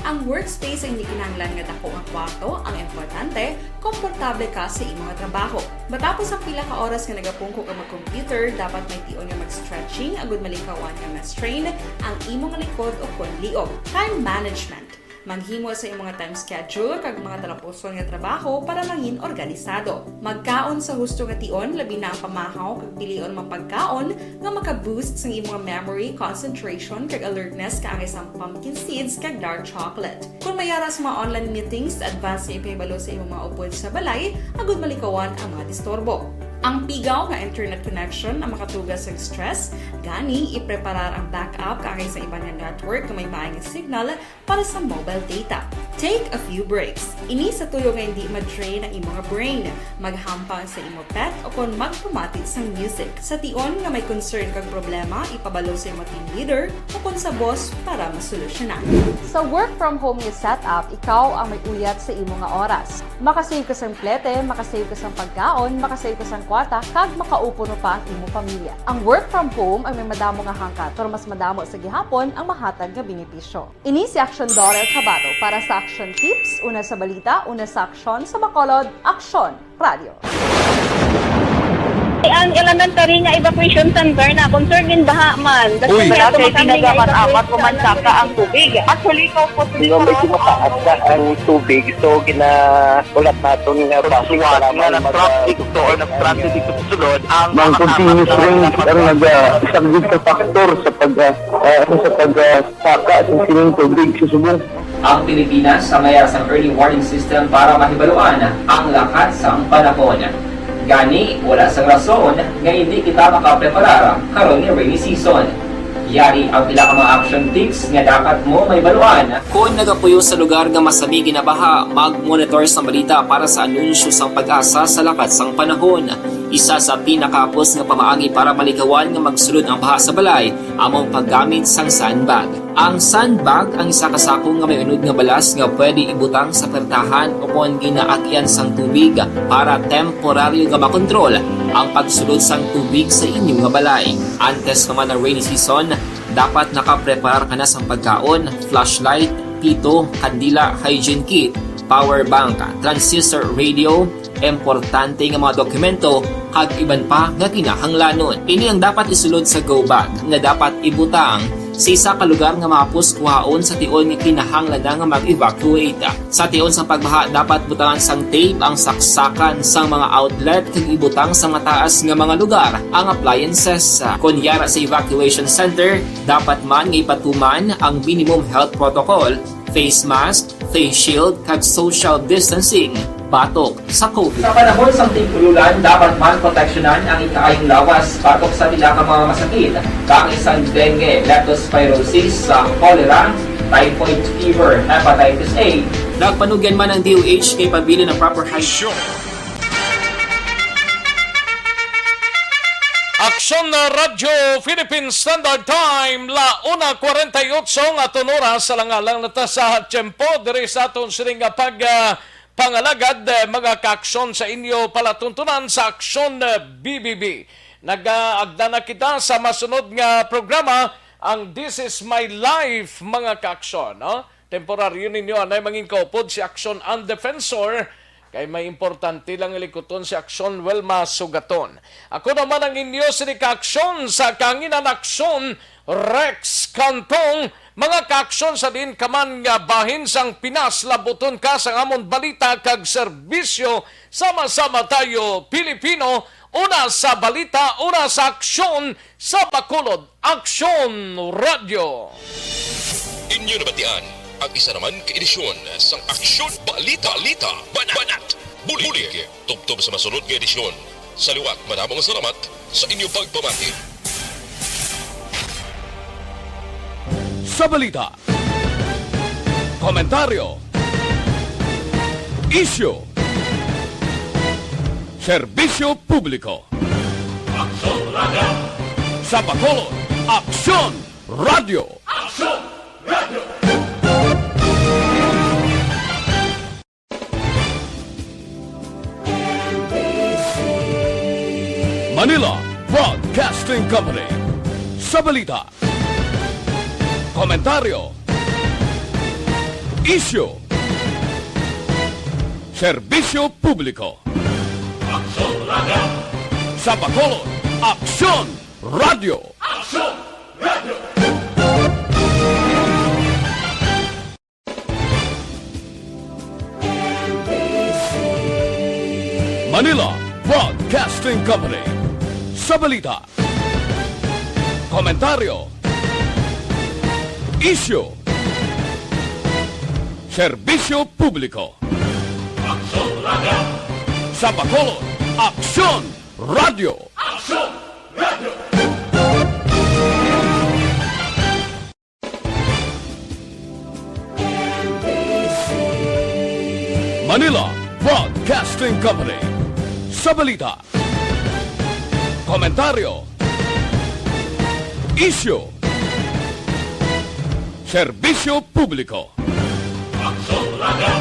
Ang workspace ay hindi kinahanglan nga dako nga kwarto, ang importante, komportable ka sa imong trabaho. Matapos ang pila ka oras nga nagapungko ka mag-computer, dapat may tion nga mag-stretching agud malikawan nga ma-strain ang imong likod o kon liog. Time management. Maghimo sa imong mga time schedule kag mga talapuson nga trabaho para mangin organisado. Magkaon sa husto nga tion, labi na ang pamahaw kag pilion mga pagkaon nga maka-boost sang imong memory, concentration, kag alertness kaangay sang pumpkin seeds kag dark chocolate. Kon may ara sa mga online meetings, advance nga ipahibalo sa imong mga upod sa balay agud malikawan ang mga disturbo. Ang pigaw nga internet connection ang makatuga sang stress, gani ipreparar ang backup kaangay sa iban nga network nga may maayong signal para sa mobile data. Take a few breaks. Ini sa tuyo nga hindi ma-drain ang imo nga brain. Maghampang sa imo pet o kon magpamati sang music. Sa tion nga may concern kag problema, ipabalo sa imo team leader o kon sa boss para masolusyonan. Sa work from home nga setup, ikaw ang may uyat sa imo nga oras. Makasave ka sang plete, makasave ka sang pagkaon, makasave ka sang kwarta, kag makaupod pa ang imo pamilya. Ang work from home ang may madamo nga hangkat, pero mas madamo sa gihapon ang mahatag nga benepisyo. Ini si Action Dorer Cabato para sa Action Tips, una sa balita, una sa aksyon, sa Bacolod, Aksyon Radio. Ang elementary nga evacuation center na concern din baha man. Uy. Wala kay tinaga man apat ko man saka ang tubig. Actually, ko po. Di ba may tumataas na ang tubig? So, ginahulat naton nga basi suwat nga nag-traffic to or nag-transit dito sa sulod ang mga continuous rain ang nag-, ah, isang good factor sa pag, ah, ah, sa pag, ah, saka sa sining tubig sa subong. Ang Pilipinas ang may sang early warning system para mahibaluan ang lakat sang panahon. Gani, wala sang rason nga hindi kita makapreparar karon nga rainy season. Yari ang pila ka mga action tips nga dapat mo mahibaluan. Kon nagapuyo sa lugar nga masami ginabaha, mag-monitor sang balita para sa anunsyo sang PAGASA sa lakat sang panahon. Isa sa pinakahapos nga pamaagi para malikawan nga magsulod ang baha sa balay amo ang paggamit sang sandbag. Ang sandbag ang isa ka sako nga may unod nga balas nga pwede ibutang sa pertahan o kon ginaagyan sang tubig para temporaryo nga makontrol ang pagsulod sang tubig sa inyo nga balay. Antes pa man ang rainy season, dapat nakapreparar ka na sang pagkaon, flashlight, pito, kandila, hygiene kit, power bank, transistor radio, importante nga mga dokumento, kag iban pa nga kinahanglanon. Ini ang dapat isulod sa go bag nga dapat ibutang sa isa ka lugar nga mahapos kuhaon sa tion nga kinahanglan na nga mag-evacuate. Sa tion sa pagbaha, dapat butangan sang tape ang saksakan sang mga outlet kag ibutang sa mataas nga mga lugar ang appliances. Kon yara sa evacuation center, dapat man nga ipatuman ang minimum health protocol, face mask, face shield, kag social distancing batok sa COVID. Sa panahon sang tig-ulan, dapat man proteksyonan ang ikaayong lawas batok sa pila ka mga masakit, kaangay sang dengue, leptospirosis, sa cholera, typhoid fever, hepatitis A. Nagpanugyan man ang D O H kay pabilin ang proper hygiene. Aksyon na Radyo Philippine Standard Time, la una cuarenta y ocho nga aton oras, alang-alang na ta sa tiyempo diri sa aton sining nga pag, ah, pangalagad, eh, mga kaaksyon sa inyo palatuntunan sa Aksyon, eh, B B B. Nag-aagda na kita sa masunod nga programa, ang This Is My Life, mga kaaksyon, no? Temporaryo ninyo anay mangin kaupod si Aksyon ang Defensor, kay may importante lang likuton si Aksyon Wilma Sugaton. Ako naman ang inyo sini kaaksyon sa kahanginan, Aksyon Rex Cantong. Mga kaaksyon, sa diin ka man nga bahin sang Pinas, labuton ka sang amon balita kag serbisyo. Sama-sama tayo, Pilipino, una sa balita, una sa aksyon, sa Bacolod Aksyon Radyo. Inyo nabatian Ang isa naman ka edisyon sang Aksyon Balita, Balita, Banat, Banat, Bulig. Tubtob sa masunod nga edisyon. Sa liwat, madamo nga salamat sa inyo pagpamati. Sa balita, komentaryo, isyu, serbisyo publiko. Aksyon Radio! Sa Bacolod, Aksyon Radio! Aksyon Radio! Manila Broadcasting Company. Sa balita, komentaryo, isyu, serbisyo publiko. Aksyon Radio! Sa Bacolod, Aksyon Radio! Aksyon Radio! Manila Broadcasting Company. Sa balita, komentaryo, isyu, serbisyo publiko. Aksyon Radio! Sa Bacolod, Aksyon Radio! Aksyon Radio! Manila Broadcasting Company. Sa balita, komentaryo, isyu, serbisyo publiko. Aksyon Radio!